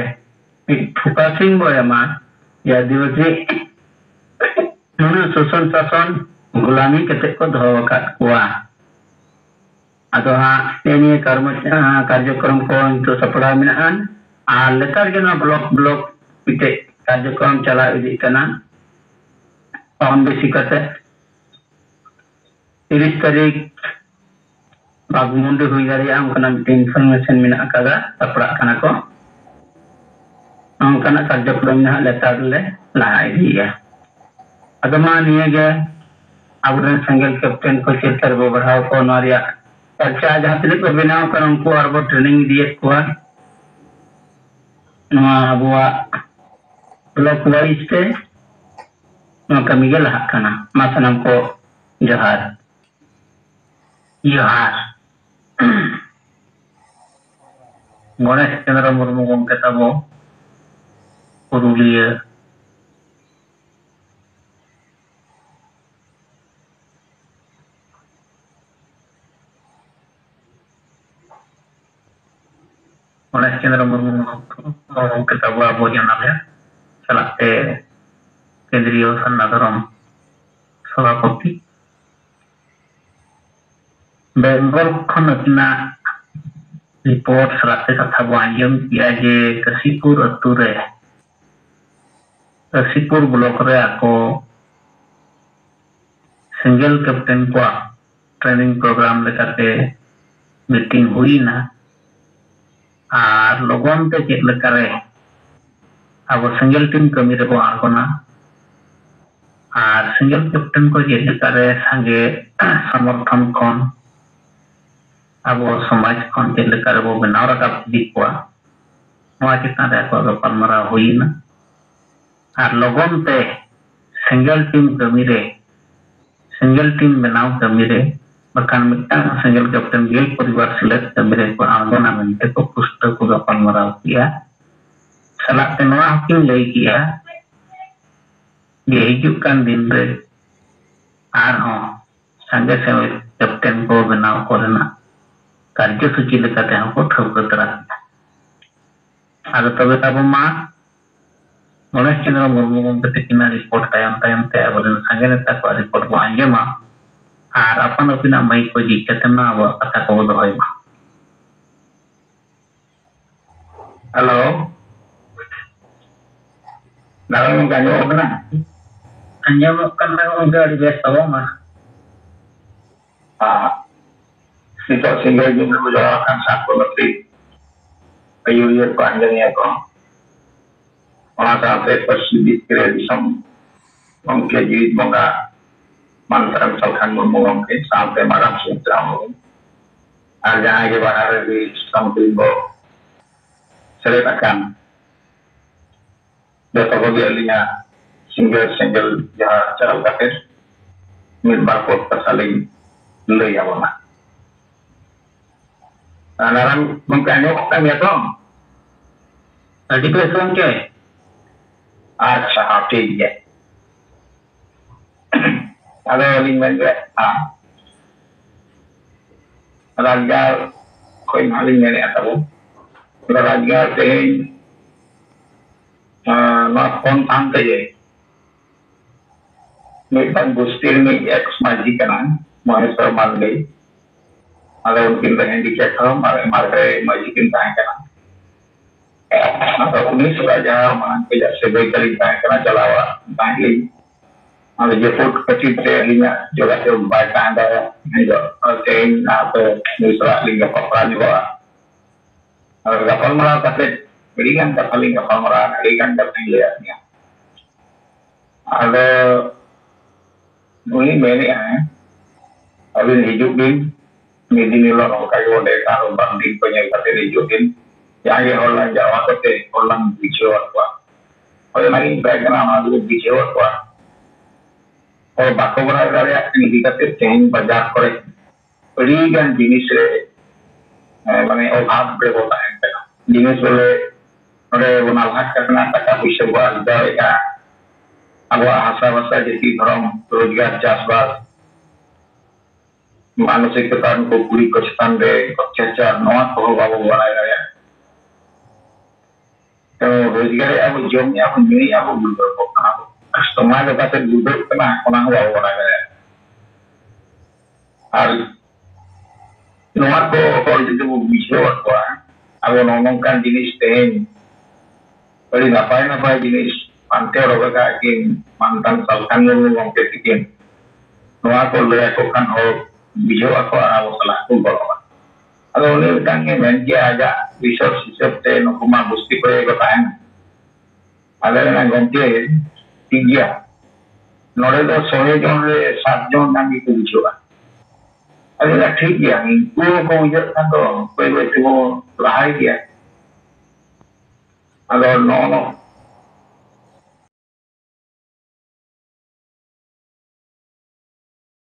ᱢᱤᱫ ᱯᱷᱳᱠᱟᱥᱤᱝ ᱵᱚ ᱮᱢᱟ ᱡᱮ ᱟᱹᱫᱤᱵᱟᱹᱥᱤ ᱱᱩᱱᱟᱹᱜ ᱥᱳᱥᱚᱱ ᱥᱟᱥᱚᱱ ᱜᱩᱞᱟᱢᱤ ᱠᱟᱛᱮ ᱠᱚ ᱫᱚᱦᱚ ᱟᱠᱟᱫ ᱠᱚᱣᱟ᱾ ᱟᱫᱚ ᱦᱟᱸᱜ ᱱᱮᱜᱼᱮ ᱱᱤᱭᱟᱹ ᱠᱟᱨᱢᱚ-, ᱟᱸ, ᱠᱟᱨᱡᱚᱠᱨᱚᱢ ᱠᱚ ᱱᱤᱛᱚᱜ ᱥᱟᱯᱲᱟᱣ ᱢᱮᱱᱟᱜᱼᱟ᱾ ᱟᱨ ᱞᱮᱛᱟᱲ ᱜᱮ ᱱᱚᱣᱟ ᱵᱞᱚᱠ ᱵᱞᱚᱠ ᱢᱤᱫᱴᱮᱡ ᱠᱟᱨᱡᱚᱠᱨᱚᱢ ᱪᱟᱞᱟᱣ ᱤᱫᱤᱜ ᱠᱟᱱᱟ᱾ ᱠᱚᱢ ᱵᱮᱥᱤ ᱠᱟᱛᱮ ᱛᱤᱨᱤᱥ ᱛᱟᱹᱨᱤᱠᱷ ᱵᱟᱜᱽᱢᱩᱱᱰᱤ ᱦᱩᱭ ᱫᱟᱲᱮᱭᱟᱜᱼᱟ, ᱚᱱᱠᱟᱱᱟᱜ ᱢᱤᱫᱴᱮᱱ information ᱢᱮᱱᱟᱜ ᱟᱠᱟᱫᱟ, ᱥᱟᱯᱲᱟᱜ ᱠᱟᱱᱟ ᱠᱚ᱾ ᱱᱚᱝᱠᱟᱱᱟᱜ ᱠᱟᱨᱡᱚᱠᱨᱚᱢ ᱱᱟᱦᱟᱜ ᱞᱮᱛᱟᱲ ᱞᱮ ᱞᱟᱦᱟ ᱤᱫᱤᱭᱮᱫᱼᱟ᱾ ᱟᱫᱚ ᱢᱟ ᱱᱤᱭᱟᱹ ᱜᱮ ᱟᱵᱚᱨᱮᱱ ᱥᱮᱸᱜᱮᱞ captain ᱠᱚ ᱪᱮᱫ ᱞᱮᱠᱟ ᱨᱮᱵᱚ ᱵᱟᱲᱦᱟᱣ ᱠᱚᱣᱟ, ᱱᱚᱣᱟ ᱨᱮᱭᱟᱜ ᱪᱟᱨᱪᱟ ᱡᱟᱦᱟᱸ ᱛᱤᱱᱟᱹᱜ ᱠᱚ ᱵᱮᱱᱟᱣ ᱠᱟᱱᱟ, ᱩᱱᱠᱩ ᱟᱨᱵᱚ training ᱤᱫᱤᱭᱮᱫ ᱠᱚᱣᱟ᱾ ᱱᱚᱣᱟ ᱟᱵᱚᱣᱟᱜ block wise ᱛᱮ ᱱᱚᱣᱟ ᱠᱟᱹᱢᱤ ᱜᱮ ᱞᱟᱦᱟᱜ ᱠᱟᱱᱟ᱾ ᱢᱟ ᱥᱟᱱᱟᱢ ᱠᱚ ᱡᱚᱦᱟᱨ᱾ ᱡᱚᱦᱟᱨ᱾ ᱜᱚᱬᱮᱥ ᱪᱚᱸᱫᱽᱨᱚ ᱢᱩᱨᱢᱩ ᱜᱚᱢᱠᱮ ᱛᱟᱵᱚ, ᱯᱩᱨᱩᱞᱤᱭᱟᱹ᱾ ᱜᱚᱬᱮᱥ ᱪᱚᱸᱫᱽᱨᱚ ᱢᱩᱨᱢᱩ ᱜᱚᱢᱠᱮ ᱛᱟᱵᱚ ᱟᱵᱚ ᱡᱟᱱᱟᱢᱮ ᱥᱟᱞᱟᱜ ᱛᱮ ᱠᱮᱱᱫᱨᱤᱭᱚ ᱥᱟᱨᱱᱟ ᱫᱷᱚᱨᱚᱢ ᱥᱚᱵᱷᱟᱯᱚᱛᱤ᱾ ᱵᱮᱝᱜᱚᱞ ᱠᱷᱚᱱ ᱟᱹᱠᱤᱱᱟᱜ report ᱥᱟᱞᱟᱜ ᱛᱮ ᱠᱟᱛᱷᱟ ᱵᱚ ᱟᱸᱡᱚᱢ ᱠᱮᱜᱼᱟ ᱡᱮ ᱠᱟᱥᱤᱯᱩᱨ ᱟᱹᱛᱩ ᱨᱮ, ᱠᱟᱥᱤᱯᱩᱨ block ᱨᱮ ᱟᱠᱚ ᱥᱮᱸᱜᱮᱞ captain ᱠᱚᱣᱟᱜ training program ᱞᱮᱠᱟᱛᱮ meeting ᱦᱩᱭᱱᱟ᱾ ᱟᱨ ᱞᱚᱜᱚᱱ ᱛᱮ ᱪᱮᱫ ᱞᱮᱠᱟᱨᱮ ᱟᱵᱚ ᱥᱮᱸᱜᱮᱞ ᱴᱤᱢ ᱠᱟᱹᱢᱤ ᱨᱮᱵᱚ ᱟᱬᱜᱚᱱᱟ, ᱟᱨ ᱥᱮᱸᱜᱮᱞ captain ᱠᱚ ᱪᱮᱫ ᱞᱮᱠᱟᱨᱮ ᱥᱟᱸᱜᱮ ᱥᱚᱢᱚᱨᱛᱷᱚᱱ ᱠᱷᱚᱱ ᱟᱵᱚ ᱥᱚᱢᱟᱡᱽ ᱠᱷᱚᱱ ᱪᱮᱫ ᱞᱮᱠᱟ ᱨᱮᱵᱚ ᱵᱮᱱᱟᱣ ᱨᱟᱠᱟᱵ ᱤᱫᱤ ᱠᱚᱣᱟ, ᱱᱚᱣᱟ ᱪᱮᱛᱟᱱ ᱨᱮ ᱟᱠᱚᱣᱟᱜ ᱜᱟᱯᱟᱞᱢᱟᱨᱟᱣ ᱦᱩᱭᱮᱱᱟ᱾ ᱟᱨ ᱞᱚᱜᱚᱱ ᱛᱮ ᱥᱮᱸᱜᱮᱞ ᱴᱤᱢ ᱠᱟᱹᱢᱤ ᱨᱮ, ᱥᱮᱸᱜᱮᱞ ᱴᱤᱢ ᱵᱮᱱᱟᱣ ᱠᱟᱹᱢᱤ ᱨᱮ, ᱵᱟᱠᱷᱟᱱ ᱢᱤᱫᱴᱟᱝ ᱥᱮᱸᱜᱮᱞ captain ᱜᱮᱞ ᱯᱚᱨᱤᱵᱟᱨ ᱥᱮᱞᱮᱫ ᱠᱟᱹᱢᱤ ᱨᱮᱠᱚ ᱟᱬᱜᱚᱱᱟ ᱢᱮᱱᱛᱮ ᱠᱚ ᱯᱩᱥᱴᱟᱹᱣ ᱠᱚ ᱜᱟᱯᱟᱞᱢᱟᱨᱟᱣ ᱠᱮᱜᱼᱟ᱾ ᱥᱟᱞᱟᱜ ᱛᱮ ᱱᱚᱣᱟ ᱦᱚᱸᱠᱤᱱ ᱞᱟᱹᱭ ᱠᱮᱜᱼᱟ ᱡᱮ ᱦᱤᱡᱩᱜ ᱠᱟᱱ ᱫᱤᱱ ᱨᱮ ᱟᱨᱦᱚᱸ ᱥᱟᱸᱜᱮ ᱥᱮᱸᱜᱮᱞ captain ᱠᱚ ᱵᱮᱱᱟᱣ ᱠᱚᱨᱮᱱᱟᱜ ᱠᱟᱨᱡᱚᱥᱩᱪᱤ ᱞᱮᱠᱟᱛᱮ ᱦᱚᱸᱠᱚ ᱴᱷᱟᱹᱣᱠᱟᱹ ᱛᱟᱨᱟ ᱠᱮᱫᱟ᱾ ᱟᱫᱚ ᱛᱚᱵᱮ ᱟᱵᱚ ᱢᱟ ᱜᱚᱬᱮᱥ ᱪᱚᱸᱫᱽᱨᱚ ᱢᱩᱨᱢᱩ ᱜᱚᱢᱠᱮ ᱛᱟᱹᱠᱤᱱᱟᱜ report ᱛᱟᱭᱚᱢ ᱛᱟᱭᱚᱢ ᱛᱮ ᱟᱵᱚᱨᱮᱱ ᱥᱟᱸᱜᱮ ᱱᱮᱛᱟ ᱠᱚᱣᱟᱜ report ᱵᱚ ᱟᱸᱡᱚᱢᱟ ᱟᱨ ᱟᱯᱟᱱ ᱟᱹᱯᱤᱱᱟᱜ ᱢᱟᱹᱭᱤᱠ ᱠᱚ ᱡᱷᱤᱡ ᱠᱟᱛᱮ ᱢᱟ ᱟᱵᱚᱣᱟᱜ ᱠᱟᱛᱷᱟ ᱠᱚᱵᱚ ᱫᱚᱦᱚᱭ ᱢᱟ᱾ ᱦᱮᱞᱳ, ᱫᱟᱫᱟ ᱜᱚᱢᱠᱮ ᱟᱸᱡᱚᱢᱚᱜ ᱠᱟᱱᱟ? ᱟᱸᱡᱚᱢᱚᱜ ᱠᱟᱱᱟ ᱜᱚᱢᱠᱮ, ᱟᱹᱰᱤ ᱵᱮᱥ ᱛᱟᱵᱚᱱ ᱢᱟ᱾ ᱟᱨ ᱱᱤᱛᱚᱜ ᱥᱤᱸᱜᱟᱹᱲ ᱧᱤᱫᱟᱹ ᱵᱚ ᱡᱚᱲᱟᱣ ᱟᱠᱟᱱ ᱥᱟᱱᱛᱚ ᱜᱟᱛᱮ ᱟᱹᱭᱩᱨᱤᱭᱟᱹ ᱠᱚ, ᱟᱸᱡᱚᱢᱤᱭᱟᱹ ᱠᱚ, ᱚᱱᱟ ᱥᱟᱶᱛᱮ ᱯᱟᱹᱨᱥᱤ ᱵᱤᱪ ᱨᱮ ᱫᱤᱥᱚᱢ ᱜᱚᱢᱠᱮ ᱡᱤᱣᱤᱫ ᱵᱚᱸᱜᱟ ᱢᱟᱱ ᱛᱟᱭᱚᱢ ᱥᱟᱞᱠᱷᱟᱱ ᱢᱩᱨᱢᱩ ᱜᱚᱢᱠᱮ ᱥᱟᱶᱛᱮ ᱢᱟᱨᱟᱝ ᱥᱩᱢᱤᱛᱨᱟ ᱢᱩᱨᱢᱩ ᱟᱨ ᱡᱟᱦᱟᱸᱭ ᱜᱮ ᱵᱟᱦᱟ ᱨᱮ ᱥᱟᱱᱛᱤ ᱵᱚ ᱥᱮᱞᱮᱫ ᱟᱠᱟᱱ ᱡᱚᱛᱚ ᱠᱚᱜᱮ ᱟᱹᱞᱤᱧᱟᱜ ᱥᱤᱸᱜᱟᱹᱲ ᱥᱮᱸᱜᱮᱞ ᱡᱟᱦᱟᱸ ᱪᱟᱞ ᱠᱟᱛᱮ ᱢᱤᱫ ᱵᱟᱨ ᱯᱚᱫ ᱠᱟᱛᱷᱟ ᱞᱤᱧ ᱞᱟᱹᱭ ᱟᱵᱚᱱᱟ᱾ ᱟᱨ ᱱᱟᱨᱟᱭᱚᱱ ᱜᱚᱢᱠᱮ ᱟᱸᱡᱚᱢᱚᱜ ᱠᱟᱱ ᱜᱮᱭᱟ ᱛᱚ? ᱟᱹᱰᱤ ᱵᱮᱥ ᱜᱚᱢᱠᱮ᱾ ᱟᱪᱪᱷᱟ, ᱦᱚᱸ, ᱴᱷᱤᱠ ᱜᱮᱭᱟ᱾ ᱟᱫᱚ ᱞᱤᱧ ᱢᱮᱱ ᱠᱮᱫᱟ, ᱦᱮᱸ, ᱨᱟᱡᱽᱜᱟᱲ ᱠᱷᱚᱱ ᱱᱟᱦᱟᱜ ᱞᱤᱧ ᱢᱮᱱᱮᱫᱼᱟ ᱛᱟᱵᱚᱱ᱾ ᱟᱫᱚ ᱨᱟᱡᱽᱜᱟᱲ ᱛᱮᱦᱮᱧ, ᱟᱸ, ᱱᱚᱣᱟ ᱯᱷᱳᱱ ᱛᱟᱦᱮᱱ ᱛᱮᱜᱮ ᱢᱤᱫᱴᱟᱝ ᱜᱳᱥᱴᱤ ᱨᱤᱱᱤᱡ ᱮᱠᱥ ᱢᱟᱹᱡᱷᱤ ᱠᱟᱱᱟ, ᱢᱚᱦᱮᱥᱣᱚᱨ ᱢᱟᱱᱰᱤ᱾ ᱟᱫᱚ ᱩᱱᱠᱤᱱ ᱫᱚ ᱦᱮᱱᱰᱤᱠᱮᱯ ᱦᱚᱲ, ᱢᱟᱨᱮ, ᱢᱟᱨᱮ ᱢᱟᱹᱡᱷᱤ ᱠᱤᱱ ᱛᱟᱦᱮᱸ ᱠᱟᱱᱟ᱾ ᱟᱫᱚ ᱩᱱᱤ ᱥᱟᱞᱟᱜ ᱡᱟᱦᱟᱸ ᱢᱟᱲᱟᱝ ᱠᱷᱚᱱᱟᱜ ᱥᱟᱹᱜᱟᱹᱭ ᱛᱟᱹᱞᱤᱧ ᱛᱟᱦᱮᱸ ᱠᱟᱱᱟ, ᱪᱟᱞᱟᱣ ᱛᱟᱦᱮᱸᱫ ᱞᱤᱧ᱾ ᱟᱫᱚ ᱡᱟᱹᱯᱩᱫ ᱠᱷᱟᱹᱛᱤᱨ ᱛᱮ ᱟᱹᱞᱤᱧᱟᱜ ᱡᱳᱜᱟᱡᱳᱜᱽ ᱵᱟᱭ ᱛᱟᱦᱮᱸ ᱫᱟᱲᱮᱭᱟᱜᱼᱟ᱾ ᱱᱤᱛᱚᱜ ᱛᱮᱦᱮᱧ ᱟᱯᱮ ᱱᱩᱭ ᱥᱟᱞᱟᱜ ᱞᱤᱧ ᱜᱟᱯᱟᱞᱢᱟᱨᱟᱣ ᱧᱚᱜᱚᱜᱼᱟ᱾ ᱟᱨ ᱜᱟᱯᱟᱞᱢᱟᱨᱟᱣ ᱠᱟᱛᱮ ᱟᱹᱰᱤ ᱜᱟᱱ ᱠᱟᱛᱷᱟ ᱞᱤᱧ ᱜᱟᱯᱟᱞᱢᱟᱨᱟᱣ, ᱟᱹᱰᱤ ᱜᱟᱱ ᱠᱟᱛᱷᱟᱧ ᱞᱟᱹᱭᱟᱫ ᱢᱮᱭᱟ᱾ ᱟᱫᱚ ᱩᱱᱤ ᱢᱮᱱᱮᱫᱼᱟᱭ, ᱟᱹᱵᱤᱱ ᱦᱤᱡᱩᱜ ᱵᱤᱱ, ᱢᱤᱫ ᱫᱤᱱ ᱦᱤᱞᱳᱜ ᱱᱚᱝᱠᱟ ᱜᱮᱵᱚᱱ ᱞᱟᱹᱭ ᱠᱷᱟᱱ, ᱵᱟᱝ ᱫᱤᱱ ᱠᱚ ᱧᱮᱞ ᱠᱟᱛᱮ ᱦᱤᱡᱩᱜ ᱵᱤᱱ᱾ ᱡᱟᱦᱟᱸᱭ ᱜᱮ ᱦᱚᱲ ᱞᱟᱝ ᱡᱟᱣᱨᱟ ᱠᱟᱛᱮ ᱦᱚᱲ ᱞᱟᱝ ᱵᱩᱡᱷᱟᱹᱣ ᱟᱠᱚᱣᱟ᱾ ᱦᱳᱭ, ᱚᱱᱟᱜᱤᱧ ᱢᱮᱛᱟᱭ ᱠᱟᱱᱟ, ᱚᱱᱟ ᱫᱚᱵᱚ ᱵᱩᱡᱷᱟᱹᱣ ᱟᱠᱚᱣᱟ᱾ ᱦᱚᱲ ᱵᱟᱠᱚ ᱵᱟᱲᱟᱭ ᱫᱟᱲᱮᱭᱟᱜ ᱠᱟᱱ ᱤᱫᱤ ᱠᱟᱛᱮ ᱛᱮᱦᱮᱧ ᱵᱟᱡᱟᱨ ᱠᱚᱨᱮ ᱟᱹᱰᱤ ᱜᱟᱱ ᱡᱤᱱᱤᱥ ᱨᱮ, ᱮ, ᱢᱟᱱᱮ ᱚᱵᱷᱟᱵ ᱨᱮᱵᱚ ᱛᱟᱦᱮᱱ ᱠᱟᱱᱟ᱾ ᱡᱤᱱᱤᱥ ᱵᱚᱞᱮ ᱱᱚᱰᱮ ᱵᱚ ᱱᱟᱞᱦᱟ ᱠᱟᱱᱟ, ᱴᱟᱠᱟ ᱯᱩᱭᱥᱟᱹ ᱵᱚ ᱟᱨᱡᱟᱣᱮᱫᱼᱟ, ᱟᱵᱚᱣᱟᱜ ᱦᱟᱥᱟ ᱵᱷᱟᱥᱟ, ᱡᱟᱹᱛᱤ ᱫᱷᱚᱨᱚᱢ, ᱨᱳᱡᱽᱜᱟᱨ, ᱪᱟᱥᱵᱟᱥ, ᱢᱟᱱᱚᱥᱤᱠᱚᱛᱟ, ᱱᱩᱠᱩ ᱠᱩᱲᱤ ᱠᱚ ᱪᱮᱛᱟᱱ ᱨᱮ ᱚᱛᱛᱟᱪᱟᱨ, ᱱᱚᱣᱟ ᱠᱚᱦᱚᱸ ᱵᱟᱵᱚ ᱵᱟᱲᱟᱭ ᱫᱟᱲᱮᱭᱟᱜᱼᱟ᱾ ᱛᱚ, ᱨᱳᱡᱽᱜᱟᱨᱮᱜᱼᱟ ᱵᱚ, ᱡᱚᱢᱮᱜᱼᱟ ᱵᱚ, ᱧᱩᱭᱮᱜᱼᱟ ᱵᱚ, ᱜᱩᱞᱵᱟᱹᱜ ᱠᱟᱱᱟ ᱵᱚ᱾ ᱥᱚᱢᱟᱡᱽ ᱚᱠᱟ ᱥᱮᱫ ᱜᱩᱞᱵᱟᱹᱜ ᱠᱟᱱᱟ, ᱚᱱᱟ ᱦᱚᱸ ᱵᱟᱵᱚ ᱵᱟᱲᱟᱭ ᱫᱟᱲᱮᱭᱟᱜᱼᱟ᱾ ᱟᱨ ᱱᱚᱣᱟ ᱠᱚ ᱦᱚᱲ ᱡᱩᱫᱤ ᱵᱚ ᱵᱩᱡᱷᱟᱹᱣ ᱟᱠᱚᱣᱟ, ᱟᱵᱚ ᱱᱚᱜᱼᱚ ᱱᱚᱝᱠᱟᱱ ᱡᱤᱱᱤᱥ ᱛᱮᱦᱮᱧ ᱟᱹᱰᱤ ᱱᱟᱯᱟᱭ ᱱᱟᱯᱟᱭ ᱡᱤᱱᱤᱥ ᱯᱟᱱᱛᱮ ᱚᱰᱚᱠ ᱟᱠᱟᱫ ᱠᱤᱱ ᱢᱟᱱᱛᱟᱱ ᱥᱟᱞᱠᱷᱟᱱ ᱢᱩᱨᱢᱩ ᱜᱚᱢᱠᱮ ᱛᱤᱠᱤᱱ, ᱱᱚᱣᱟ ᱠᱚ ᱞᱟᱹᱭ ᱟᱠᱚ ᱠᱷᱟᱱ ᱦᱚᱲ ᱵᱩᱡᱷᱟᱹᱣ ᱟᱠᱚ ᱟᱨ ᱟᱵᱚ ᱥᱟᱞᱟᱜ ᱠᱚ ᱜᱚᱲᱚᱜᱼᱟ᱾ ᱟᱫᱚ ᱩᱱᱤ ᱢᱤᱫᱴᱟᱝ ᱜᱮ ᱢᱮᱱ ᱠᱮᱭᱟ ᱟᱡᱟᱜ ᱨᱤᱥᱟᱨᱪ ᱦᱤᱥᱟᱹᱵ ᱛᱮ ᱱᱩᱠᱩ ᱢᱟ ᱜᱩᱥᱴᱤ ᱠᱚᱨᱮ ᱜᱮᱠᱚ ᱛᱟᱦᱮᱱᱟ᱾ ᱟᱫᱚ ᱢᱮᱱᱟ, "ᱜᱚᱢᱠᱮ, ᱴᱷᱤᱠ ᱜᱮᱭᱟ, ᱱᱚᱰᱮ ᱫᱚ ᱥᱚᱭ ᱡᱚᱱ ᱨᱮ ᱥᱟᱛ ᱡᱚᱱ ᱜᱟᱱ ᱜᱮᱠᱚ ᱵᱩᱡᱷᱟᱹᱜᱼᱟ᱾" ᱟᱫᱚ ᱢᱮᱱᱟ, "ᱴᱷᱤᱠ ᱜᱮᱭᱟ, ᱩᱱᱠᱩ ᱦᱚᱸᱠᱚ ᱵᱩᱡᱷᱟᱹᱜ ᱠᱷᱟᱱ ᱫᱚ ᱵᱟᱹᱭ ᱵᱟᱹᱭ ᱛᱮᱵᱚ ᱞᱟᱦᱟᱭ ᱜᱮᱭᱟ᱾" ᱟᱫᱚ ᱱᱚᱜᱼᱚ ᱱᱚ-,